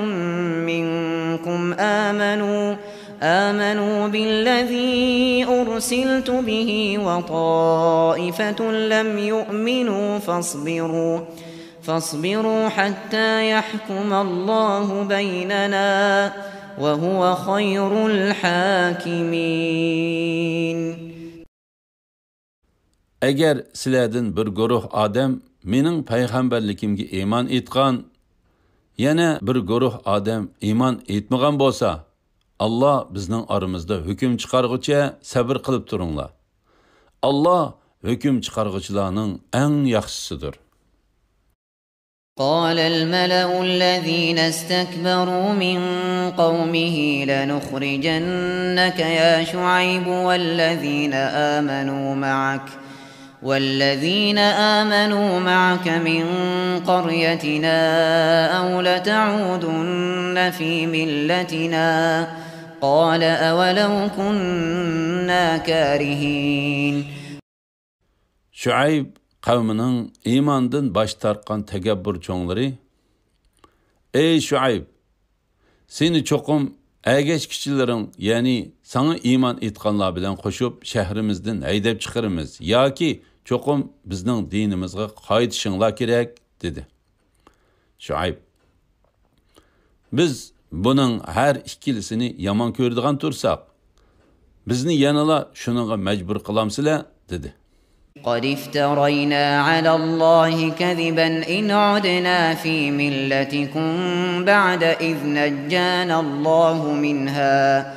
منكم آمنوا آمنوا بالذي أرسلت به وطائفة لم يؤمنوا فاصبروا فاصبروا حتى يحكم الله بيننا وهو خير الحاكمين. ئەگەر سىلەردىن بىر گۇرۇھ ئادەم مېنىڭ پەيغەمبەرلىكىمگە ئىمان ئېيتقان، يەنە بىر گۇرۇھ ئادەم ئىمان ئېيتمىغان بولسا، ئاللا بىزنىڭ ئارىمىزدا ھۆكۈم چىقارغۇچە سەبىر قىلىپ تۇرۇڭلار. ئاللا ھۆكۈم چىقارغۇچىلارنىڭ ئەڭ ياخشىسىدۇر. قال الملأ الذين استكبروا من قومه لنخرجنك يا شعيب والذين آمنوا معك والذين آمنوا معك من قريتنا أو لتعودن في ملتنا قال أولو كنا كارهين. شۇئەيب قەۋمىنىڭ ئىماندىن باش تارتقان تەكەببۇر چوڭلىرى، ئەي شۇئەيب، سېنى چوقۇم ئەگەشكۈچىلىرىڭ، يەنى ساڭا ئىمان ئېيتقانلار بىلەن قوشۇپ شەھىرىمىزدىن ھەيدەپ چىقىرىمىز ياكى چوقۇم بىزنىڭ دىنىمىزغا قايتىشىڭلار كېرەك، دېدى. شۇئەيب، بىز بۇنىڭ ھەر ئىككىلىسىنى يامان كۆرىدىغان تۇرساق، بىزنى يەنىلا شۇنىڭغا مەجبۇر قىلامسىلەر؟ دېدى. قد افترينا على الله كذبا إن عدنا في ملتكم بعد إذ نجانا الله منها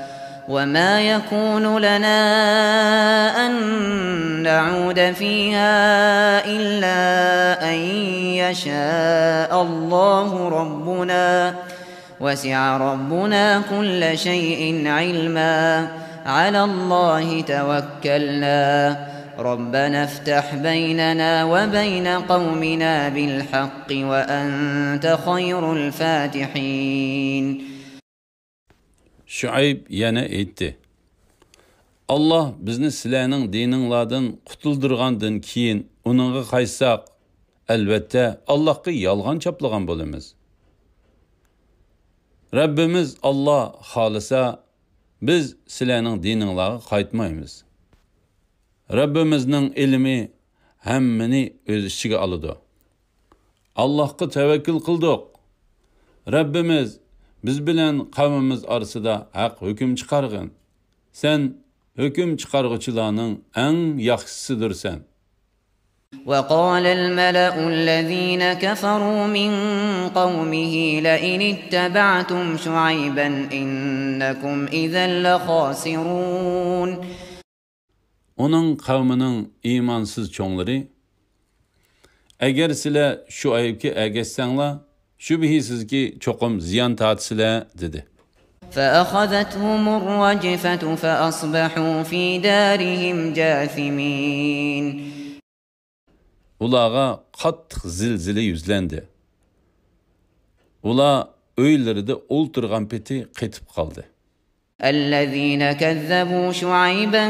وما يكون لنا أن نعود فيها إلا أن يشاء الله ربنا وسع ربنا كل شيء علما على الله توكلنا ربنا افتح بيننا وبين قومنا بالحق وأنت خير الفاتحين. شۇئەيب يەنە ئېيتتى، ئاللاھ بىزنى سىلەرنىڭ دىنىڭلاردىن قۇتۇلدۇرغاندىن كېيىن ئۇنىڭغا قايتساق، ئەلۋەتتە، ئاللاھقا يالغان چاپلىغان بولىمىز. رەببىمىز ئاللاھ خالىسا، بىز سىلەرنىڭ دىنىڭلارغا قايتمايمىز. رەببىمىزنىڭ ئىلمى ھەممىنى ئۆز ئىچىگە ئالىدۇ. ئاللاھقا تەۋەككۈل قىلدۇق. رەببىمىز، بىز بىلەن قەۋمىمىز ئارىسىدا ھەق ھۆكۈم چىقارغىن. سەن ھۆكۈم چىقارغۇچىلارنىڭ ئەڭ ياخشىسىدۇرسەن. وقال الملأ الذين كفروا من قومه لئن اتبعتم شعيبا إنكم إذا لخاسرون. ئۇنىڭ قەۋمىنىڭ ئىمانسىز چوڭلىرى، ئەگەر سىلەر شۇئەيبكە ئەگەشسەڭلار، شۈبھىسىزكى، چوقۇم زىيان تارتىسىلەر، دېدى. فأخذتهم الرجفة فأصبحوا في دارهم جاثمين. ئۇلارغا قاتتىق زىلزىلە يۈزلەندى. ئۇلار ئۆيلىرىدە ئولتۇرغان پېتى قېتىپ قالدى. الذين كذبوا شعيبا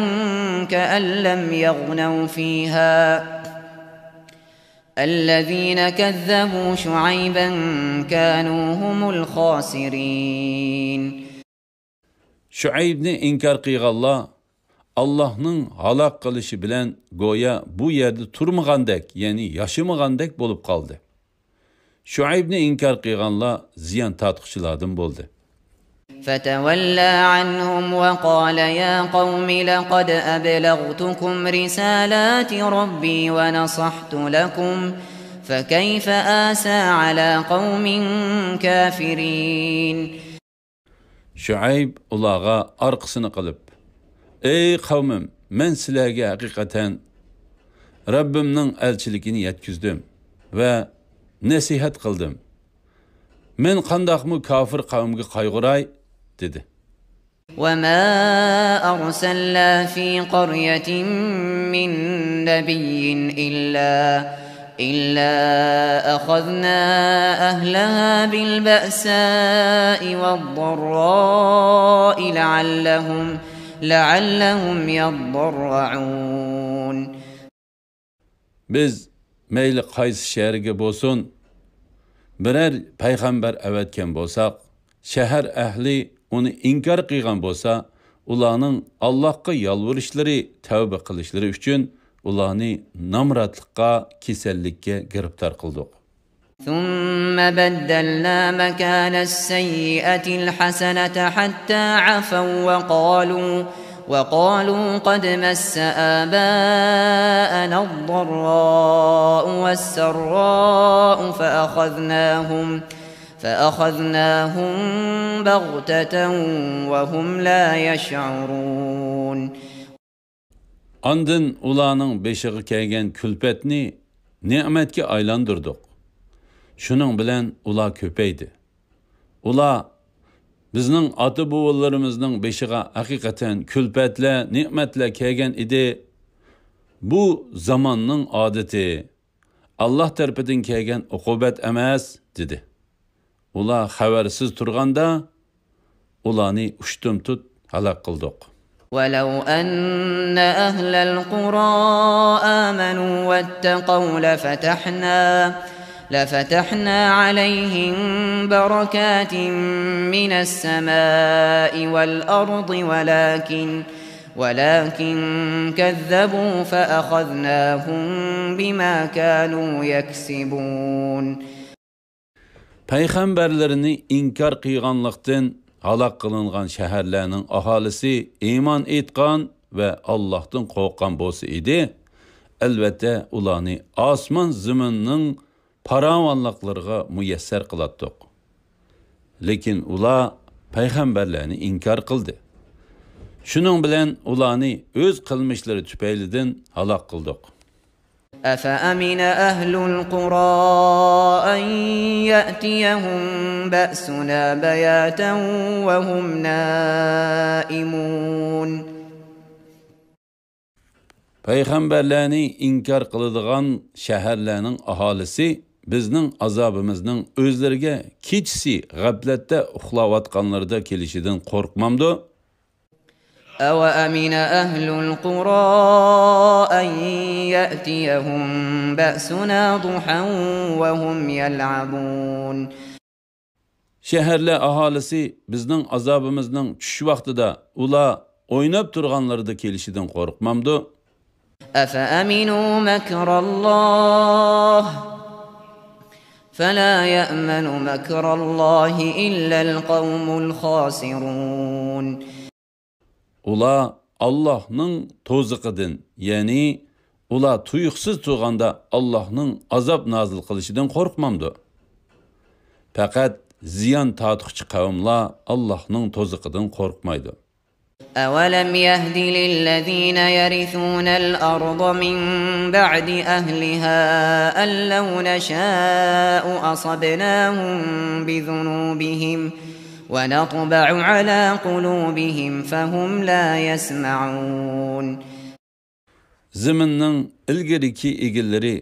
كأن لم يغنوا فيها الذين كذبوا شعيبا كانوا هم الخاسرين. شۇئەيبنى ئىنكار قىلغانلار ئاللاھنىڭ ھالاك قىلىشى بىلەن گويا بۇ يەردە تۇرمىغاندەك، يەنى ياشىمىغاندەك بولۇپ قالدى. شۇئەيبنى ئىنكار قىلغانلار زىيان تارتقۇچىلاردىن بولدى. فتولى عنهم وقال يا قوم لقد أبلغتكم رسالات ربي ونصحت لكم فكيف آسى على قوم كافرين. شۇئەيب ئۇلارغا ئارقىسىنى قىلىپ، ئەي قەۋمىم، مەن سىلەرگە ھەقىقەتەن رەببىمنىڭ ئەلچىلىكىنى يەتكۈزدۈم ۋە نەسىھەت قىلدىم. مەن قانداقمۇ كاپىر قەۋمگە قايغۇراي؟ دېدى. وما أرسلنا في قرية من نبي إلا إلا أخذنا أهلها بالبأساء والضراء لعلهم لعلهم يضرعون. بىز مەيلى قايسى شەھەرگە بولسۇن، بىرەر پەيغەمبەر ئەۋەتكەن بولساق، شەھەر ئەھلى ئۇنى ئىنكار قىلغان بولسا، ئۇلارنىڭ ئاللاھقا يالۋۇرۇشلىرى، تەۋبە قىلىشلىرى ئۈچۈن ئۇلارنى نامراتلىققا، كېسەللىككە گىرىپتار قىلدۇق. ثم بدلنا مكان السيئة الحسنة حتى عفوا وقالوا وقالوا قد مس آباءنا الضراء والسراء فأخذناهم فأخذناهم بغتة وهم لا يشعرون. ئاندىن ئۇلارنىڭ بېشىغا كەلگەن كۈلپەتنى نېمەتكە ئايلاندۇردۇق. شۇنىڭ بىلەن ئۇلار كۆپەيدى. ئۇلار، بىزنىڭ ئاتا-بوۋىلىرىمىزنىڭ بېشىغا ھەقىقەتەن كۈلپەتلەر، نېمەتلەر كەلگەن ئىدى. بۇ زاماننىڭ ئادىتى، ئاللاھ تەرىپىدىن كەلگەن ئوقۇبەت ئەمەس، دېدى. ئۇلار خەۋەرسىز تۇرغاندا، ئۇلارنى ئۇشتۇمتۇت ھالاك قىلدۇق. ولو أن أهل القرى آمنوا واتقوا لفتحنا، لفتحنا عليهم بركات من السماء والأرض ولكن، ولكن كذبوا فأخذناهم بما كانوا يكسبون. پەيغەمبەرلىرىنى ئىنكار قىلغانلىقتىن ھالاك قىلىنغان شەھەرلەرنىڭ ئاھالىسى ئىمان ئېيتقان ۋە ئاللاھتىن قورققان بولسا ئىدى، ئەلۋەتتە، ئۇلارنى ئاسمان زېمىننىڭ پاراۋانلىقلىرىغا مۇيەسسەر قىلاتتۇق. لېكىن ئۇلار پەيغەمبەرلەرنى ئىنكار قىلدى. شۇنىڭ بىلەن ئۇلارنى ئۆز قىلمىشلىرى تۈپەيلىدىن ھالاك قىلدۇق. أفأمن أهل القرى أن يأتيهم بأسنا بياتا وهم نائمون. پەيغەمبەرلەرنى ئىنكار قىلىدىغان شەھەرلەرنىڭ ئاھالىسى بىزنىڭ ئازابىمىزنىڭ ئۆزلىرىگە كېچىسى غەپلەتتە ئۇخلاۋاتقانلىرىدا كېلىشىدىن قورقمامدۇ؟ أوأمن أهل القرى أن يأتيهم بأسنا ضحى وهم يلعبون. شەھەرلەر ئاھالىسى بىزنىڭ ئازابىمىزنىڭ چۈش ۋاقتىدا ئۇلار ئويناپ تۇرغانلىرىدا كېلىشىدىن قورقمامدۇ؟ أفأمنوا مكر الله فلا يأمن مكر الله إلا القوم الخاسرون. ئۇلار ئاللاھنىڭ توزىقىدىن، يەنى ئۇلار تۇيۇقسىز تۇرغاندا ئاللاھنىڭ ئازاب نازىل قىلىشىدىن قورقمامدۇ؟ پەقەت زىيان تارتقۇچى قەۋملەر ئاللاھنىڭ توزىقىدىن قورقمايدۇ. أولم يهد للذين يرثون الأرض من بعد أهلها أن لو نشاء أصبناهم بذنوبهم ونطبع على قلوبهم فهم لا يسمعون. زېمىننىڭ ئىلگىرىكى ئىگىلىرى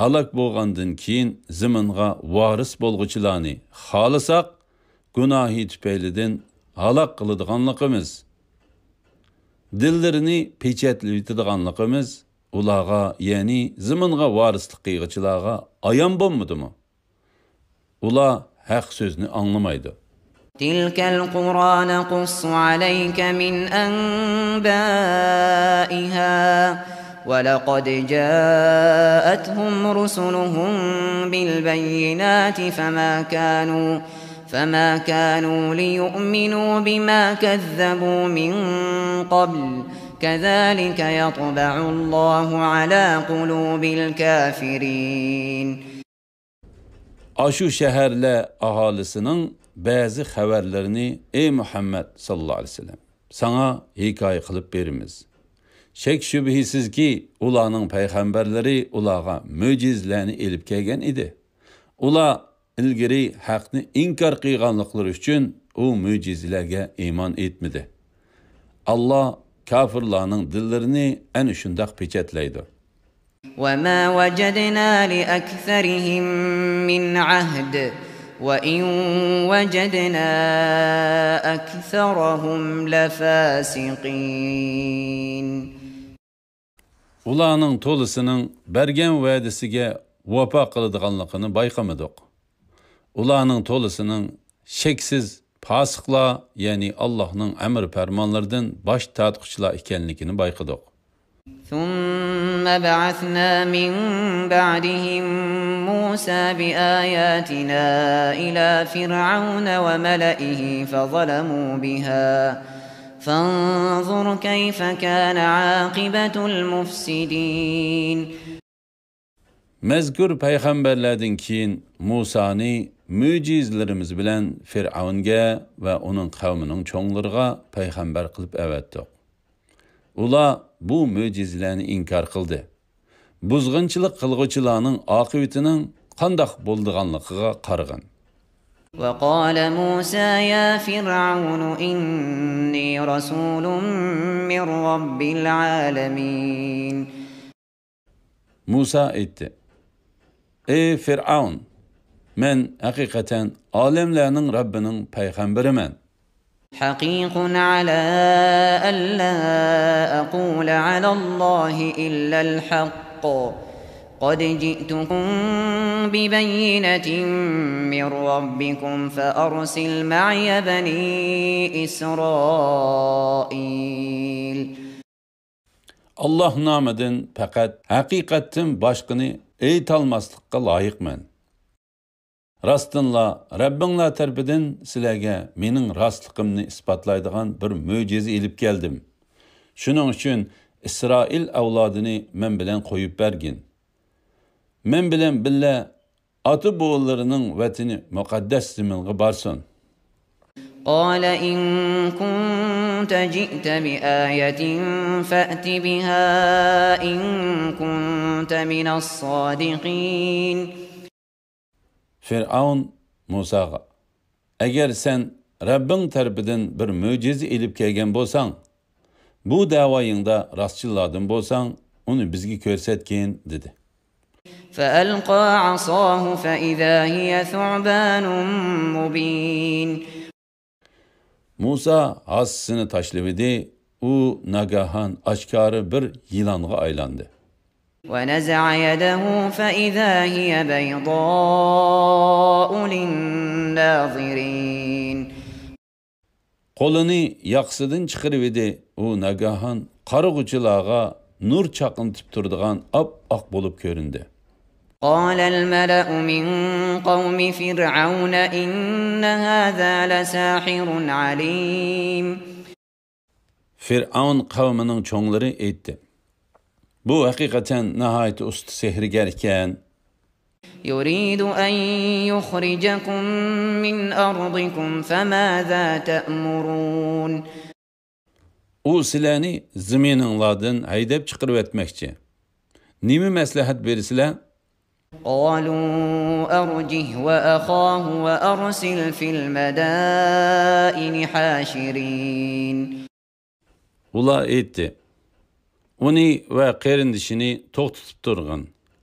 ھالاك بولغاندىن كېيىن زېمىنغا ۋارىس بولغۇچىلارنى خالىساق، گۇناھى تۈپەيلىدىن ھالاك قىلىدىغانلىقىمىز، دىللىرىنى پېچەتلىۋېتىدىغانلىقىمىز ئۇلارغا، يەنى زېمىنغا ۋارىسلىق قىلغۇچىلارغا ئايان بولمىدىمۇ؟ ئۇلار ھەق سۆزنى ئاڭلىمايدۇ. تلك القرى نقص عليك من أنبائها ولقد جاءتهم رسلهم بالبينات فما كانوا، فما كانوا ليؤمنوا بما كذبوا من قبل كذلك يطبع الله على قلوب الكافرين. ئاشۇ شەھەرلەر ئاھالىسىنىڭ بەزى خەۋەرلىرىنى، ئەي مۇھەممەد ساللاللاھۇ ئەلەيھى ۋەسەللەم، ساڭا ھېكايە قىلىپ بېرىمىز. شەك-شۈبھىسىزكى، ئۇلارنىڭ پەيغەمبەرلىرى ئۇلارغا مۆجىزىلەرنى ئېلىپ كەلگەن ئىدى. ئۇلار ئىلگىرى ھەقنى ئىنكار قىلغانلىقلىرى ئۈچۈن ئۇ مۆجىزىلەرگە ئىمان ئېيتمىدى. ئاللا كاپىرلارنىڭ دىللىرىنى ئەنە شۇنداق پېچەتلەيدۇ. وما وجدنا لأكثرهم من عهد وإن وجدنا أكثرهم لفاسقين. ئۇلارنىڭ تولىسىنىڭ بەرگەن ۋەدىسىگە ۋاپا قىلىدىغانلىقىنى بايقىمىدۇق. ئۇلارنىڭ تولىسىنىڭ شەكسىز پاسىقلار، يەنى ئاللاھنىڭ ئەمر پەرمانلىرىدىن باش تارتقۇچىلار ئىكەنلىكىنى بايقىدۇق. ثم بعثنا من بعدهم موسى بآياتنا إلى فرعون وملئه فظلموا بها فانظر كيف كان عاقبة المفسدين. مەزكۇر پەيغەمبەرلەردىن كېيىن مۇسانى مۆجىزىلىرىمىز بىلەن فىرئەۋنگە ۋە ئۇنىڭ قەۋمىنىڭ چوڭلىرىغا پەيغەمبەر قىلىپ ئەۋەتتۇق. ئۇلار بۇ مۆجىزىلەرنى ئىنكار قىلدى. بۇزغۇنچىلىق قىلغۇچىلارنىڭ ئاقىۋىتىنىڭ قانداق بولىدىغانلىقىغا قارىغىن. وقال موسى يا فرعون إني رسول من رب العالمين. مۇسا ئېيتتى: ئەي فىرئەۋن، مەن ھەقىقەتەن ئالەملەرنىڭ رەببىنىڭ پەيغەمبىرىمەن. حقيق على ألا أقول على الله إلا الحق. قد جئتكم ببينة من ربكم فأرسل معي بني إسرائيل. ئاللاھ نامىدىن پەقەت ھەقىقەتتىن باشقىنى ئېيتالماسلىققا لايىقمەن. راستتىنلا رەببىڭلار تەرىپىدىن سىلەرگە مېنىڭ راستلىقىمنى ئىسپاتلايدىغان بىر مۆجىزە ئېلىپ كەلدىم. شۇنىڭ ئۈچۈن ئىسرائىل ئەۋلادىنى مەن بىلەن قويۇپ بەرگىن. مەن بىلەن بىللە ئاتا-بوۋىلىرىنىڭ ۋەتىنى مۇقەددەس زېمىنغا بارسۇن. قال إن كنت جئت بآية فأت بها إن كنت من الصادقين. فىرئەۋن مۇساغا: ئەگەر سەن رەببىڭ تەرىپىدىن بىر مۆجىزە ئېلىپ كەلگەن بولساڭ، بۇ دەۋايىڭدا راستچىللاردىن بولساڭ، ئۇنى بىزگە كۆرسەتكىن، دېدى. فألقى عصاه فإذا هي ثعبان مبين. مۇسا ھاسىسىنى تاشلىۋىدى، ئۇ ناگاھان ئاشكارا بىر يىلانغا ئايلاندى. ونزع يده فإذا هي بيضاء للناظرين. قولىنى ياقىسىدىن چىقىرىۋىدى، ئۇ ناگاھان قارىغۇچىلارغا نۇر چاقنىتىپ تۇرىدىغان ئاپئاق بولۇپ كۆرۈندى. قال الملأ من قوم فرعون إن هذا لساحر عليم. فىرئەۋن قەۋمىنىڭ چوڭلىرى ئېيتتى: بۇ ھەقىقەتەن ناھايىتى ئۇستا سېھىرگەر ئىكەن. يريد أن يخرجكم من أرضكم فماذا تأمرون. ئۇ سىلەرنى زېمىنىڭلاردىن ھەيدەپ چىقىرىۋەتمەكچى. نېمە مەسلىھەت بېرىسىلەر؟ قالوا أرجه وأخاه وأرسل في المدائن حاشرين. ئۇلار ئېيتتى: ئۇنى ۋە قېرىندىشىنى توختىتىپ تۇرغىن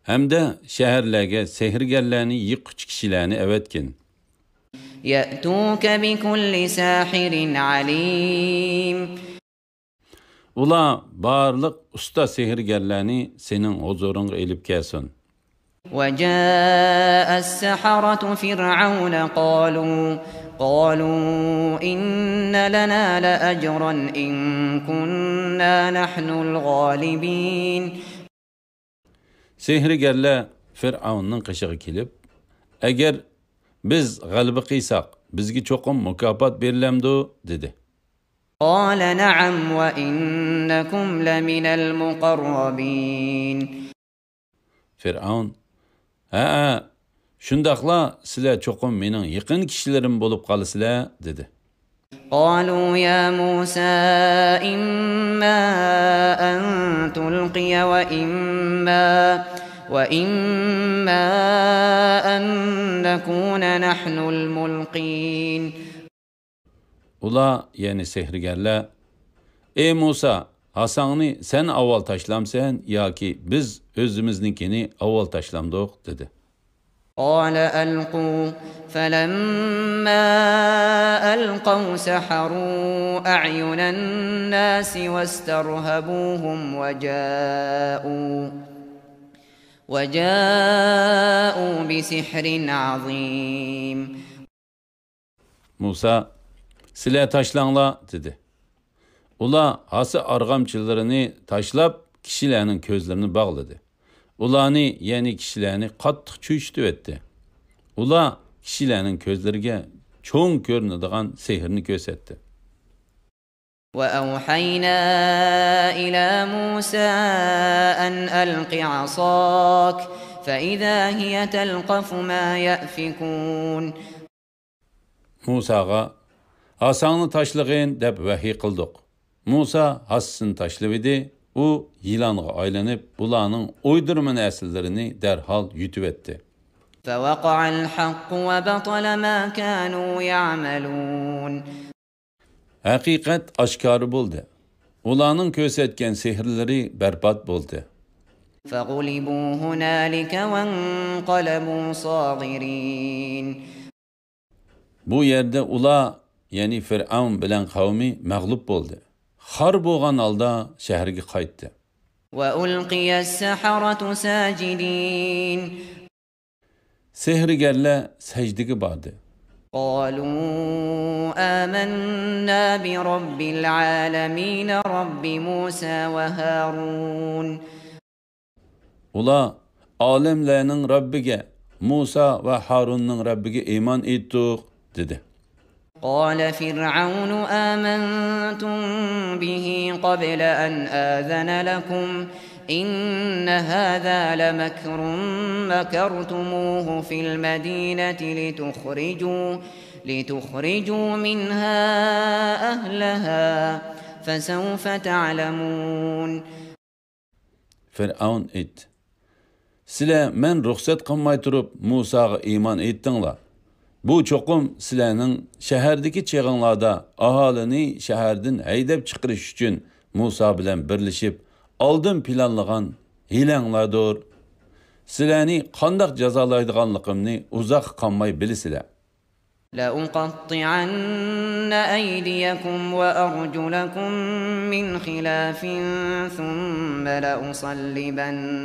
ھەمدە شەھەرلەرگە سېھىرگەرلەرنى يىغقۇچى كىشىلەرنى ئەۋەتكىن. يأتوك بكل ساحر عليم. ئۇلار بارلىق ئۇستا سېھىرگەرلەرنى سېنىڭ ھۇزۇرۇڭغا ئېلىپ كەلسۇن. وجاء السحرة فرعون قالوا، قالوا إن لنا لأجرا إن كنا نحن الغالبين. سېھىرگەرلەر فىرئەۋننىڭ قېشىغا كېلىپ، ئەگەر بىز غەلىبە قىلساق، بىزگە چوقۇم مۇكاپات بېرىلەمدۇ؟ دېدى. قال نعم وإنكم لمن المقربين. فىرئەۋن: ھەئە، شۇنداقلا سىلەر چوقۇم مېنىڭ يېقىن كىشىلىرىم بولۇپ قالىسىلەر، دېدى. قالوا يا موسى إما أن تلقي وإما، وإما أن نكون نحن الملقين. ئۇلار، يەنى سېھىرگەرلەر: ئەي مۇسا، ھاساڭنى سەن ئاۋۋال تاشلامسەن ياكى بىز ئۆزىمىزنىڭكىنى ئاۋۋال تاشلامدۇق؟ دېدى. قال ألقوا، فلما ألقوا سحروا أعين الناس واسترهبوهم وجاءوا، وجاءوا بسحر عظيم. مۇسا: سىلەر تاشلاڭلار، دېدى. ئۇلار ھاسا ئارغامچىلىرىنى تاشلاپ، كىشىلەرنىڭ كۆزلىرىنى باغلىدى. ئۇلارنى، يەنى كىشىلەرنى قاتتىق چۆچۈتۈۋەتتى. ئۇلار كىشىلەرنىڭ كۆزلىرىگە چوڭ كۆرۈنىدىغان سېھىرنى كۆرسەتتى. وأوحينا إلى موسى أن ألق عصاك فإذا هي تلقف ما يأفكون. مۇساغا: ھاساڭنى تاشلىغىن، دەپ ۋەھىي قىلدۇق. مۇسا ھاسىسىنى تاشلىۋىدى، ئۇ يىلانغا ئايلىنىپ، بۇلارنىڭ ئويدۇرما نەرسىلىرىنى دەرھال يۇتۇۋەتتى. فوقع الحق وبطل ما كانوا يعملون. ھەقىقەت ئاشكارا بولدى. ئۇلارنىڭ كۆرسەتكەن سېھىرلىرى بەربات بولدى. فغلبوا هنالك وانقلبوا صاغرين. بۇ يەردە ئۇلار، يەنى فىرئەۋن بىلەن قەۋمى مەغلۇپ بولدى. خار بولغان ھالدا شەھەرگە قايتتى. وألقي السحرة ساجدين. سېھىرگەرلەر سەجدىگە باردى. قالوا آمنا برب العالمين رب موسى وهارون. ئۇلار ئالەملەرنىڭ رەببىگە، مۇسا ۋە ھارۇننىڭ رەببىگە ئىمان ئېيتتۇق، دېدى. قال فرعون آمنتم به قبل أن آذن لكم إن هذا لمكر مكرتموه في المدينة لتخرجوا، لتخرجوا منها أهلها فسوف تعلمون. فىرئەۋن ئېيتتى، سىلەر مەن رۇخسەت قىلماي تۇرۇپ مۇساغا ئىمان ئېيتتىڭلار. بۇ چوقۇم سىلەرنىڭ شەھەردىكى چېغىڭلاردا ئاھالىنى شەھەردىن ھەيدەپ چىقىرىش ئۈچۈن مۇسا بىلەن بىرلىشىپ ئالدىن پىلانلىغان ھىيلەڭلاردۇر. سىلەرنى قانداق جازالايدىغانلىقىمنى ئۇزاققا قالماي بىلىسىلەر. لأقطعن أيديكم وأرجلكم من خلاف ثم لأصلبنكم،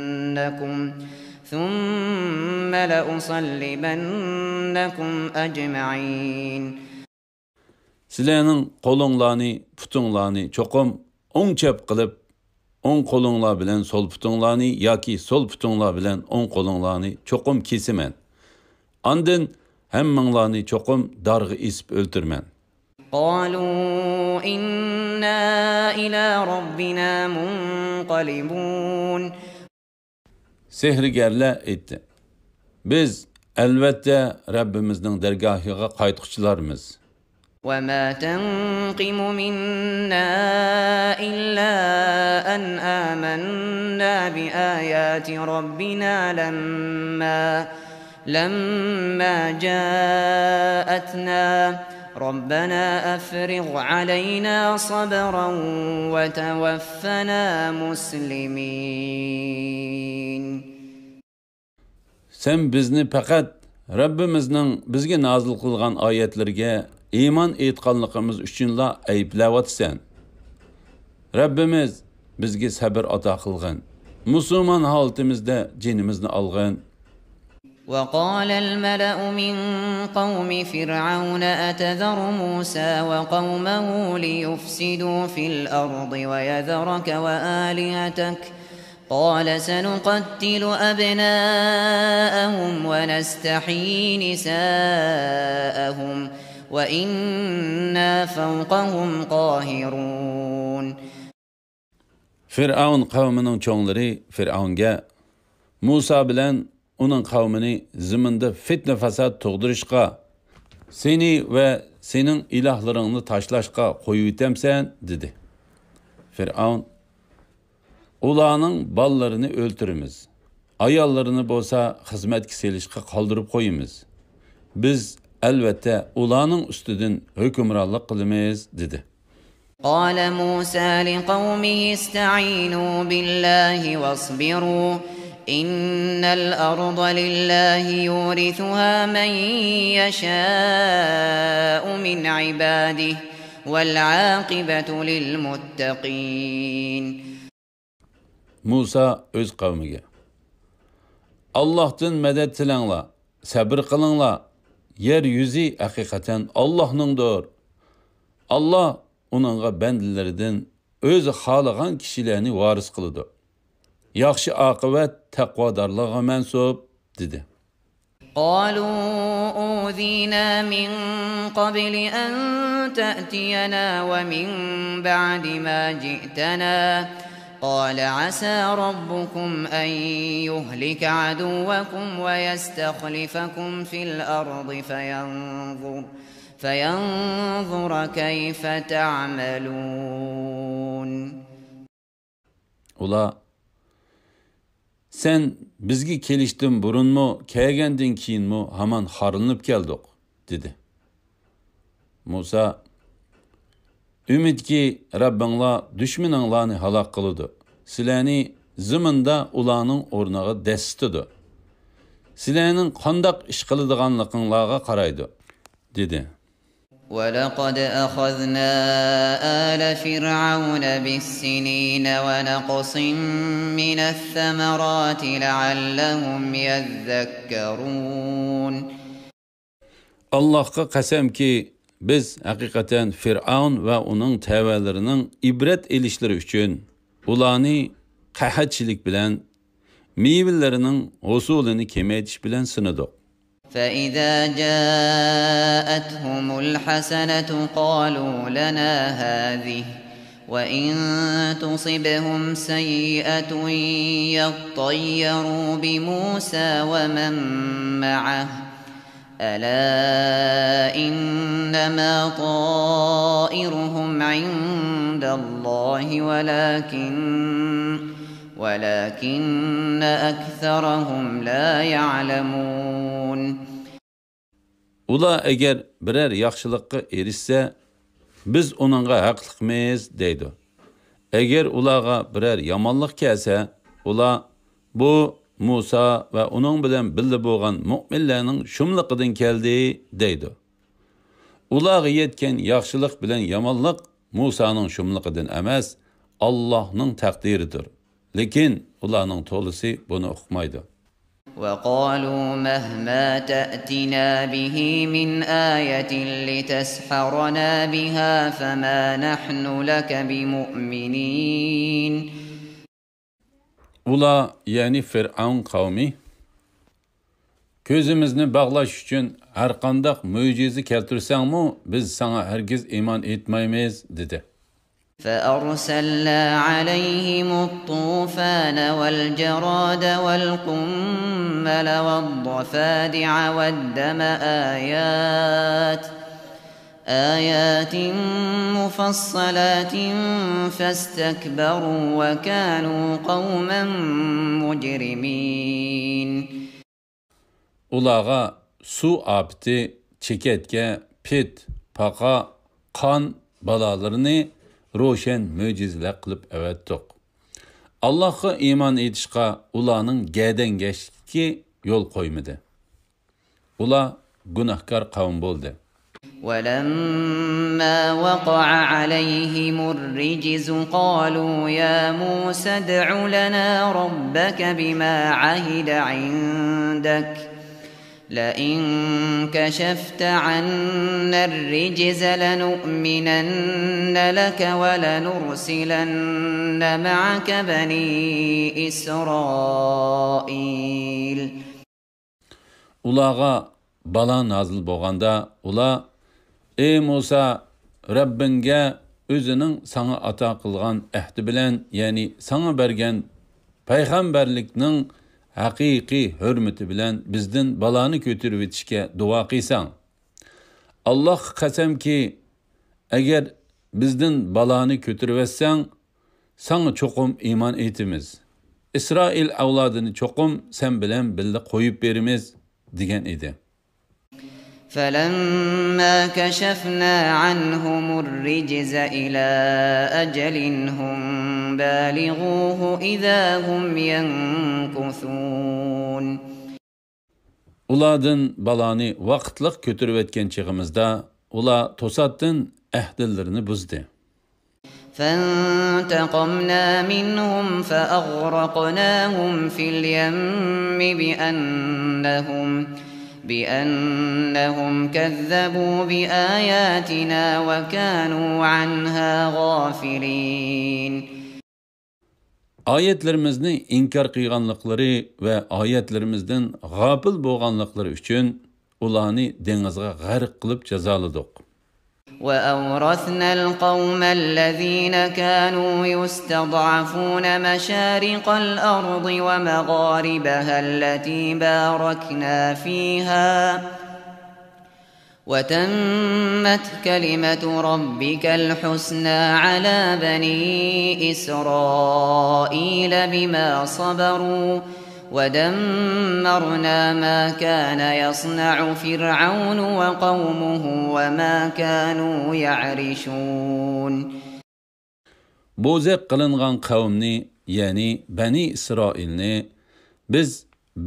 ثم لأصلبنكم أجمعين. سىلەرنىڭ قولۇڭلارنى، پۇتۇڭلارنى چوقۇم ئوڭ چەپ قىلىپ، ئوڭ قولۇڭلار بىلەن سول پۇتۇڭلارنى ياكى سول پۇتۇڭلار بىلەن ئوڭ قولۇڭلارنى چوقۇم كېسىمەن. ئاندىن ھەممىڭلارنى چوقۇم دارغا ئېسىپ ئۆلتۈرىمەن. قالوا إنا إلى ربنا منقلبون. سېھىرگەرلەر ئېيتتى، بىز، ئەلۋەتتە، رەببىمىزنىڭ دەرگاھىغا قايتقۇچىلارمىز. وما تنقم منا إلا أن آمنا بآيات ربنا لما، لما جاءتنا. ربنا أفرغ علينا صبرا وتوفنا مسلمين. سەن بىزنى پەقەت رەببىمىزنىڭ بىزگە نازىل قىلغان ئايەتلىرىگە ئىمان ئېيتقانلىقىمىز ئۈچۈنلا ئەيىبلەۋاتىسەن. رەببىمىز بىزگە سەبر ئاتا قىلغىن. مۇسۇلمان ھالىتىمىزدە جېنىمىزنى ئالغىن. وقال الملأ من قوم فرعون أتذر موسى وقومه ليفسدوا في الأرض ويذرك وآلهتك قال سنقتل أبناءهم ونستحيي نساءهم وإنا فوقهم قاهرون. فىرئەۋن قەۋمىنىڭ چوڭلىرى فىرئەۋنگە، مۇسا بىلەن ئۇنىڭ قەۋمىنى زېمىندا فىتنە-فاساد تۇغدۇرۇشقا، سېنى ۋە سېنىڭ ئىلاھلىرىڭنى تاشلاشقا قويۇۋېتەمسەن؟ دېدى. فىرئەۋن، ئۇلارنىڭ بالىلىرىنى ئۆلتۈرىمىز، ئاياللىرىنى بولسا خىزمەتكە سېلىشقا قالدۇرۇپ قويىمىز. بىز، ئەلۋەتتە، ئۇلارنىڭ ئۈستىدىن ھۆكۈمرانلىق قىلىمىز، دېدى. قال موسى لقومه استعينوا بالله واصبروا إن الأرض لله يورثها من يشاء من عباده والعاقبة للمتقين. مۇسا ئۆز قەۋمىگە، ئاللاھتىن مەدەت تىلەڭلار، سەبرى قىلىڭلار، يەر يۈزى ھەقىقەتەن ئاللاھنىڭدۇر. ئاللاھ ئۇنىڭغا بەندىلىرىدىن ئۆزى خالىغان كىشىلەرنى ۋارىس قىلىدۇ. ياخشى ئاقىۋەت تەقۋادارلارغا مەنسۇپ، دېدى. قالوا أوذينا من قبل أن تأتينا ومن بعد ما جئتنا قال عسى ربكم أن يهلك عدوكم ويستخلفكم في الأرض فينظر، فينظر كيف تعملون. ئۇلار، سەن بىزگە كېلىشتىن بۇرۇنمۇ، كەلگەندىن كېيىنمۇ ھامان خارلىنىپ كەلدۇق، دېدى. مۇسا، ئۈمىدكى، رەببىڭلار دۈشمىنىڭلارنى ھالاك قىلىدۇ، سىلەرنى زېمىندا ئۇلارنىڭ ئورنىغا دەسسىتىدۇ. سىلەرنىڭ قانداق ئىش قىلىدىغانلىقىڭلارغا قارايدۇ، دېدى. ولقد أخذنا آل فرعون بالسنين ونقص من الثمرات لعلهم يذكرون. ئاللاھقا قەسەمكى، بىز ھەقىقەتەن فىرئەۋن ۋە ئۇنىڭ تەۋەلىرىنىڭ ئىبرەت ئېلىشلىرى ئۈچۈن ئۇلارنى قەھەتچىلىك بىلەن، مېۋىلىرىنىڭ ھوسۇلىنى كېمەيتىش بىلەن سىنىدۇق. فإذا جاءتهم الحسنة قالوا لنا هذه وإن تصبهم سيئة يطيروا بموسى ومن معه ألا إنما طائرهم عند الله ولكن ولكن أكثرهم لا يعلمون. ئۇلار ئەگەر بىرەر ياخشىلىققا ئېرىشسە، بىز ئۇنىڭغا ھەقلىقمىز، دەيدۇ. ئەگەر ئۇلارغا بىرەر يامانلىق كەلسە، ئۇلار، بۇ مۇسا ۋە ئۇنىڭ بىلەن بىللە بولغان مۆمىنلەرنىڭ شۇملۇقىدىن كەلدى، دەيدۇ. ئۇلارغا يەتكەن ياخشىلىق بىلەن يامانلىق مۇسانىڭ شۇملۇقىدىن ئەمەس، ئاللاھنىڭ تەقدىرىدۇر. لېكىن ئۇلارنىڭ تولىسى بۇنى ئۇقمايدۇ. وقالوا مهما تأتنا به من آية لتسحرنا بها فما نحن لك بمؤمنين. ئۇلار، يەنى فىرئەۋن قەۋمى، كۆزىمىزنى باغلاش ئۈچۈن ھەرقانداق مۆجىزە كەلتۈرسەڭمۇ، بىز ساڭا ھەرگىز ئىمان ئېيتمايمىز، دېدى. فأرسلنا عليهم الطوفان والجراد والقمل والضفادع والدم آيات آيات مفصلات فاستكبروا وكانوا قوما مجرمين. ئۇلارغا سۇ ئاپىتى، چېكەتكە، پىت، پاقا، قان بالالىرىنى روشەن مۆجىزىلەر قىلىپ ئەۋەتتۇق. ئاللاھقا ئىمان ئېيتىشقا ئۇلارنىڭ گەدەنگەشلىكى يول قويمىدى. ئۇلار گۇناھكار قەۋم بولدى. ولما وقع عليهم الرجز قالوا يا موسى ادع لنا ربك بما عهد عندك لئن كشفت عنا الرجز لنؤمنن لك ولنرسلن معك بني إسرائيل. ئۇلارغا بالا نازىل بولغاندا، ئۇلار، ئەي مۇسا، رەببىڭگە ئۆزىنىڭ ساڭا ئاتا قىلغان ئەھدى بىلەن، يەنى ساڭا بەرگەن پەيغەمبەرلىكنىڭ ھەقىقىي ھۆرمىتى بىلەن بىزدىن بالانى كۆتۈرۈۋېتىشكە دۇئا قىلساڭ. ئاللاھقا قەسەمكى، ئەگەر بىزدىن بالانى كۆتۈرۈۋەتسەڭ، ساڭا چوقۇم ئىمان ئېيتىمىز. ئىسرائىل ئەۋلادىنى چوقۇم سەن بىلەن بىللە قويۇپ بېرىمىز، دېگەن ئىدى. فلما كشفنا عنهم الرجز إلى أجل هم بالغوه إذا هم ينكثون. ئۇلاردىن بالانى ۋاقىتلىق كۆتۈرۈۋەتكەن چېغىمىزدا، ئۇلار توساتتىن ئەھدىلىرىنى بۇزدى. فانتقمنا منهم فأغرقناهم في اليم بأنهم، بأنهم كذبوا بآياتنا وكانوا عنها غافلين. ئايەتلىرىمىزنى ئىنكار قىلغانلىقلىرى ۋە ئايەتلىرىمىزدىن غاپىل بولغانلىقلىرى ئۈچۈن ئۇلارنى دېڭىزغا غەرق قىلىپ جازالىدۇق. وأورثنا القوم الذين كانوا يستضعفون مشارق الأرض ومغاربها التي باركنا فيها وتمت كلمة ربك الحسنى على بني إسرائيل بما صبروا ودمرنا ما كان يصنع فرعون وقومه وما كانوا يعرشون. بوزەك قىلىنغان قەۋمنى، يەنى بەنى ئىسرائىلنى بىز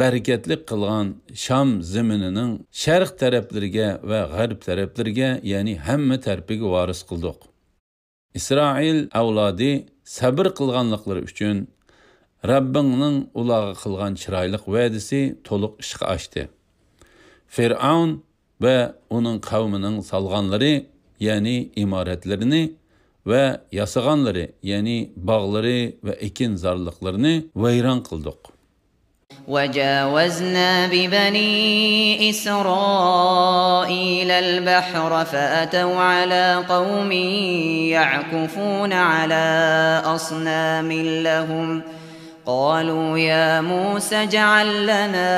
بەرىكەتلىك قىلغان شام زېمىنىنىڭ شەرق تەرەپلىرىگە ۋە غەرب تەرەپلىرىگە، يەنى ھەممە تەرىپىگە ۋارىس قىلدۇق. ئىسرائىل ئەۋلادى سەبر قىلغانلىقلىرى ئۈچۈن رەببىڭنىڭ ئۇلارغا قىلغان چىرايلىق ۋەدىسى تولۇق ئىشقا ئاشتى. فىرئەۋن ۋە ئۇنىڭ قەۋمىنىڭ سالغانلىرى، يەنى ئىمارەتلىرىنى ۋە ياسىغانلىرى، يەنى باغلىرى ۋە ئېكىنزارلىقلىرىنى ۋەيران قىلدۇق. وجاوزنا ببني إسرائيل البحر فأتوا على قوم يعكفون على أصنام لهم قالوا يا موسى اجعل لنا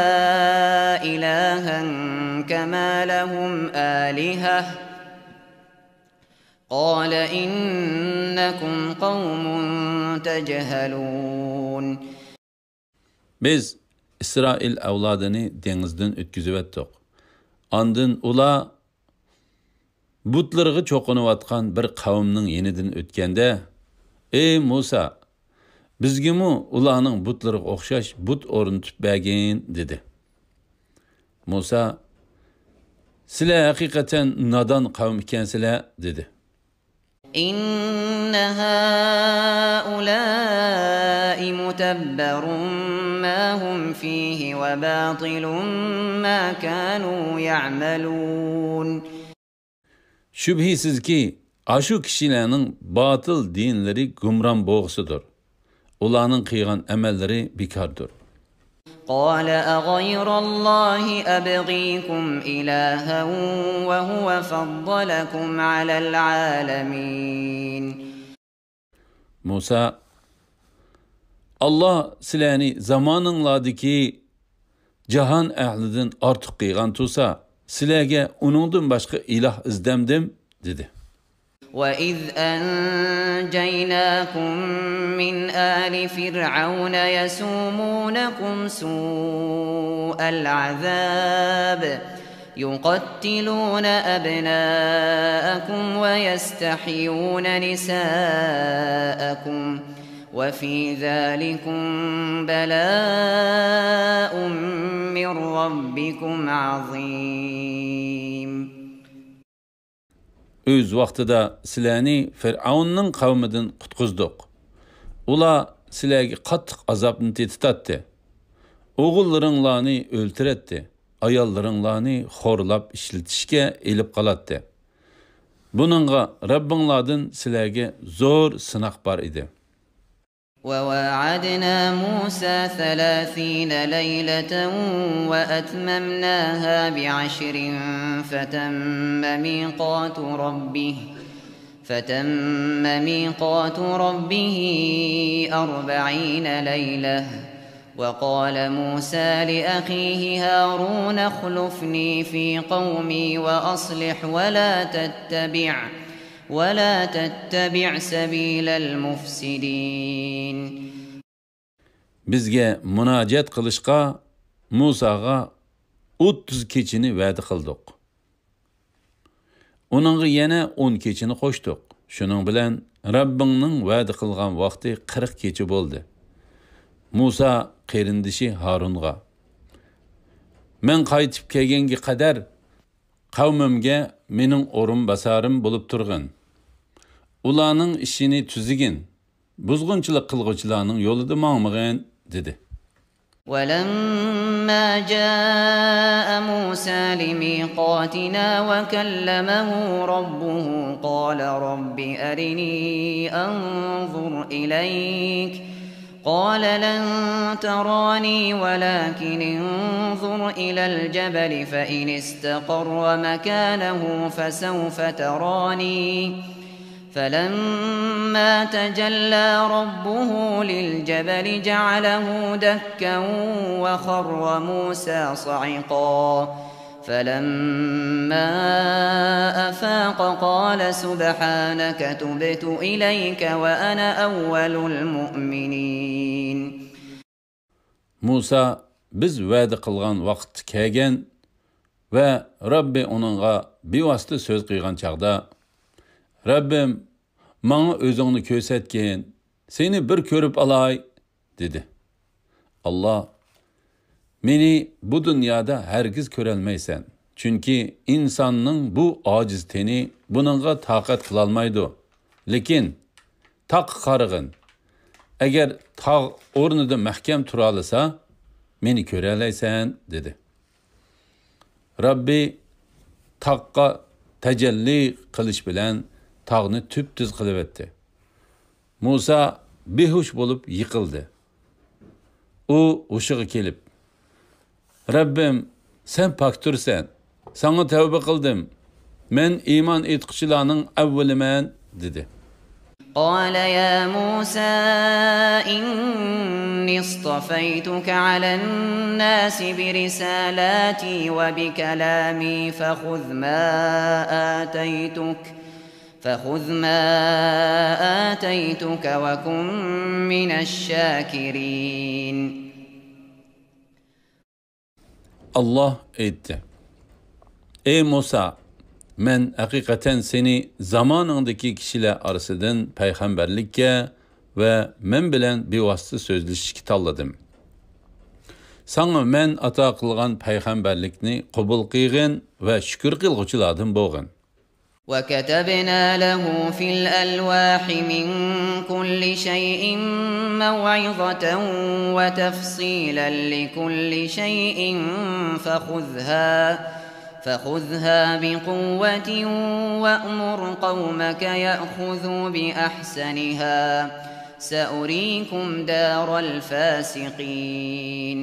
إلها كما لهم آلهة قال إنكم قوم تجهلون. بىز ئىسرائىل ئەۋلادىنى دېڭىزدىن ئۆتكۈزۈۋەتتۇق. ئاندىن ئۇلار بۇتلىرىغا چوقۇنۇۋاتقان بىر قەۋمنىڭ يېنىدىن ئۆتكەندە، ئەي مۇسا، بىزگىمۇ ئۇلارنىڭ بۇتلىرىغا ئوخشاش بۇت ئورنىتىپ بەرگىن، دېدى. مۇسا، سىلەر ھەقىقەتەن نادان قەۋم ئىكەنسىلەر، دېدى. إن هؤلاء متبر ما هم فيه وباطل ما كانوا يعملون. شۈبھىسىزكى، ئاشۇ كىشىلەرنىڭ باتىل دىنلىرى گۇمران بوغىسىدۇر. ئۇلارنىڭ قىلغان ئەمەللىرى بىكاردۇر. قال أغير الله أبغيكم إلها وهو فضلكم على العالمين. مۇسا، ئاللا سىلەرنى زامانىڭلاردىكى جاھان ئەھلىدىن ئارتۇق قىلغان تۇرسا، سىلەرگە ئۇنىڭدىن باشقا ئىلاھ ئىزدەمدىم، دېدى. وإذ أنجيناكم من آل فرعون يسومونكم سوء العذاب يقتلون أبناءكم ويستحيون نساءكم وفي ذلكم بلاء من ربكم عظيم. ئۆز ۋاقتىدا سىلەرنى فىرئەۋننىڭ قەۋمىدىن قۇتقۇزدۇق. ئۇلار سىلەرگە قاتتىق ئازابنى تېتىتاتتى. ئوغۇللىرىڭلارنى ئۆلتۈرەتتى، ئاياللىرىڭلارنى خورلاپ ئىشلىتىشكە ئېلىپ قالاتتى. بۇنىڭغا رەببىڭلاردىن سىلەرگە زور سىناق بار ئىدى. وواعدنا موسى ثلاثين ليلة وأتممناها بعشر فتم ميقات ربه، فتم ميقات ربه أربعين ليلة. وقال موسى لأخيه هارون اخلفني في قومي وأصلح ولا تتبع ولا تتبع سبيل المفسدين. بىزگە مۇناجات قىلىشقا مۇساغا ئوتتۇز كېچىنى ۋەدە قىلدۇق. ئۇنىڭغا يەنە ئون كېچىنى قوشتۇق. شۇنىڭ بىلەن رەببىڭنىڭ ۋەدە قىلغان ۋاقتى قىرىق كېچە بولدى. مۇسا قېرىندىشى ھارۇنغا، مەن قايتىپ كەلگەنگە قەدەر قەۋمىمگە مېنىڭ ئورۇنباسارىم بولۇپ تۇرغىن. ئۇلارنىڭ ئىشىنى تۈزىگىن، بۇزغۇنچىلىق قىلغۇچىلارنىڭ يولىدا ماڭمىغىن، دېدى. ولما جاء موسى لميقاتنا وكلمه ربه قال رب أرني أنظر إليك قال لن تراني ولكن انظر إلى الجبل فإن استقر مكانه فسوف تراني. فلما تجلى ربه للجبل جعله دكا وخر موسى صعقا. فلما أفاق قال سبحانك تبت إليك وأنا أول المؤمنين. مۇسا بىز ۋەدە قىلغان ۋاقىتتا كەلگەن ۋە رەببى ئۇنىڭغا بىۋاسىتە سۆز قىلغان چاغدا، رەببىم، ماڭا ئۆزۈڭنى كۆرسەتكىن، سېنى بىر كۆرۈپ ئالاي، دېدى. ئاللا، مېنى بۇ دۇنيادا ھەرگىز كۆرەلمەيسەن، چۈنكى ئىنساننىڭ بۇ ئاجىز تېنى بۇنىڭغا تاقەت قىلالمايدۇ. لېكىن تاغقا قارىغىن، ئەگەر تاغ ئورنىدا مەھكەم تۇرالىسا، مېنى كۆرەلەيسەن، دېدى. رەببى تاغقا تەجەللى قىلىش بىلەن تاغنى تۈپتۈز قىلىۋەتتى. مۇسا بىھوش بولۇپ يىقىلدى. ئۇ ھوشىغا كېلىپ، رەببىم، سەن پاكتۇرسەن، ساڭا تەۋبە قىلدىم، مەن ئىمان ئېيتقۇچىلارنىڭ ئەۋۋىلىمەن، دېدى. قال يا موسى إني اصطفيتك على الناس برسالاتي وبكلامي فخذ ما آتيتك فخذ ما آتيتك وكن من الشاكرين. ئاللا ئېيتتى، ئەي مۇسا، مەن ھەقىقەتەن سېنى زامانىڭدىكى كىشىلەر ئارىسىدىن پەيغەمبەرلىككە ۋە مەن بىلەن بىۋاسىتە سۆزلىشىشكە تاللىدىم. ساڭا مەن ئاتا قىلغان پەيغەمبەرلىكنى قوبۇل قىلغىن ۋە شۈكۈر قىلغۇچىلاردىن بولغىن. وكتبنا له في الألواح من كل شيء موعظة وتفصيلا لكل شيء فخذها فخذها بقوة وأمر قومك يأخذوا بأحسنها سأريكم دار الفاسقين.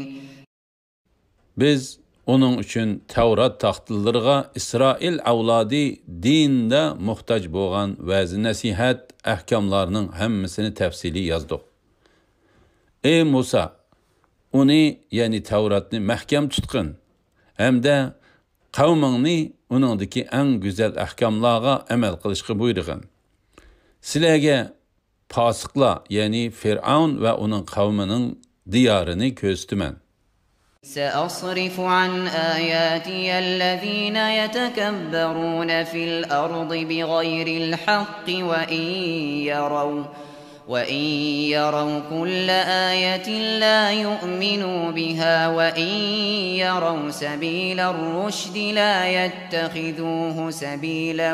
بىز ئۇنىڭ ئۈچۈن تەۋرات تاختىلىرىغا ئىسرائىل ئەۋلادى دىندا موھتاج بولغان ۋەزى-نەسىھەت ئەھكاملارنىڭ ھەممىسىنى تەپسىلىي يازدۇق. ئەي مۇسا، ئۇنى، يەنى تەۋراتنى مەھكەم تۇتقىن ھەمدە قەۋمىڭنى ئۇنىڭدىكى ئەڭ گۈزەل ئەھكاملارغا ئەمەل قىلىشقا بۇيرۇغىن. سىلەرگە پاسىقلار، يەنى فىرئەۋن ۋە ئۇنىڭ قەۋمىنىڭ دىيارىنى كۆرسىتىمەن. سأصرف عن آياتي الذين يتكبرون في الأرض بغير الحق وإن يروا وإن يروا كل آية لا يؤمنوا بها وإن يروا سبيل الرشد لا يتخذوه سبيلا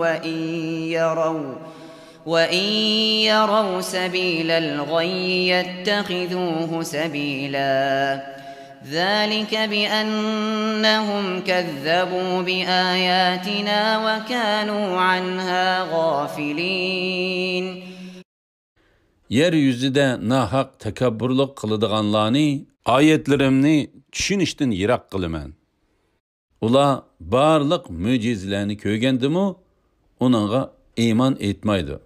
وإن يروا وإن يروا سبيل الغي يتخذوه سبيلا ذلك بأنهم كذبوا بآياتنا وكانوا عنها غافلين. يەر يۈزىدە ناھەق تەكەببۇرلۇق قىلىدىغانلارنى ئايەتلىرىمنى چۈشىنىشتىن يىراق قىلىمەن. ئۇلار بارلىق مۆجىزىلەرنى كۆرگەندىمۇ ئۇنىڭغا ئىمان ئېيتمايدۇ.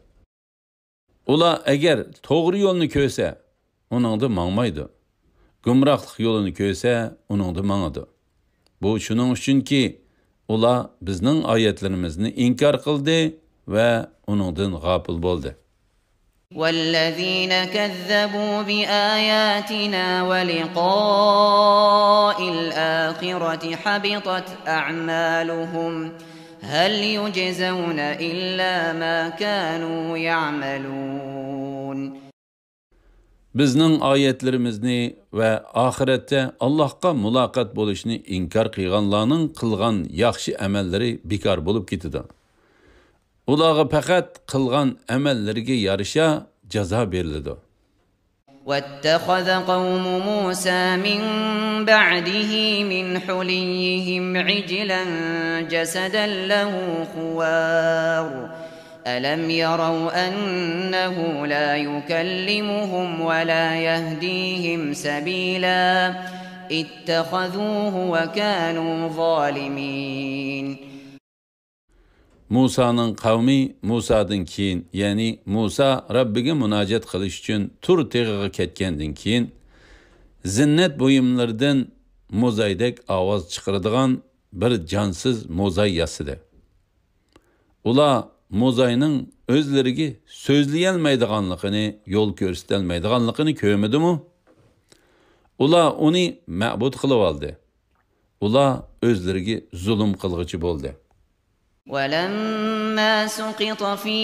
ئۇلار ئەگەر توغرا يولنى كۆرسە، ئۇنىڭدا ماڭمايدۇ. گۇمراھلىق يولىنى كۆرسە، ئۇنىڭدا ماڭىدۇ. بۇ شۇنىڭ ئۈچۈنكى، ئۇلار بىزنىڭ ئايەتلىرىمىزنى ئىنكار قىلدى ۋە ئۇنىڭدىن غاپىل بولدى. والذين كذبوا بآياتنا ولقاء الآخرة حبطت أعمالهم هل يجزون إلا ما كانوا يعملون. بىزنىڭ ئايەتلىرىمىزنى ۋە ئاخىرەتتە ئاللاھقا مۇلاقات بولۇشنى ئىنكار قىلغانلارنىڭ قىلغان ياخشى ئەمەللىرى بىكار بولۇپ كېتىدۇ. ئۇلارغا پەقەت قىلغان ئەمەللىرىگە يارىشا جازا بېرىلىدۇ. واتخذ قوم موسى من بعده من حليهم عجلا جسدا له خوار ألم يروا أنه لا يكلمهم ولا يهديهم سبيلا اتخذوه وكانوا ظالمين. مۇسانىڭ قەۋمى مۇسادىن كېيىن، يەنى مۇسا رەببىگە مۇناجات قىلىش ئۈچۈن تۇر تېغىغا كەتكەندىن كېيىن، زىننەت بۇيۇملىرىدىن موزايدەك ئاۋاز چىقىرىدىغان بىر جانسىز موزاي ياسىدى. ئۇلار موزاينىڭ ئۆزلىرىگە سۆزلىيەلمەيدىغانلىقىنى، يول كۆرسىتەلمەيدىغانلىقىنى كۆرمىدىمۇ؟ ئۇلار ئۇنى مەبۇد قىلىۋالدى. ئۇلار ئۆزلىرىگە زۇلۇم قىلغۇچى بولدى. ولما سقط في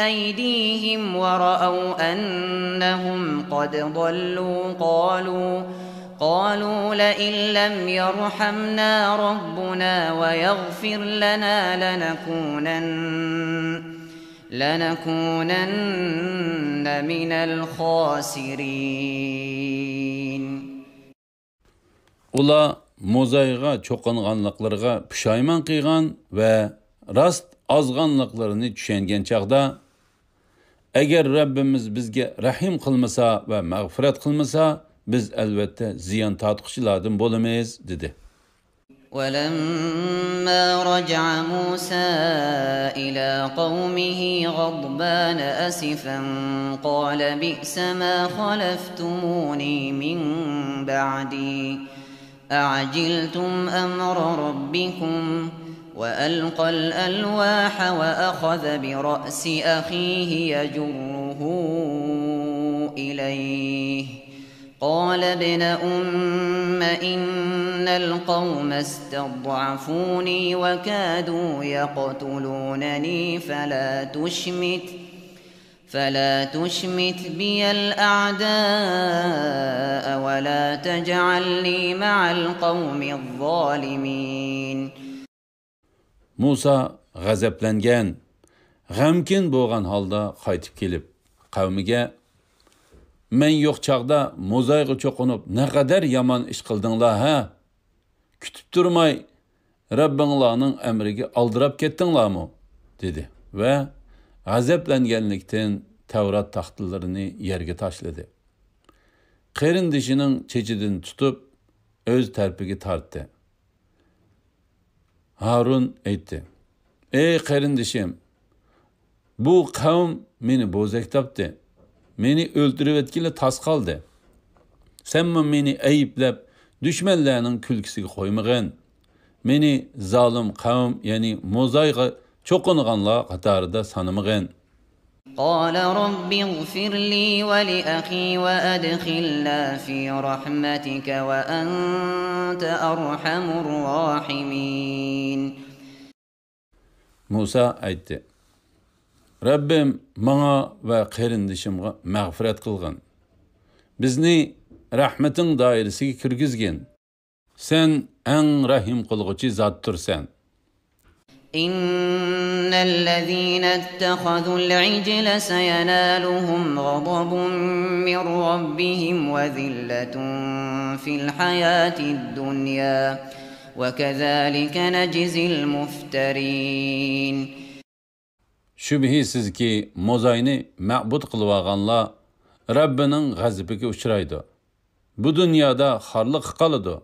أيديهم ورأوا أنهم قد ضلوا قالوا، قالوا لئن لم يرحمنا ربنا ويغفر لنا لنكونن، لنكونن من الخاسرين. ئۇلار موزايغا چوقۇنغانلىقلىرىغا پۇشايمان قىلغان ۋە راست ئازغانلىقلىرىنى چۈشەنگەن چاغدا، «ئەگەر رەببىمىز بىزگە رەھىم قىلمىسا ۋە مەغپىرەت قىلمىسا، بىز ئەلۋەتتە زىيان تارتقۇچىلاردىن بولىمىز» دېدى. ولما رجع موسى إلى قومه غضبان أسفا قال بئس ما خلفتموني من بعدي أعجلتم أمر ربكم وألقى الألواح وأخذ برأس أخيه يجره إليه قال ابن أم إن القوم استضعفوني وكادوا يقتلونني فلا تشمت، فلا تشمت بي الأعداء ولا تجعلني مع القوم الظالمين. مۇسا غەزەپلەنگەن، غەمكىن بولغان ھالدا قايتىپ كېلىپ، قەۋمىگە، «مەن يوق چاغدا موزايغا چوقۇنۇپ، نەقەدەر يامان ئىش قىلدىڭلار ھە؟ كۈتۈپ تۇرماي، رەببىڭلارنىڭ ئەمرىگە ئالدىراپ كەتتىڭلارمۇ؟» دېدى ۋە غەزەپلەنگەنلىكتىن تەۋرات تاختىلىرىنى يەرگە تاشلىدى. قېرىندىشىنىڭ چېچىدىن تۇتۇپ، ئۆز تەرىپىگە تارتتى. ھارۇن ئېيتتى، «ئەي قېرىندىشىم، بۇ قەۋم مېنى بوزەك تاپتى، مېنى ئۆلتۈرۈۋەتكىلى تاس قالدى. سەنمۇ مېنى ئەيىبلەپ، دۈشمەنلەرنىڭ كۈلكىسىگە قويمىغىن. مېنى زالىم قەۋم، يەنى موزايغا چوقۇنغانلار قاتارىدا سانىمىغىن.» قال رب اغفر لي ولأخي وأدخلنا في رحمتك وأنت أرحم الراحمين. مۇسا ئېيتتى، «رەببىم، ماڭا ۋە قېرىندىشىمغا مەغپىرەت قىلغىن. بىزنى رەھمىتىڭ دائىرىسىگە كىرگۈزگىن. سەن ئەڭ رەھىم قىلغۇچى زاتتۇرسەن.» إن الذين اتخذوا العجل سينالهم غضب من ربهم وذلة في الحياة الدنيا وكذلك نجزي المفترين. شۈبھىسىزكى، موزاينى مەبۇد قىلىۋالغانلار رەببىنىڭ غەزىپىگە ئۇچرايدۇ. بۇ دۇنيادا خارلىققا قالىدۇ.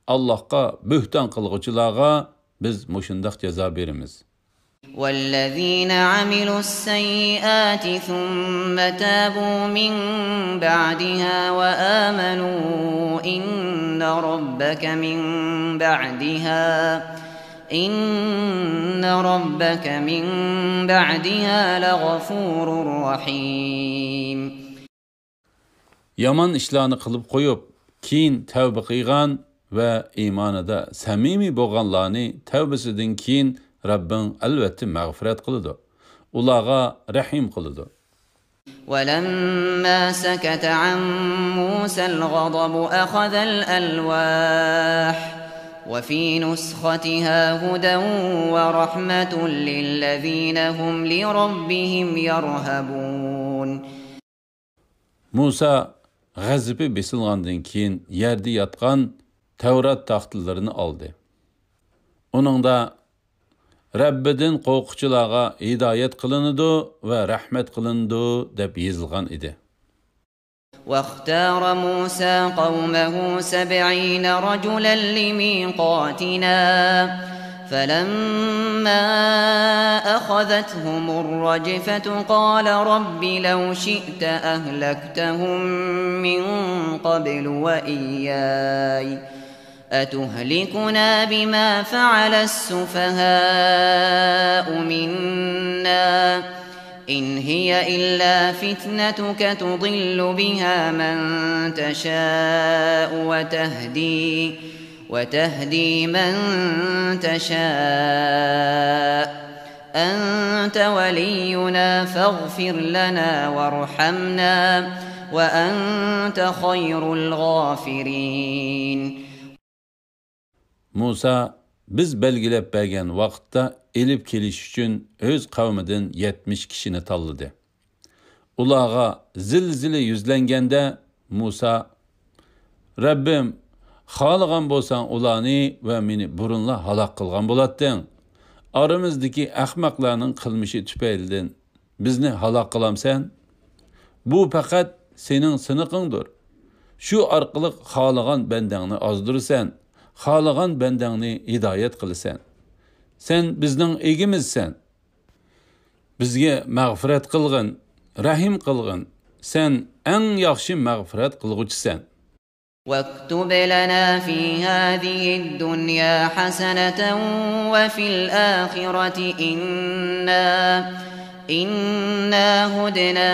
ئاللاھقا بۆھتان قىلغۇچىلارغا بىز مۇشۇنداق جازا بېرىمىز. والذين عملوا السيئات ثم تابوا من بعدها وآمنوا إن ربك من بعدها إن ربك من بعدها لغفور رحيم. يامان ئىشلارنى قىلىپ قويۇپ، كېيىن تەۋبە قىلغان ۋە ئىمانىدا سەمىمىي بولغانلارنى تەۋبىسىدىن كېيىن رەببىڭ ئەلۋەتتە مەغپىرەت قىلىدۇ، ئۇلارغا رەھىم قىلىدۇ. ولما سكت عن موسى الغضب أخذ الألواح وفي نسختها هدى ورحمة للذين هم لربهم يرهبون. مۇسا غەزىپى بېسىلغاندىن كېيىن يەردە ياتقان تەۋرات تاختىلىرىنى ئالدى. ئۇنىڭدا «رەببىدىن قورققۇچىلارغا ھىدايەت قىلىنىدۇ ۋە رەھمەت قىلىنىدۇ» دەپ يېزىلغان ئىدى. واختار موسى قومه سبعين رجلا لميقاتنا فلما أخذتهم الرجفة قال رب لو شئت أهلكتهم من قبل وإياي أتهلكنا بما فعل السفهاء منا إن هي إلا فتنتك تضل بها من تشاء وتهدي، وتهدي من تشاء. أنت ولينا فاغفر لنا وارحمنا وأنت خير الغافرين. مۇسا، بىز بەلگىلەپ بەرگەن ۋاقىتتا ئېلىپ كېلىش ئۈچۈن ئۆز قەۋمىدىن يەتمىش كىشىنى تاللىدى. ئۇلارغا زىلزىلە يۈزلەنگەندە، مۇسا، رەببىم، خالىغان بولساڭ ئۇلارنى ۋە مېنى بۇرۇنلا ھالاك قىلغان بولاتتىڭ. ئارىمىزدىكى ئەخمەقلەرنىڭ قىلمىشى تۈپەيلىدىن بىزنى ھالاك قىلامسەن؟ بۇ پەقەت سېنىڭ سىنىقىڭدۇر. شۇ ئارقىلىق خالىغان بەندەڭنى ئازدۇرىسەن، خالىغان بەندەڭنى ھىدايەت قىلىسەن. سەن بىزنىڭ ئىگىمىزسەن. بىزگە مەغپىرەت قىلغىن، رەھىم قىلغىن. سەن ئەڭ ياخشى مەغپىرەت قىلغۇچىسەن. واكتب لنا في هذه الدنيا حسنة وفي الآخرة إنا، إنا هدنا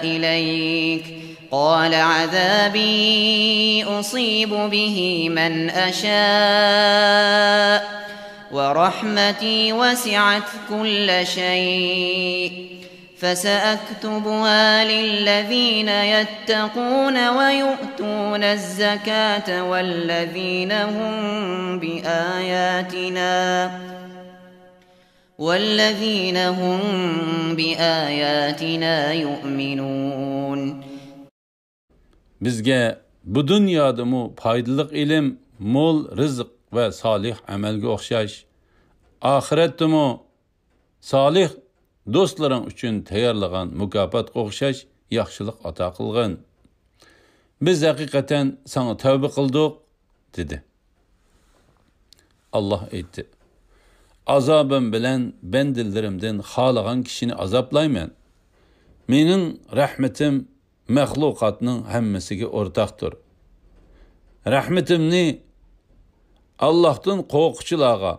إليك. قال عذابي أصيب به من أشاء ورحمتي وسعت كل شيء فسأكتبها للذين يتقون ويؤتون الزكاة والذين هم بآياتنا، والذين هم بآياتنا يؤمنون. بىزگە بۇ دۇنيادىمۇ پايدىلىق ئىلىم، مول رىزىق ۋە سالىھ ئەمەلگە ئوخشاش، ئاخىرەتتىمۇ سالىھ دوستلىرىڭ ئۈچۈن تەييارلىغان مۇكاپاتقا ئوخشاش ياخشىلىق ئاتا قىلغىن. بىز ھەقىقەتەن ساڭا تەۋبە قىلدۇق، دېدى. ئاللاھ ئېيتتى، ئازابىم بىلەن بەندىلىرىمدىن خالىغان كىشىنى ئازابلايمەن. مېنىڭ رەھمىتىم مەخلۇقاتنىڭ ھەممىسىگە ئورتاقتۇر. رەھمىتىمنى ئاللاھتىن قورققۇچىلارغا،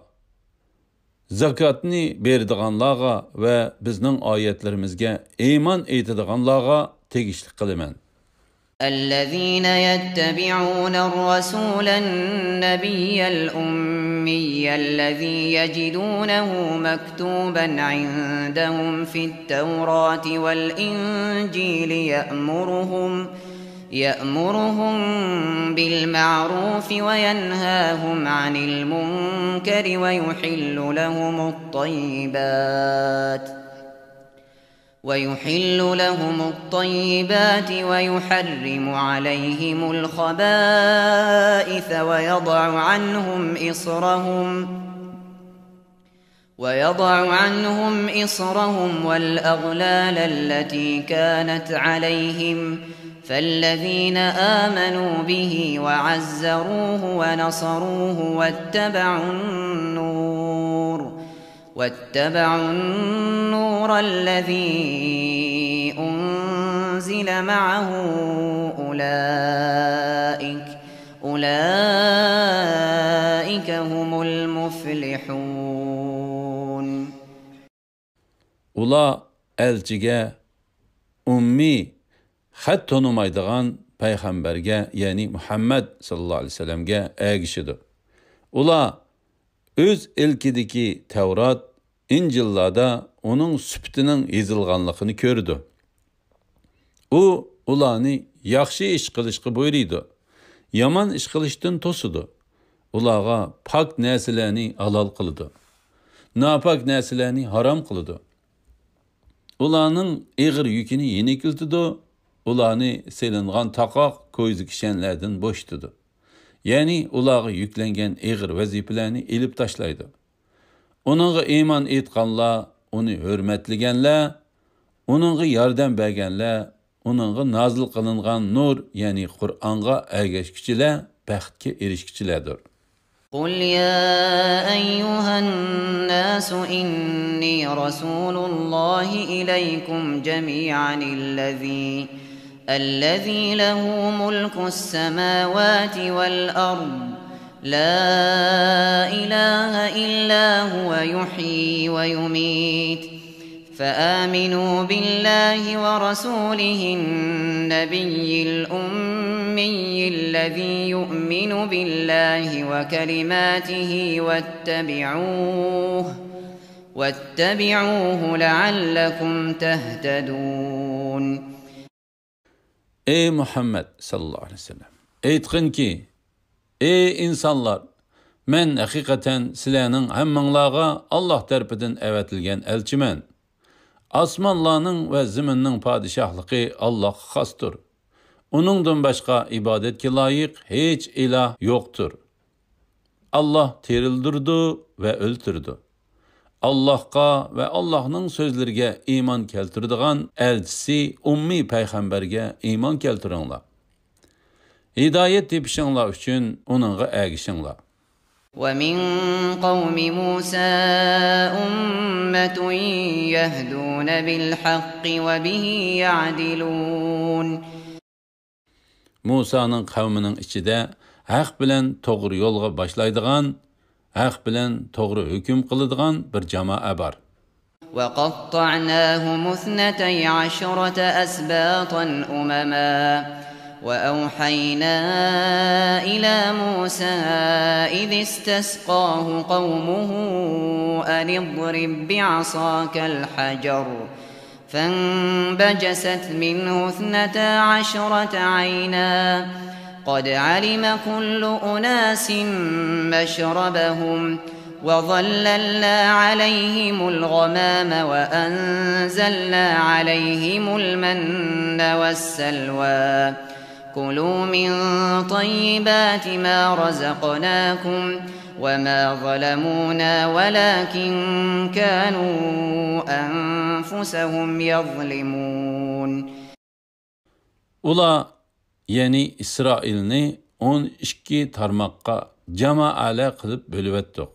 زاكاتنى بېرىدىغانلارغا ۋە بىزنىڭ ئايەتلىرىمىزگە ئىمان ئېيتىدىغانلارغا تېگىشلىك قىلىمەن. الذين يتبعون الرسول النبي الأمي الذي يجدونه مكتوبا عندهم في التوراة والإنجيل يأمرهم، يأمرهم بالمعروف وينهاهم عن المنكر ويحل لهم الطيبات، ويحل لهم الطيبات ويحرم عليهم الخبائث ويضع عنهم إصرهم، ويضع عنهم إصرهم والأغلال التي كانت عليهم، فالذين آمنوا به وعزروه ونصروه واتبعوا النور، واتبعوا النور الذي أنزل معه أولئك، أولئك هم المفلحون. ئۇلار ئەلچىگە، ئۈممىي، خەت تونۇمايدىغان پەيغەمبەرگە، يەنى مۇھەممەد ساللاللاھۇ ئەلەيھى ۋەسەللەمگە ئەگىشىدۇ. ئۇلار ئۆز ئىلكىدىكى تەۋرات، ئىنجىللاردا ئۇنىڭ سۈپىتىنىڭ يېزىلغانلىقىنى كۆرىدۇ. ئۇ ئۇلارنى ياخشى ئىش قىلىشقا بۇيرۇيدۇ، يامان ئىش قىلىشتىن توسىدۇ. ئۇلارغا پاك نەرسىلەرنى ھالال قىلىدۇ، ناپاك نەرسىلەرنى ھارام قىلىدۇ. ئۇلارنىڭ ئېغىر يۈكىنى يېنىكلىتىدۇ، ئۇلارنى سېلىنغان تاقاق، كويزا كىشەنلەردىن بوشىتىدۇ. يەنى ئۇلارغا يۈكلەنگەن ئېغىر ۋەزىپىلەرنى ئېلىپ تاشلايدۇ. ئۇنىڭغا ئىمان ئېيتقانلار، ئۇنى ھۆرمەتلىگەنلەر، ئۇنىڭغا ياردەم بەرگەنلەر، ئۇنىڭغا نازىل قىلىنغان نۇر، يەنى قۇرئانغا ئەگەشكۈچىلەر بەختكە ئېرىشكۈچىلەردۇر. قل يا أيها الناس إني رسول الله إليكم جميعا الذي، الذي له ملك السماوات والأرض، لا إله إلا هو يحيي ويميت، فآمنوا بالله ورسوله النبي الأمي الذي يؤمن بالله وكلماته واتبعوه، واتبعوه لعلكم تهتدون. ئەي مۇھەممەد ساللاللاھۇ ئەلەيھى ۋەسەللەم، ئېيتقىنكى، ئەي ئىنسانلار، مەن ھەقىقەتەن سىلەرنىڭ ھەممىڭلارغا ئاللاھ تەرىپىدىن ئەۋەتىلگەن ئەلچىمەن. ئاسمانلارنىڭ ۋە زېمىننىڭ پادىشاھلىقى ئاللاھقا خاستۇر. ئۇنىڭدىن باشقا ئىبادەتكە لايىق ھېچ ئىلاھ يوقتۇر. ئاللاھ تىرىلدۈرىدۇ ۋە ئۆلتۈرىدۇ. ئاللاھقا ۋە ئاللاھنىڭ سۆزلىرىگە ئىمان كەلتۈرىدىغان ئەلچىسى ئۇممىي پەيغەمبەرگە ئىمان كەلتۈرۈڭلار. ھىدايەت تېپىشىڭلار ئۈچۈن ئۇنىڭغا ئەگىشىڭلار. ومن قوم موسى أمة يهدون بالحق وبه يعدلون. مۇسانىڭ قەۋمىنىڭ ئىچىدە ھەق بىلەن توغرا يولغا باشلايدىغان، ھەق بىلەن توغرا ھۆكۈم قىلىدىغان بىر جامائە بار. وقطعناهم اثنتي عشرة أسباطا أمما وأوحينا إلى موسى إذ استسقاه قومه أن اضرب بعصاك الحجر فانبجست منه اثنتا عشرة عينا قد علم كل أناس مشربهم وظللنا عليهم الغمام وأنزلنا عليهم المن والسلوى كلوا من طيبات ما رزقناكم وما ظلمونا ولكن كانوا أنفسهم يظلمون. ئۇلار، يەنى ئىسرائىلنى ئون ئىككى تارماققا، جامائەلەر قىلىپ بۆلۈۋەتتۇق.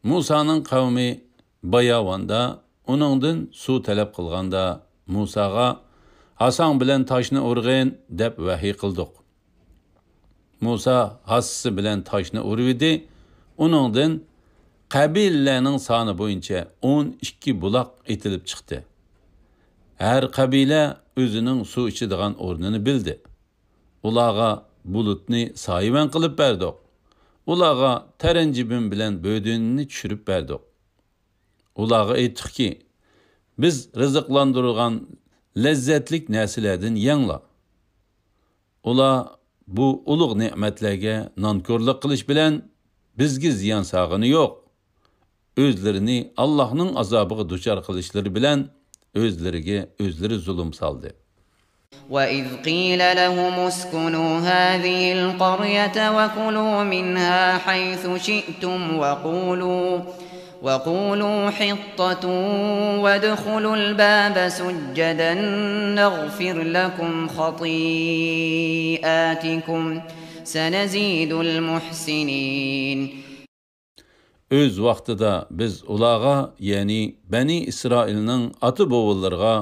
مۇسانىڭ قەۋمى باياۋاندا ئۇنىڭدىن سۇ تەلەپ قىلغاندا، مۇساغا، «ھاساڭ بىلەن تاشنى ئۇرغىن» دەپ ۋەھىي قىلدۇق. مۇسا ھاسىسى بىلەن تاشنى ئۇرۇۋىدى، ئۇنىڭدىن قەبىلىلەرنىڭ سانى بويىچە ئون ئىككى بۇلاق ئېتىلىپ چىقتى. ھەر قەبىلە ئۆزىنىڭ سۇ ئىچىدىغان ئورنىنى بىلدى. ئۇلارغا بۇلۇتنى سايىۋەن قىلىپ بەردۇق. ئۇلارغا تەرەنجىبىن بىلەن بۆدۈنىنى چۈشۈرۈپ بەردۇق. ئۇلارغا ئېيتتۇقكى، «بىز رىزىقلاندۇرغان لەززەتلىك نەرسىلەردىن يەڭلار.» ئۇلار بۇ ئۇلۇغ نېمەتلەرگە نانكورلۇق قىلىش بىلەن بىزگە زىيان سالغىنى يوق. ئۆزلىرىنى ئاللاھنىڭ ئازابىغا دۇچار قىلىشلىرى بىلەن ئۆزلىرىگە ئۆزلىرى زۇلۇم سالدى. وإذ قيل لهم اسكنوا هذه القرية وكلوا منها حيث شئتم وقولوا، وقولوا حطة وادخلوا الباب سجدا نغفر لكم خطيئاتكم سنزيد المحسنين. ئۆز ۋاقتىدا بىز ئۇلارغا، يەنى بەنى ئىسرائىلنىڭ ئاتا-بوۋىلىرىغا،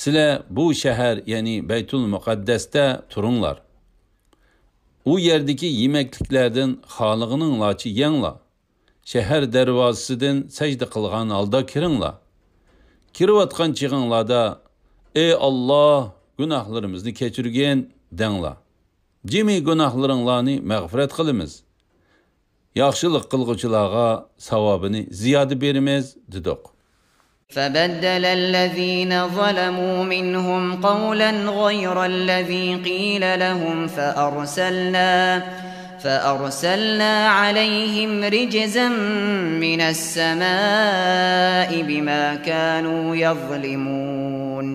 «سىلەر بۇ شەھەر، يەنى بەيتۇل مۇقەددەستە تۇرۇڭلار. ئۇ يەردىكى يېمەكلىكلەردىن خالىغىنىڭلارچە يەڭلار. شەھەر دەرۋازىسىدىن سەجدە قىلغان ھالدا كىرىڭلار. كىرىۋاتقان چېغىڭلاردا، ئەي ئاللاھ، گۇناھلىرىمىزنى كەچۈرگىن، دەڭلار. جىمى گۇناھلىرىڭلارنى مەغپىرەت قىلىمىز. ياخشىلىق قىلغۇچىلارغا ساۋابىنى زىيادە بېرىمىز» دېدۇق. فبدل الذين ظلموا منهم قولا غير الذي قيل لهم فأرسلنا، فأرسلنا عليهم رجزا من السماء بما كانوا يظلمون.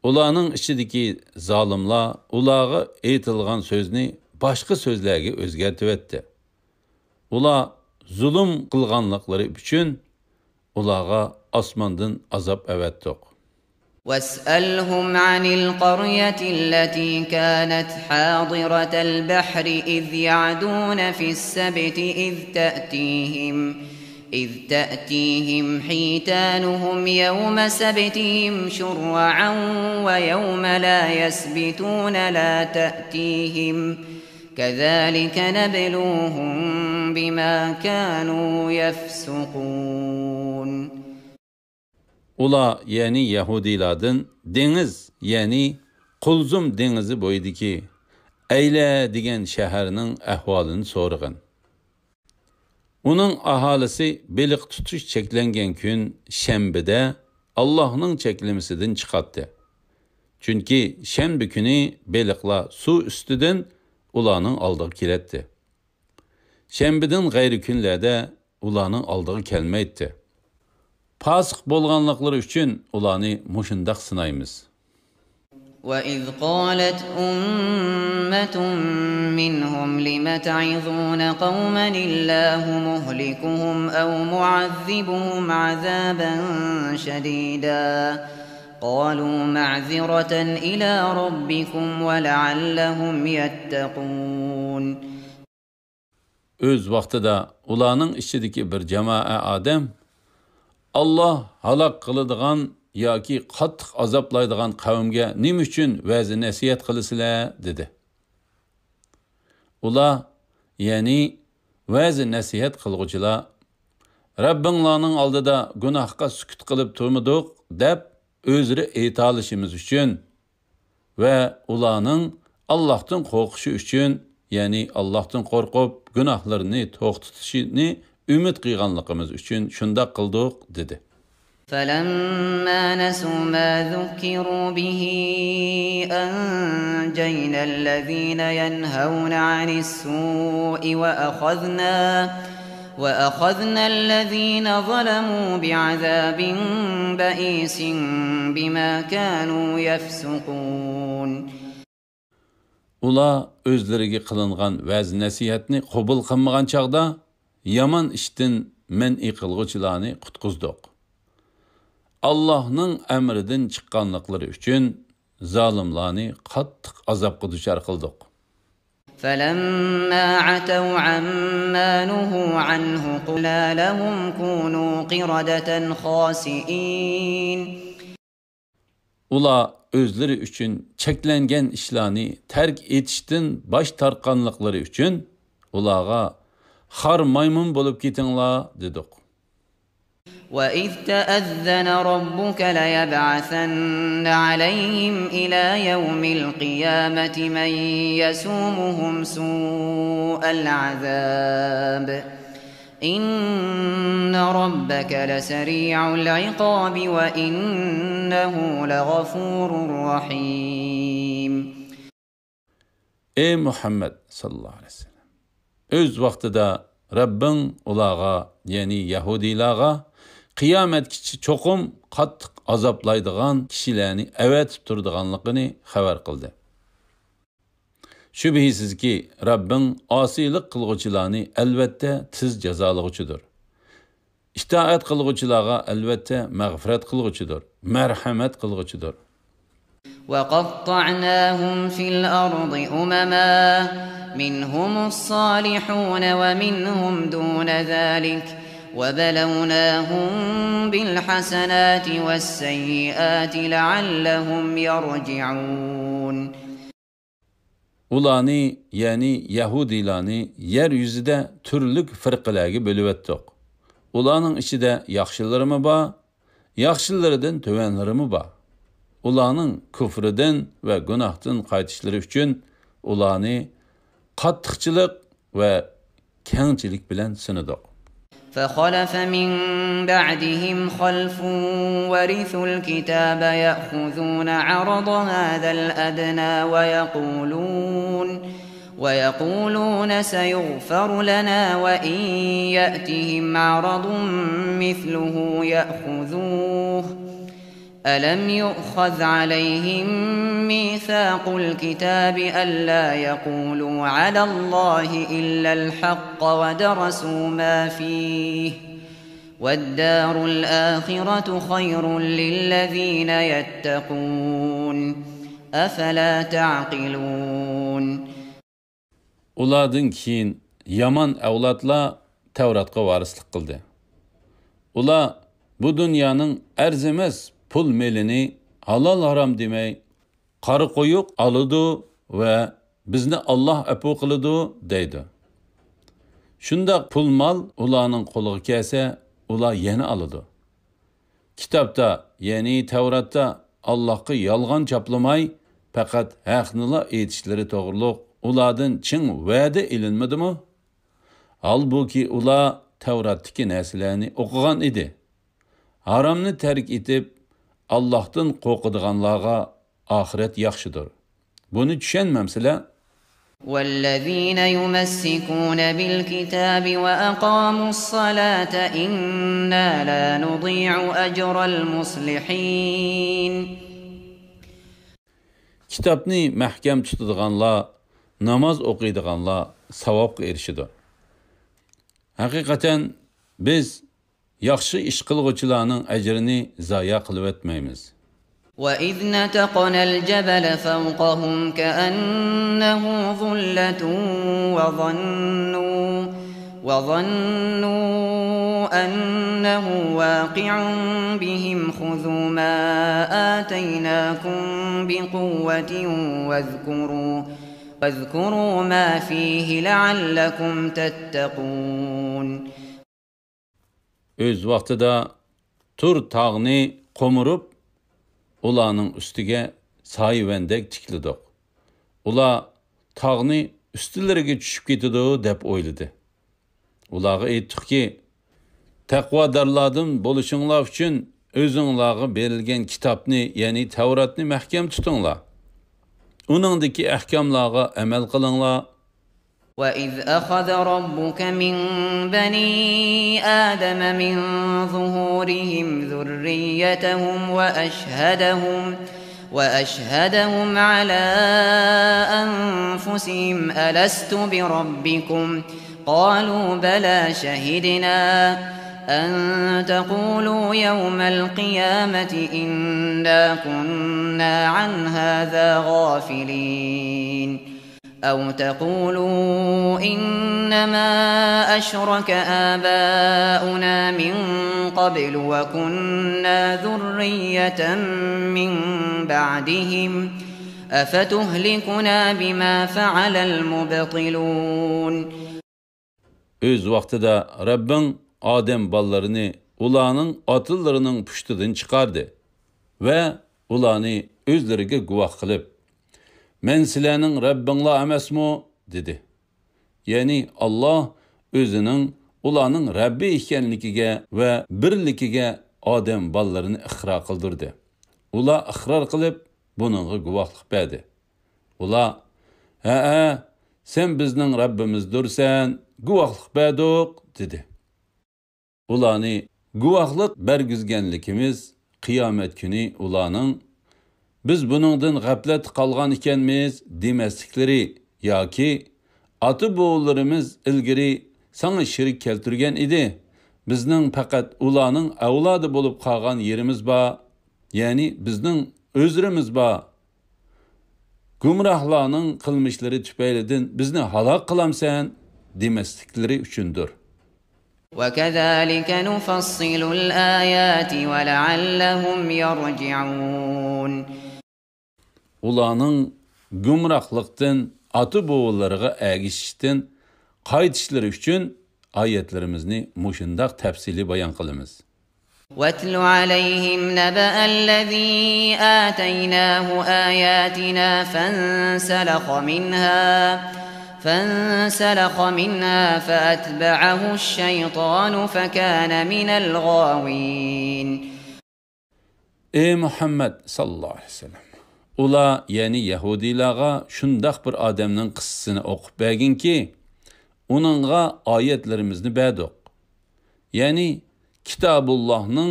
ئۇلارنىڭ ئىچىدىكى زالىملار ئۇلارغا ئېيتىلغان سۆزنى باشقا سۆزلەرگە ئۆزگەرتىۋەتتى. ئۇلار زۇلۇم قىلغانلىقلىرى ئۈچۈن ئۇلارغا ئاسماندىن ئازاب ئەۋەتتۇق. واسألهم عن القرية التي كانت حاضرة البحر إذ يعدون في السبت إذ تأتيهم إذ تأتيهم حيتانهم يوم سبتهم شرعا ويوم لا يسبتون لا تأتيهم كذلك نبلوهم بما كانوا يفسقون. ئۇلار، يەنى يەھۇدىيلاردىن دېڭىز، يەنى قۇلزۇم دېڭىزى بويىدىكى ئەيلە دېگەن شەھەرنىڭ ئەھۋالىنى سورىغان. ئۇنىڭ ئاھالىسى بېلىق تۇتۇش چەكلەنگەن كۈن شەنبىدە ئاللاھنىڭ چەكلىمىسىدىن چىقاتتى. چۈنكى شەنبە كۈنى بېلىقلار سۇ ئۈستىدىن ئۇلارنىڭ ئالدىغا كېلەتتى. شەنبىدىن غەيرىي كۈنلەردە ئۇلارنىڭ ئالدىغا كەلمەيتتى. پاسىق بولغانلىقلىرى ئۈچۈن ئۇلارنى مۇشۇنداق سىنايمىز. وَإِذْ قَالَتْ أُمَّةٌ مِّنْهُمْ لِمَ تَعِظُونَ قَوْمًا اللَّهُ مُهْلِكُهُمْ أَوْ مُعَذِّبُهُمْ عَذَابًا شَدِيدًا قَالُوا مَعْذِرَةً إِلَىٰ رَبِّكُمْ وَلَعَلَّهُمْ يَتَّقُونَ. ئۆز ۋاقتىدا ئۇلارنىڭ ئىچىدىكى بىر جامائە ئادەم، «ئاللا ھالاك قىلىدىغان ياكى قاتتىق ئازابلايدىغان قەۋمگە نېمە ئۈچۈن ۋەزى نەسىھەت قىلىسىلەر؟» دېدى. ئۇلار، يەنى ۋەزى نەسىھەت قىلغۇچىلار، «رەببىڭلارنىڭ ئالدىدا گۇناھقا سۈكۈت قىلىپ تۇرمىدۇق» دەپ، ئۆزرە ئېيتالىشىمىز ئۈچۈن ۋە ئۇلارنىڭ ئاللاھتىن قورقۇشى ئۈچۈن، يەنى ئاللاھتىن قورقۇپ، گۇناھلىرىنى توختىتىشىنى ئۈمىد قىلغانلىقىمىز ئۈچۈن شۇنداق قىلدۇق، دېدى. فَلَمَّا نَسُوا مَا ذُكِّرُوا بِهِ أَنجَيْنَا الَّذِينَ يَنْهَوْنَ عَنِ السُّوءِ وَأَخَذْنَا وَأَخَذْنَا الَّذِينَ ظَلَمُوا بِعَذَابٍ بَئِيسٍ بِمَا كَانُوا يَفْسُقُونَ. ئۇلار ئۆزلىرىگە قىلىنغان ۋەز-نەسىھەتنى قوبۇل قىلمىغان چاغدا، يامان ئىشتىن مەنئى قىلغۇچىلارنى قۇتقۇزدۇق. ئاللاھنىڭ ئەمرىدىن چىققانلىقلىرى ئۈچۈن زالىملارنى قاتتىق ئازابقا دۇچار قىلدۇق. فَلَمَّا عَتَوْا عَمَّا نُهُوا عَنْهُ قُلْنَا لَهُمْ كُونُوا قِرَدَةً خَاسِئِينَ. ئۇلار ئۆزلىرى ئۈچۈن چەكلەنگەن ئىشلارنى تەرك ئېتىشتىن باش تارتقانلىقلىرى ئۈچۈن ئۇلارغا، «خار مايمۇن بولۇپ كېتىڭلار» دېدۇق. وَإِذْ تَأَذَّنَ رَبُّكَ لَيَبْعَثَنَّ عَلَيْهِمْ إِلَىٰ يَوْمِ الْقِيَامَةِ مَن يَسُومُهُمْ سُوءَ الْعَذَابِ إِنَّ رَبَّكَ لَسَرِيعُ الْعِقَابِ وَإِنَّهُ لَغَفُورٌ رَّحِيمٌ. ئەي مۇھەممەد ساللاللاھۇ ئەلەيھى ۋەسەللەم، ئۆز ۋاقتىدا رەببىڭ ئۇلارغا، يەنى يەھۇدىيلارغا، قىيامەتكىچە چوقۇم قاتتىق ئازابلايدىغان كىشىلەرنى ئەۋەتىپ تۇرىدىغانلىقىنى خەۋەر قىلدى. شۈبھىسىزكى، رەببىڭ ئاسىيلىق قىلغۇچىلارنى ئەلۋەتتە تېز جازالىغۇچىدۇر. ئىتائەت قىلغۇچىلارغا ئەلۋەتتە مەغپىرەت قىلغۇچىدۇر، مەرھەمەت قىلغۇچىدۇر. وَقَطَّعْنَاهُمْ فِي الْأَرْضِ أُمَمًا مِنْهُمُ الصَّالِحُونَ وَمِنْهُمْ دُونَ ذَٰلِكَ وَبَلَوْنَاهُم بِالْحَسَنَاتِ وَالسَّيِّئَاتِ لَعَلَّهُمْ يَرْجِعُونَ. ئۇلارنى، يەنى يەھۇدىيلارنى يەر يۈزىدە تۈرلۈك فىرقىلەرگە بۆلۈۋەتتۇق. ئۇلارنىڭ ئىچىدە ياخشىلىرىمۇ بار، ياخشىلىرىدىن تۆۋەنلىرىمۇ بار. ئۇلارنىڭ كۇفرىدىن ۋە گۇناھتىن قايتىشلىرى ئۈچۈن ئۇلارنى قاتتىقچىلىق ۋە كەڭچىلىك بىلەن سىنىدۇق. فَخَلَفَ مِن بَعْدِهِمْ خَلْفٌ وَرِثُوا الْكِتَابَ يَأْخُذُونَ عَرَضَ هَٰذَا الْأَدْنَىٰ وَيَقُولُونَ، وَيَقُولُونَ سَيُغْفَرُ لَنَا وَإِن يَأْتِهِمْ عَرَضٌ مِّثْلُهُ يَأْخُذُوهُ، أَلَمْ يُؤْخَذْ عَلَيْهِم مِّيثَاقُ الْكِتَابِ أَلَّا يَقُولُوا عَلَى اللَّهِ إِلَّا الْحَقَّ وَدَرَسُوا مَا فِيهِ، وَالدَّارُ الْآخِرَةُ خَيْرٌ لِّلَّذِينَ يَتَّقُونَ، أَفَلَا تَعْقِلُونَ. ئۇلاردىن كېيىن يامان ئەۋلادلار تەۋراتقا ۋارىسلىق قىلدى. ئۇلار بۇ دۇنيانىڭ ئەرزىمەس پۇل مېلىنى ھالال-ھارام دېمەي، قارا قويۇق ئالىدۇ ۋە بىزنى ئاللاھ ئەپۇ قىلىدۇ دەيدۇ. شۇنداق پۇل-مال ئۇلارنىڭ قولىغا كەلسە، ئۇلار يەنە ئالىدۇ. كىتابتا، يەنى تەۋراتتا ئاللاھقا يالغان چاپلىماي، پەقەت ھەقنىلا ئېيتىشلىرى توغرۇلۇق ئۇلاردىن چىڭ ۋەدە ئېلىنمىدىمۇ؟ ھالبۇكى، ئۇلار تەۋراتتىكى نەرسىلەرنى ئوقۇغان ئىدى. ھارامنى تەرك ئېتىپ، ئاللاھتىن قورقىدىغانلارغا ئاخىرەت ياخشىدۇر. بۇنى چۈشەنمەمسىلەر؟ والذين يمسكون بالكتاب وأقاموا الصلاة إنا لا نضيع أجر المصلحين. كىتابنى مەھكەم تۇتىدىغانلار، ناماز ئوقۇيدىغانلار ساۋابقا ئېرىشىدۇ. ھەقىقەتەن، بىز ياخشى ئىش قىلغۇچىلارنىڭ ئەجرىنى زايە قىلىۋەتمەيمىز. وإذ نتقنا الجبل فوقهم كأنه ظلة وظنوا، وظنوا أنه واقع بهم خذوا ما آتيناكم بقوة واذكروا، واذكروا ما فيه لعلكم تتقون. ئۆز ۋاقتىدا تۇر تاغنى قومۇرۇپ، ئۇلارنىڭ ئۈستىگە سايىۋەندەك تىكلىدۇق. ئۇلار تاغنى ئۈستىلىرىگە چۈشۈپ كېتىدۇ دەپ ئويلىدى. ئۇلارغا ئېيتتۇقكى، تەقۋادارلاردىن بولۇشۇڭلار ئۈچۈن ئۆزۈڭلارغا بېرىلگەن كىتابنى، يەنى تەۋراتنى مەھكەم تۇتۇڭلار. ئۇنىڭدىكى ئەھكاملارغا ئەمەل قىلىڭلار. وإذ أخذ ربك من بني آدم من ظهورهم ذريتهم وأشهدهم، وأشهدهم على أنفسهم ألست بربكم؟ قالوا بلى شهدنا أن تقولوا يوم القيامة إنا كنا عن هذا غافلين. أو تقولوا إنما أشرك آباؤنا من قبل وكنا ذرية من بعدهم أفتهلكنا بما فعل المبطلون. ئۆز ۋاقتىدا رەببىڭ ئادەم بالىلىرىنى ئۇلارنىڭ ئاتىلىرىنىڭ پۇشتىدىن چىقاردى ۋە ئۇلارنى ئۆزلىرىگە گۇۋاھ قىلىپ، مەن سىلەرنىڭ رەببىڭلار ئەمەسمۇ؟ دېدى. يەنى ئاللاھ ئۆزىنىڭ ئۇلارنىڭ رەببى ئىكەنلىكىگە ۋە بىرلىكىگە ئادەم بالىلىرىنى ئىقرار قىلدۇردى. ئۇلار ئىقرار قىلىپ، بۇنىڭغا گۇۋاھلىق بەردى. ئۇلار، ھەئە، سەن بىزنىڭ رەببىمىزدۇرسەن، گۇۋاھلىق بەردۇق، دېدى. ئۇلارنى گۇۋاھلىق بەرگۈزگەنلىكىمىز قىيامەت كۈنى ئۇلارنىڭ، بىز بۇنىڭدىن غەپلەتتە قالغان ئىكەنمىز، دېمەسلىكلىرى ياكى ئاتا-بوۋىلىرىمىز ئىلگىرى ساڭا شېرىك كەلتۈرگەن ئىدى، بىزنىڭ پەقەت ئۇلارنىڭ ئەۋلادى بولۇپ قالغان يېرىمىز بار، يەنى بىزنىڭ ئۆزرىمىز بار. گۇمراھلارنىڭ قىلمىشلىرى تۈپەيلىدىن بىزنى ھالاك قىلامسەن؟ دېمەسلىكلىرى ئۈچۈندۇر. وكذلك نفصل الآيات ولعلهم يرجعون. ئۇلارنىڭ گۇمراھلىقتىن، ئاتا-بوۋىلىرىغا ئەگىشىشتىن قايتىشلىرى ئۈچۈن ئايەتلىرىمىزنى مۇشۇنداق تەپسىلىي بايان قىلىمىز. واتل عليهم نبأ الذي آتيناه آياتنا فانسلخ منها، فانسلخ منها فأتبعه الشيطان فكان من الغاوين. ئەي مۇھەممەد ساللاللاھۇ ئەلەيھى ۋەسەللەم، ئۇلار، يەنى يەھۇدىيلارغا شۇنداق بىر ئادەمنىڭ قىسسىسىنى ئوقۇپ بەرگىنكى، ئۇنىڭغا ئايەتلىرىمىزنى بەردۇق. يەنى كىتابۇللاھنىڭ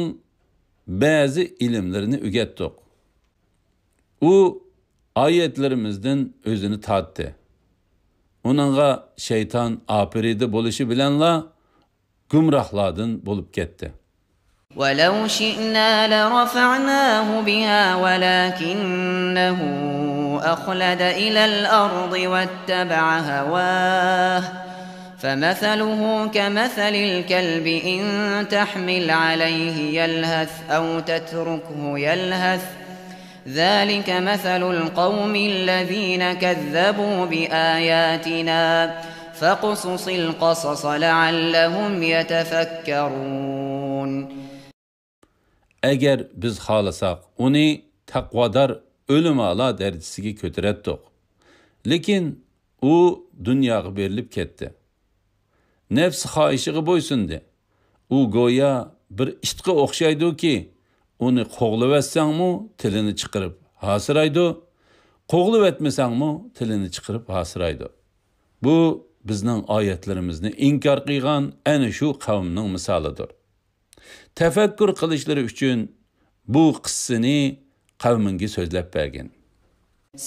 بەزى ئىلىملىرىنى ئۆگەتتۇق. ئۇ ئايەتلىرىمىزدىن ئۆزىنى تارتتى. ئۇنىڭغا شەيتان ئاپىرىدە بولۇشى بىلەنلا گۇمراھلاردىن بولۇپ كەتتى. ولو شئنا لرفعناه بها ولكنه أخلد إلى الأرض واتبع هواه فمثله كمثل الكلب إن تحمل عليه يلهث أو تتركه يلهث ذلك مثل القوم الذين كذبوا بآياتنا فاقصص القصص لعلهم يتفكرون. ئەگەر بىز خالىساق، ئۇنى تەقۋادار ئۆلىمالار دەرىجىسىگە كۆتۈرەتتۇق. لېكىن ئۇ دۇنياغا بېرىلىپ كەتتى. نەپسى خاھىشىغا بويسۇندى. ئۇ گويا بىر ئىتقا ئوخشايدۇكى، ئۇنى قوغلىۋەتسەڭمۇ تىلىنى چىقىرىپ ھاسىرايدۇ، قوغلىۋەتمىسەڭمۇ تىلىنى چىقىرىپ ھاسىرايدۇ. بۇ بىزنىڭ ئايەتلىرىمىزنى ئىنكار قىلغان ئەنە شۇ قەۋمنىڭ مىسالىدۇر. تەپەككۇر قىلىشلىرى ئۈچۈن بۇ قىسسىنى قەۋمىڭگە سۆزلەپ بەرگىن.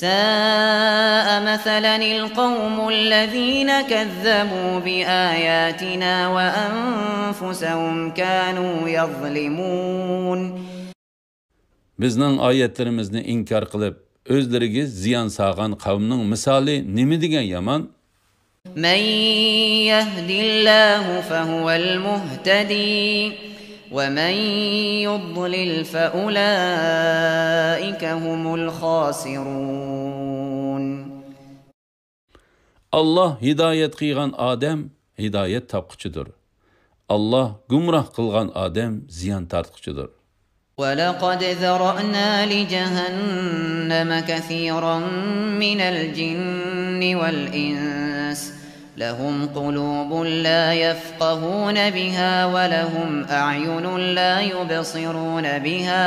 ساء مثلا القوم الذين كذبوا بآياتنا وأنفسهم كانوا يظلمون. بىزنىڭ ئايەتلىرىمىزنى ئىنكار قىلىپ، ئۆزلىرىگە زىيان سالغان قەۋمنىڭ مىسالى نېمە دېگەن يامان؟ من يهد الله فهو المهتدي ومن يضلل فأولئك هم الخاسرون. ئاللاھ ھىدايەت قىلغان ئادەم ھىدايەت تاپقۇچىدۇر. ئاللاھ گۇمراھ قىلغان ئادەم زىيان تارتقۇچىدۇر. ولقد ذرأنا لجهنم كثيرا من الجن والإنس لهم قلوب لا يفقهون بها ولهم أعين لا يبصرون بها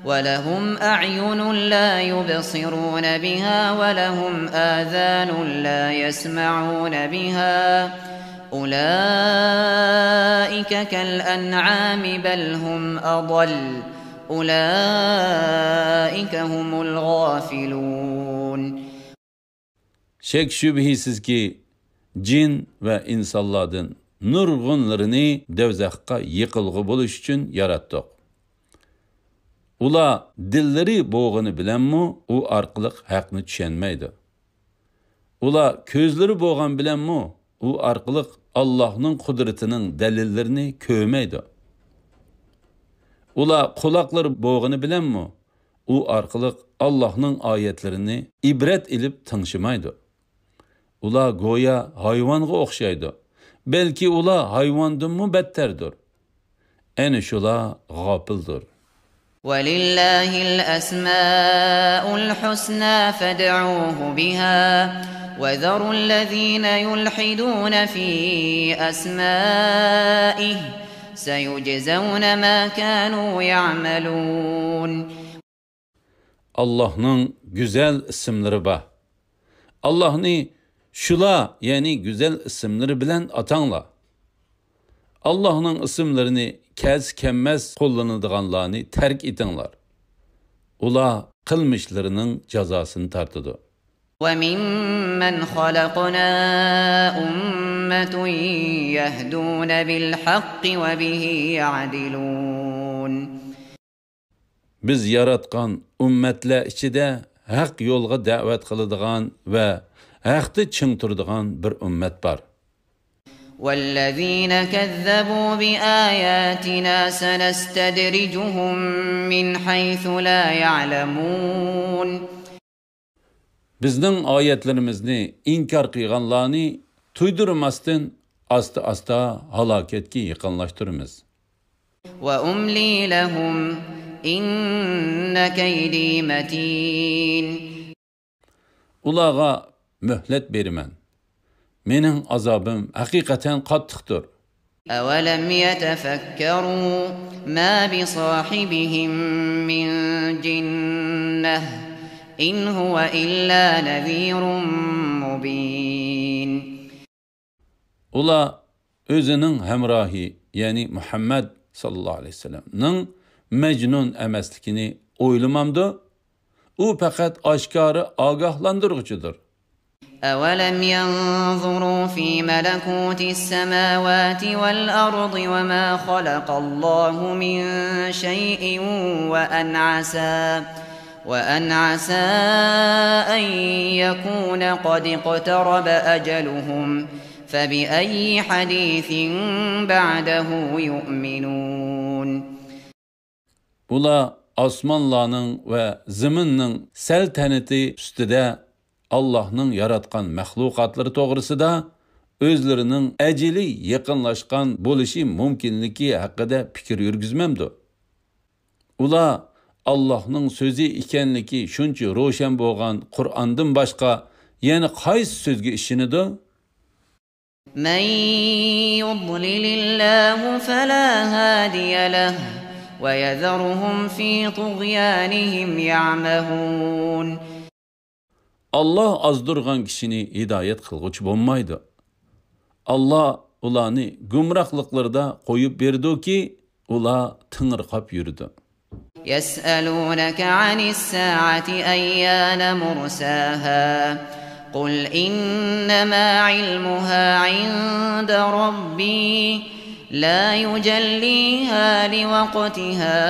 ولهم أعين لا يبصرون بها ولهم آذان لا يسمعون بها أولئك كالأنعام بل هم أضل أولئك هم الغافلون. شەك-شۈبھىسىزكى، جىن ۋە ئىنسانلاردىن نۇرغۇنلىرىنى دوزاخقا يېقىلغۇ بولۇش ئۈچۈن ياراتتۇق. ئۇلار دىللىرى بولغىنى بىلەنمۇ ئۇ ئارقىلىق ھەقنى چۈشەنمەيدۇ. ئۇلار كۆزلىرى بولغان بىلەنمۇ ئۇ ئارقىلىق ئاللاھنىڭ قۇدرىتىنىڭ دەلىللىرىنى كۆرمەيدۇ. ئۇلار قۇلاقلىرى بولغىنى بىلەنمۇ ئۇ ئارقىلىق ئاللاھنىڭ ئايەتلىرىنى ئىبرەت ئېلىپ تىڭشىمايدۇ. ئۇلار گويا ھايۋانغا ئوخشايدۇ. بەلكى ئۇلار ھايۋاندىنمۇ بەتتەردۇر. ئەنە شۇلار غاپىلدۇر. ولله الأسماء الحسنى فادعوه بها وذروا الذين يلحدون في أسمائه سيجزون ما كانوا يعملون. ئاللاھنىڭ گۈزەل ئىسىملىرى بار. ئاللاھنى شۇلار، يەنى گۈزەل ئىسىملىرى بىلەن ئاتاڭلار. ئاللاھنىڭ ئىسىملىرىنى كەلسە-كەلمەس قوللىنىدىغانلارنى تەرك ئېتىڭلار. ئۇلار قىلمىشلىرىنىڭ جازاسىنى تارتىدۇ. وممن خلقنا أمة يهدون بالحق وبه يعدلون. بىز ياراتقان ئۈممەتلەر ئىچىدە ھەق يولغا دەۋەت قىلىدىغان ۋە ھەقتە چىڭ تۇرىدىغان بىر ئۈممەت بار. والذين كذبوا بآياتنا سنستدرجهم من حيث لا يعلمون. بىزنىڭ ئايەتلىرىمىزنى ئىنكار قىلغانلارنى تۇيدۇرماستىن ئاستا-ئاستا ھالاكەتكە يېقىنلاشتۇرىمىز. وأملي لهم إن كيدي متين. ئۇلارغا مۆھلەت بېرىمەن. مېنىڭ ئازابىم ھەقىقەتەن قاتتىقتۇر. أولم يتفكروا ما بصاحبهم من جنة إن هو إلا نذير مبين. ئۇلار ئۆزىنىڭ ھەمراھى، يەنى مۇھەممەد ساللاللاھۇ ئەلەيھى ۋەسەللەمنىڭ مەجنۇن ئەمەسلىكىنى ئويلىمامدۇ؟ ئۇ پەقەت ئاشكارا ئاگاھلاندۇرغۇچىدۇر. أولم ينظروا في ملكوت السماوات والأرض وما خلق الله من شيء وأن عسى وأن عسى أن يكون قد اقترب أجلهم فبأي حديث بعده يؤمنون. ئۇلار ئاسمانلارنىڭ ۋە زېمىننىڭ سەلتەنىتى ئۈستىدە ئاللاھنىڭ ياراتقان مەخلۇقاتلىرى توغرىسىدا ئۆزلىرىنىڭ ئەجىلى يېقىنلاشقان بولۇشى مۇمكىنلىكى ھەققىدە پىكىر يۈرگۈزمەمدۇ؟ ئۇلار ئاللاھنىڭ سۆزى ئىكەنلىكى شۇنچە روشەن بولغان قۇرئاندىن باشقا يەنە قايسى سۆزگە ئىشىنىدۇ؟ من يضلل الله فلا هادي له ويذرهم في طغيانهم يعمهون. ئاللاھ ئازدۇرغان كىشىنى ھىدايەت قىلغۇچى بولمايدۇ. ئاللاھ ئۇلارنى گۇمراھلىقلىرىدا قويۇپ بېرىدۇكى، ئۇلار تېڭىرقاپ يۈرىدۇ. يسألونك عن الساعة أيان مرساها قل إنما علمها عند ربي لا يجليها لوقتها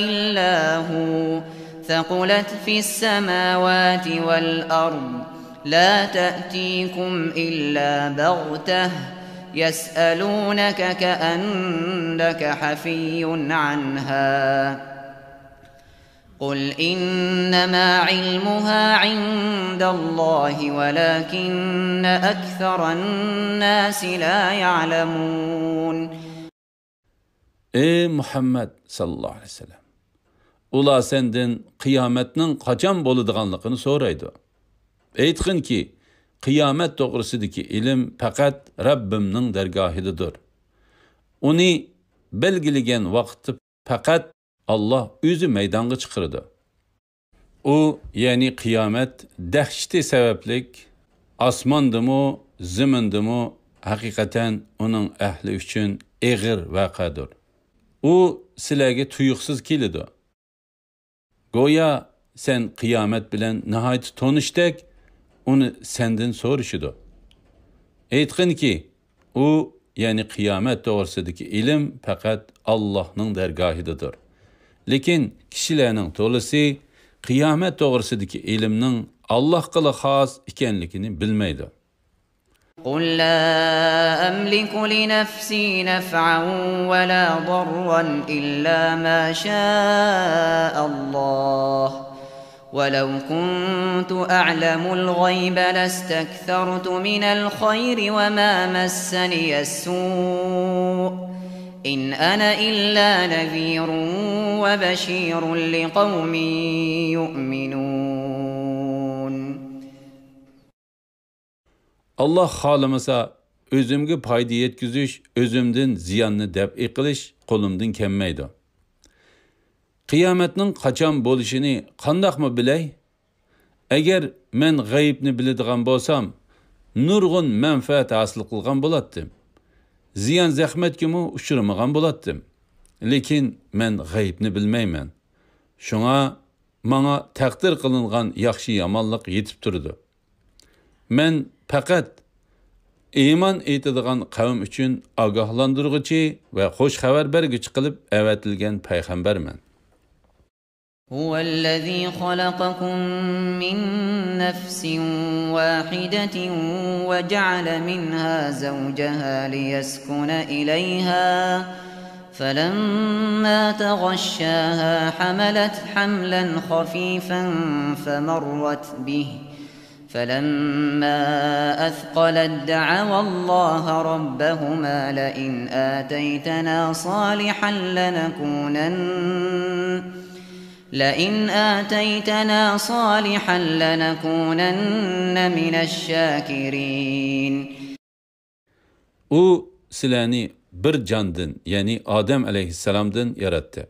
إلا هو ثقلت في السماوات والأرض لا تأتيكم إلا بغتة يسألونك كأنك حفي عنها قل إنما علمها عند الله ولكن أكثر الناس لا يعلمون. ئەي مۇھەممەد ساللاللاھۇ ئەلەيھى ۋەسەللەم، ئۇلار سەندىن قىيامەتنىڭ قاچان بولىدىغانلىقىنى سورايدۇ. ئېيتقىنكى، قىيامەت توغرىسىدىكى ئىلىم پەقەت رەببىمنىڭ دەرگاھىدىدۇر. ئۇنى بەلگىلىگەن ۋاقىتتا پەقەت ئاللاھ ئۆزى مەيدانغا چىقىرىدۇ. ئۇ، يەنى قىيامەت دەھشىتى سەۋەبلىك ئاسماندىمۇ، زېمىندىمۇ ھەقىقەتەن ئۇنىڭ ئەھلى ئۈچۈن ئېغىر ۋەقەدۇر. ئۇ سىلەرگە تۇيۇقسىز كېلىدۇ. گويا سەن قىيامەت بىلەن ناھايىتى تونۇشتەك ئۇنى سەندىن سورىشىدۇ. ئېيتقىنكى، ئۇ، يەنى قىيامەت توغرىسىدىكى ئىلىم پەقەت ئاللاھنىڭ دەرگاھىدىدۇر. لېكىن كىشىلەرنىڭ تولىسى قىيامەت توغرىسىدىكى ئىلىمنىڭ ئاللاھقىلا خاس ئىكەنلىكىنى بىلمەيدۇ. قل لا أملك لنفسي نفعا ولا ضرا إلا ما شاء الله ولو كنت أعلم الغيب لاستكثرت من الخير وما مسني السوء إن أنا إلا نذير وبشير لقوم يؤمنون. ئاللاھ خالىمىسا، ئۆزۈمگە پايدا يەتكۈزۈش، ئۆزۈمدىن زىياننى دەپئى قىلىش قولۇمدىن كەلمەيدۇ. قىيامەتنىڭ قاچان بولۇشىنى قانداقمۇ بىلەي؟ ئەگەر مەن غەيىبنى بىلىدىغان بولسام، نۇرغۇن مەنپەئەت ھاسىل قىلغان بولاتتىم. زىيان-زەخمەتكىمۇ ئۇچرىمىغان بولاتتىم. لېكىن مەن غەيىبنى بىلمەيمەن. شۇڭا ماڭا تەقدىر قىلىنغان ياخشى-يامانلىق يېتىپ تۇرىدۇ. مەن پەقەت ئىمان ئېيتىدىغان قەۋم ئۈچۈن ئاگاھلاندۇرغۇچى ۋە خۇش خەۋەر بەرگۈچى قىلىپ ئەۋەتىلگەن پەيغەمبەرمەن. هو الذي خلقكم من نفس واحدة وجعل منها زوجها ليسكن إليها فلما تغشاها حملت حملا خفيفا فمرت به فلما أثقلت دعوا الله ربهما لئن آتيتنا صالحا لنكونن لئن آتيتنا صالحا لنكونن من الشاكرين. ئۇ سىلەرنى بىر جاندىن، يەنى ئادەم ئەلەيھىسسالامدىن ياراتتى.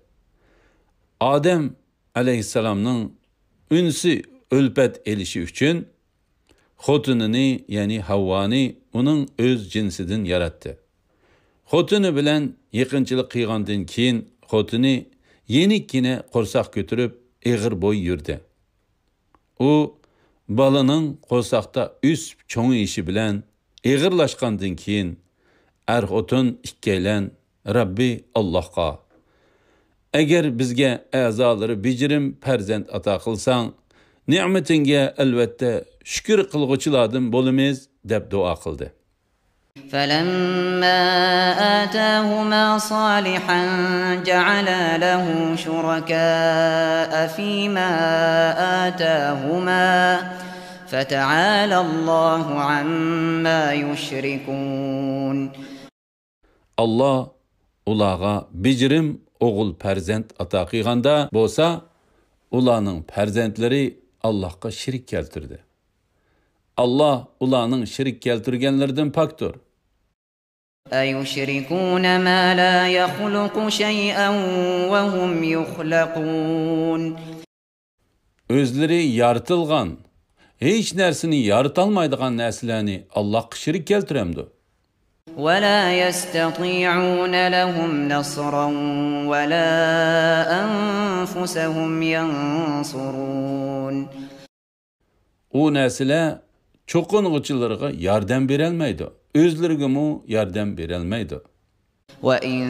ئادەم ئەلەيھىسسالامنىڭ ئۈنسى ئۈلپەت ئېلىشى ئۈچۈن خوتۇنىنى، يەنى ھەۋۋانى ئۇنىڭ ئۆز جىنسىدىن ياراتتى. خوتۇنى بىلەن يېقىنچىلىق قىلغاندىن كېيىن، خوتۇنى يېنىككىنە قورساق كۆتۈرۈپ، ئېغىر بوي يۈردى. ئۇ بالىنىڭ قورساقتا ئۆسۈپ چوڭىيىشى بىلەن ئېغىرلاشقاندىن كېيىن، ئەر-خوتۇن ئىككىيلەن رەببى ئاللاھقا، ئەگەر بىزگە ئەزالىرى بېجىرىم پەرزەنت ئاتا قىلساڭ، نېمىتىڭگە ئەلۋەتتە شۈكۈر قىلغۇچىلاردىن بولىمىز، دەپ دۇئا قىلدى. فلما آتاهما صالحا جعلا له شركاء فيما آتاهما فتعالى الله عما يشركون. ئاللاھ ئۇلارغا بېجىرىم ئوغۇل پەرزەنت ئاتا قىلغاندا بولسا، ئۇلارنىڭ پەرزەنتلىرى ئاللاھقا شېرىك كەلتۈردى. ئاللاھ ئۇلارنىڭ شېرىك كەلتۈرگەنلىرىدىن پاكتۇر. أيشركون ما لا يخلق شيئا وهم يخلقون. ئۆزلىرى يارىتىلغان، ھېچ نەرسىنى يارىتالمايدىغان نەرسىلەرنى ئاللاھقا شېرىك كەلتۈرەمدۇ؟ ولا يستطيعون لهم نصرا ولا أنفسهم ينصرون. ئۇ نەرسىلەر چوقۇنغۇچىلىرىغا ياردەم بېرەلمەيدۇ، ئۆزلىرىگىمۇ ياردەم بېرەلمەيدۇ. وإن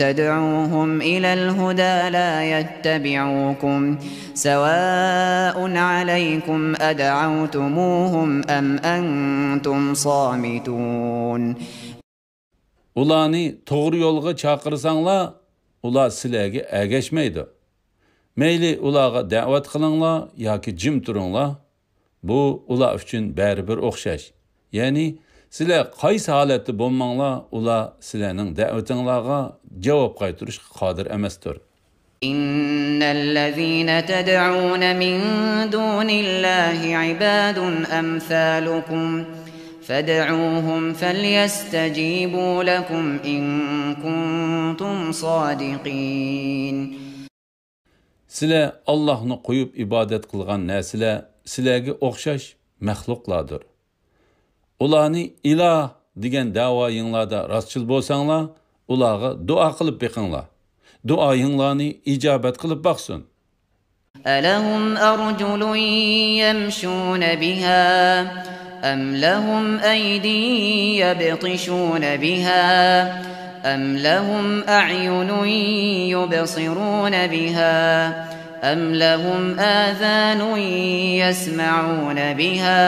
تدعوهم إلى الهدى لا يتبعوكم سواء عليكم أدعوتموهم أم أنتم صامتون. ئۇلارنى توغرا يولغا چاقىرساڭلار، ئۇلار سىلەرگە ئەگەشمەيدۇ. مەيلى ئۇلارغا دەۋەت قىلىڭلار ياكى جىم تۇرۇڭلار، بۇ ئۇلار ئۈچۈن بەرىبىر ئوخشاش. يەنى سىلەر قايسى ھالەتتە بولماڭلار، ئۇلار سىلەرنىڭ دەۋىتىڭلارغا جاۋاب قايتۇرۇشقا قادىر ئەمەستۇر. إن الذين تدعون من دون الله عباد أمثالكم فادعوهم فليستجيبوا لكم إن كنتم صادقين. سىلەر ئاللاھنى قويۇپ ئىبادەت قىلغان نەرسىلەر سىلەرگە ئوخشاش مەخلۇقلاردۇر. ئۇلارنى ئىلاھ دېگەن دەۋايىڭلاردا راستچىل بولساڭلار، ئۇلارغا دۇئا قىلىپ بېقىڭلار. دۇئايىڭلارنى ئىجابەت قىلىپ باقسۇن. ألهم أرجل يمشون بها أم لهم أيدي يبطشون بها أم لهم أعين يبصرون بها أم لهم آذان يسمعون بها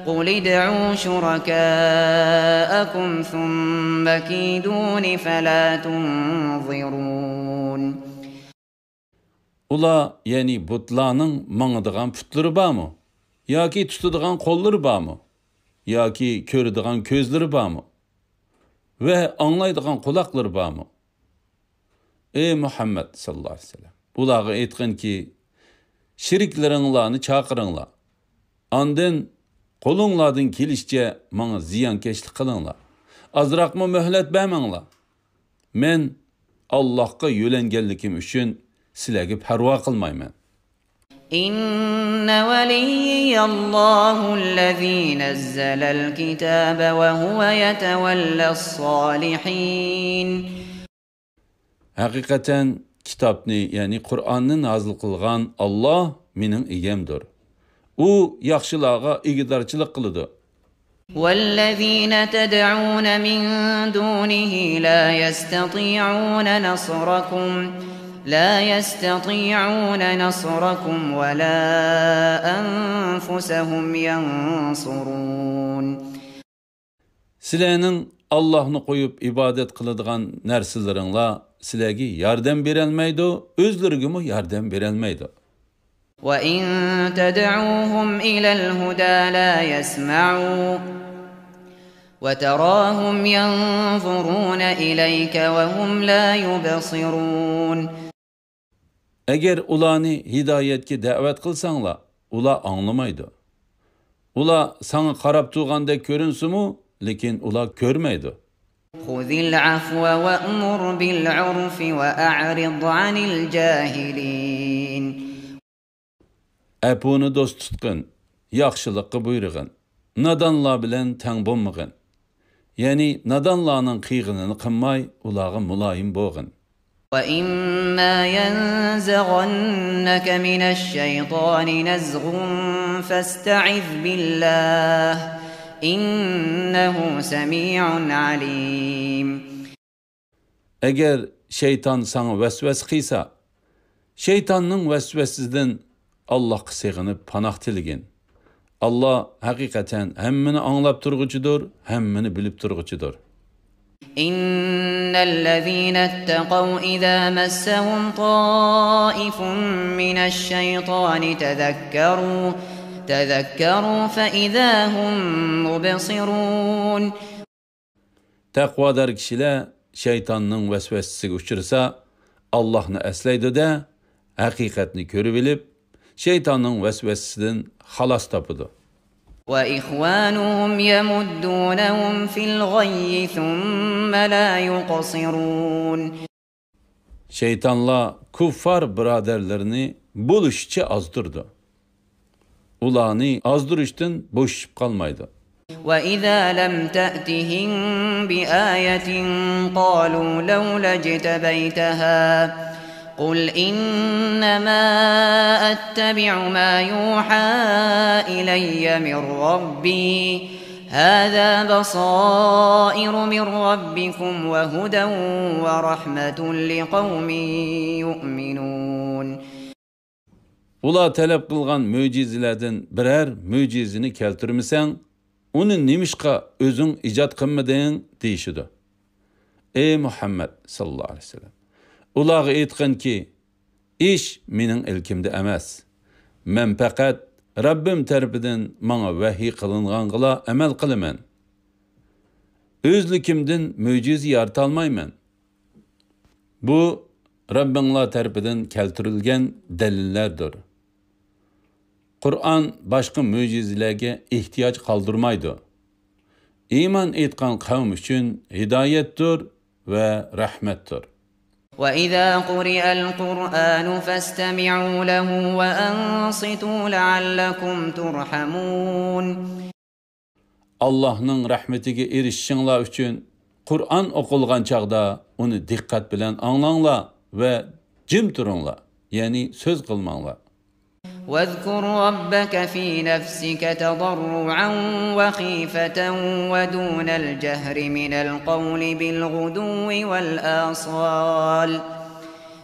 قل ادعوا شركاءكم ثم كيدون فلا تنظرون. ئۇلار، يەنى بۇتلارنىڭ ماڭىدىغان پۇتلىرى بارمۇ؟ ياكى تۇتىدىغان قوللىرى بارمۇ؟ ياكى كۆرىدىغان كۆزلىرى بارمۇ؟ ۋە ئاڭلايدىغان قۇلاقلىرى بارمۇ؟ ئەي مۇھەممەد ساللاللاھۇ ئەلەيھى ۋەسەللەم، ئۇلارغا ئېيتقىنكى، شېرىكلىرىڭلارنى چاقىرىڭلار. ئاندىن قولۇڭلاردىن كېلىشىچە ماڭا زىيانكەشلىك قىلىڭلار. ئازراقمۇ مۆھلەت بەرمەڭلار. مەن ئاللاھقا يۆلەنگەنلىكىم ئۈچۈن سىلەرگە پەرۋا قىلمايمەن. إن وليي الله الذي نزل الكتاب وهو يتولى الصالحين. ھەقىقەتەن كىتابنى، يەنى قۇرئاننى نازىل قىلغان ئاللاھ مېنىڭ ئىگەمدۇر. ئۇ ياخشىلارغا ئىگىدارچىلىق قىلىدۇ. والذين تدعون من دونه لا يستطيعون نصركم لا يستطيعون نصركم ولا أنفسهم ينصرون. سىلەرنىڭ ئاللاھنى قويۇپ ئىبادەت قىلىدىغان نەرسىلىرىڭلار سىلەرگە ياردەم بېرەلمەيدۇ، ئۆزلىرىگىمۇ ياردەم بېرەلمەيدۇ. وإن تدعوهم إلى الهدى لا يسمعوا وتراهم ينظرون إليك وهم لا يبصرون. ئەگەر ئۇلارنى ھىدايەتكە دەۋەت قىلساڭلار، ئۇلار ئاڭلىمايدۇ. ئۇلار ساڭا قاراپ تۇرغاندەك كۆرۈنسىمۇ، لېكىن ئۇلار كۆرمەيدۇ. خذ العفو وأمر بالعرف وأعرض عن الجاهلين. ئەپۇنى دوست تۇتقىن، ياخشىلىققا بۇيرۇغىن، نادانلار بىلەن تەڭ بولمىغىن. يەنى نادانلارنىڭ قىلغىنىنى قىلماي، ئۇلارغا مۇلايىم بولغىن. وإما ينزغنك من الشيطان نزغ فاستعذ بالله إنه سميع عليم. ئەگەر شەيتان ساڭا ۋەسۋەسە قىلسا، شەيتاننىڭ ۋەسۋەسىسىدىن ئاللاھقا سېغىنىپ پاناھ تىلىگىن. ئاللاھ ھەقىقەتەن ھەممىنى ئاڭلاپ تۇرغۇچىدۇر، ھەممىنى بىلىپ تۇرغۇچىدۇر. إن الذين اتقوا إذا مسهم طائف من الشيطان تذكروا تذكروا فإذا هم مبصرون. تەقۋادار كىشىلەر شەيتاننىڭ ۋەسۋەسىسىگە ئۇچرىسا، ئاللاھنى ئەسلەيدۇ-دە، ھەقىقەتنى كۆرۈۋېلىپ، شەيتاننىڭ ۋەسۋەسىسىدىن خالاس تاپىدۇ. وإخوانهم يمدونهم في الغي ثم لا يقصرون. شەيتانلار كۇففار بۇرادەرلىرىنى بولۇشىچە ئازدۇرىدۇ. ئۇلارنى ئازدۇرۇشتىن بوشىشىپ قالمايدۇ. وإذا لم تأتهم بآية قالوا لولا اجتبيتها قل إنما أتبع ما يوحى إلي من ربي هذا بصائر من ربكم وهدى ورحمة لقوم يؤمنون. ئۇلار تەلەپ قىلغان مۆجىزىلەردىن بىرەر مۆجىزىنى كەلتۈرمىسەڭ، ئۇنى نېمىشقا ئۆزۈڭ ئىجاد قىلمىدىڭ؟ دېيىشىدۇ. ئەي مۇھەممەد ساللاللاھۇ ئەلەيھى ۋەسەللەم، ئۇلارغا ئېيتقىنكى، ئىش مېنىڭ ئىلكىمدە ئەمەس. مەن پەقەت رەببىم تەرىپىدىن ماڭا ۋەھىي قىلىنغانغىلا ئەمەل قىلىمەن. ئۆزلۈكۈمدىن مۆجىزە يارىتالمايمەن. بۇ رەببىڭلار تەرىپىدىن كەلتۈرۈلگەن دەلىللەردۇر. قۇرئان باشقا مۆجىزىلەرگە ئېھتىياج قالدۇرمايدۇ. ئىمان ئېيتقان قەۋم ئۈچۈن ھىدايەتتۇر ۋە رەھمەتتۇر. وإذا قرئ القرآن فاستمعوا له وأنصتوا لعلكم ترحمون. ئاللاھنىڭ رەھمىتىگە ئېرىشىشىڭلار ئۈچۈن قۇرئان ئوقۇلغان چاغدا ئۇنى دىققەت بىلەن ئاڭلاڭلار ۋە جىم تۇرۇڭلار، يەنى سۆز قىلماڭلار. واذكر ربك في نفسك تضرعا وخيفة ودون الجهر من القول بالغدو والآصال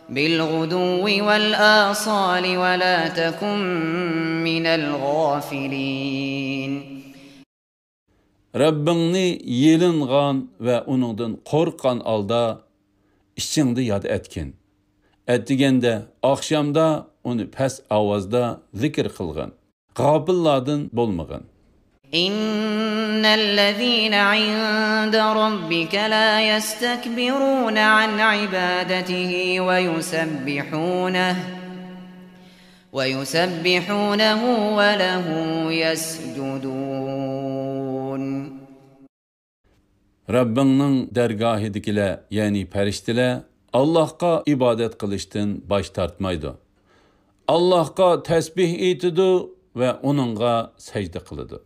بالغدو والآصال ولا تكن من الغافلين. رەببىڭنى يېلىنغان ۋە ئۇنىڭدىن قورققان ھالدا ئىچىڭدە ياد ئەتكىن. ئەتىگەندە، ئاخشامدا ئۇنى پەس ئاۋازدا زىكىر قىلغىن. غاپىللاردىن بولمىغىن. إن الذين عند ربك لا يستكبرون عن عبادته ويسبحونه ويسبحونه وله يسجدون. رەببىڭنىڭ دەرگاھىدىكىلەر، يەنى پەرىشتىلەر، ئاللاھقا ئىبادەت قىلىشتىن باش تارتمايدۇ. ئاللاھقا تەسبىھ ئېيتىدۇ ۋە ئۇنىڭغا سەجدە قىلىدۇ.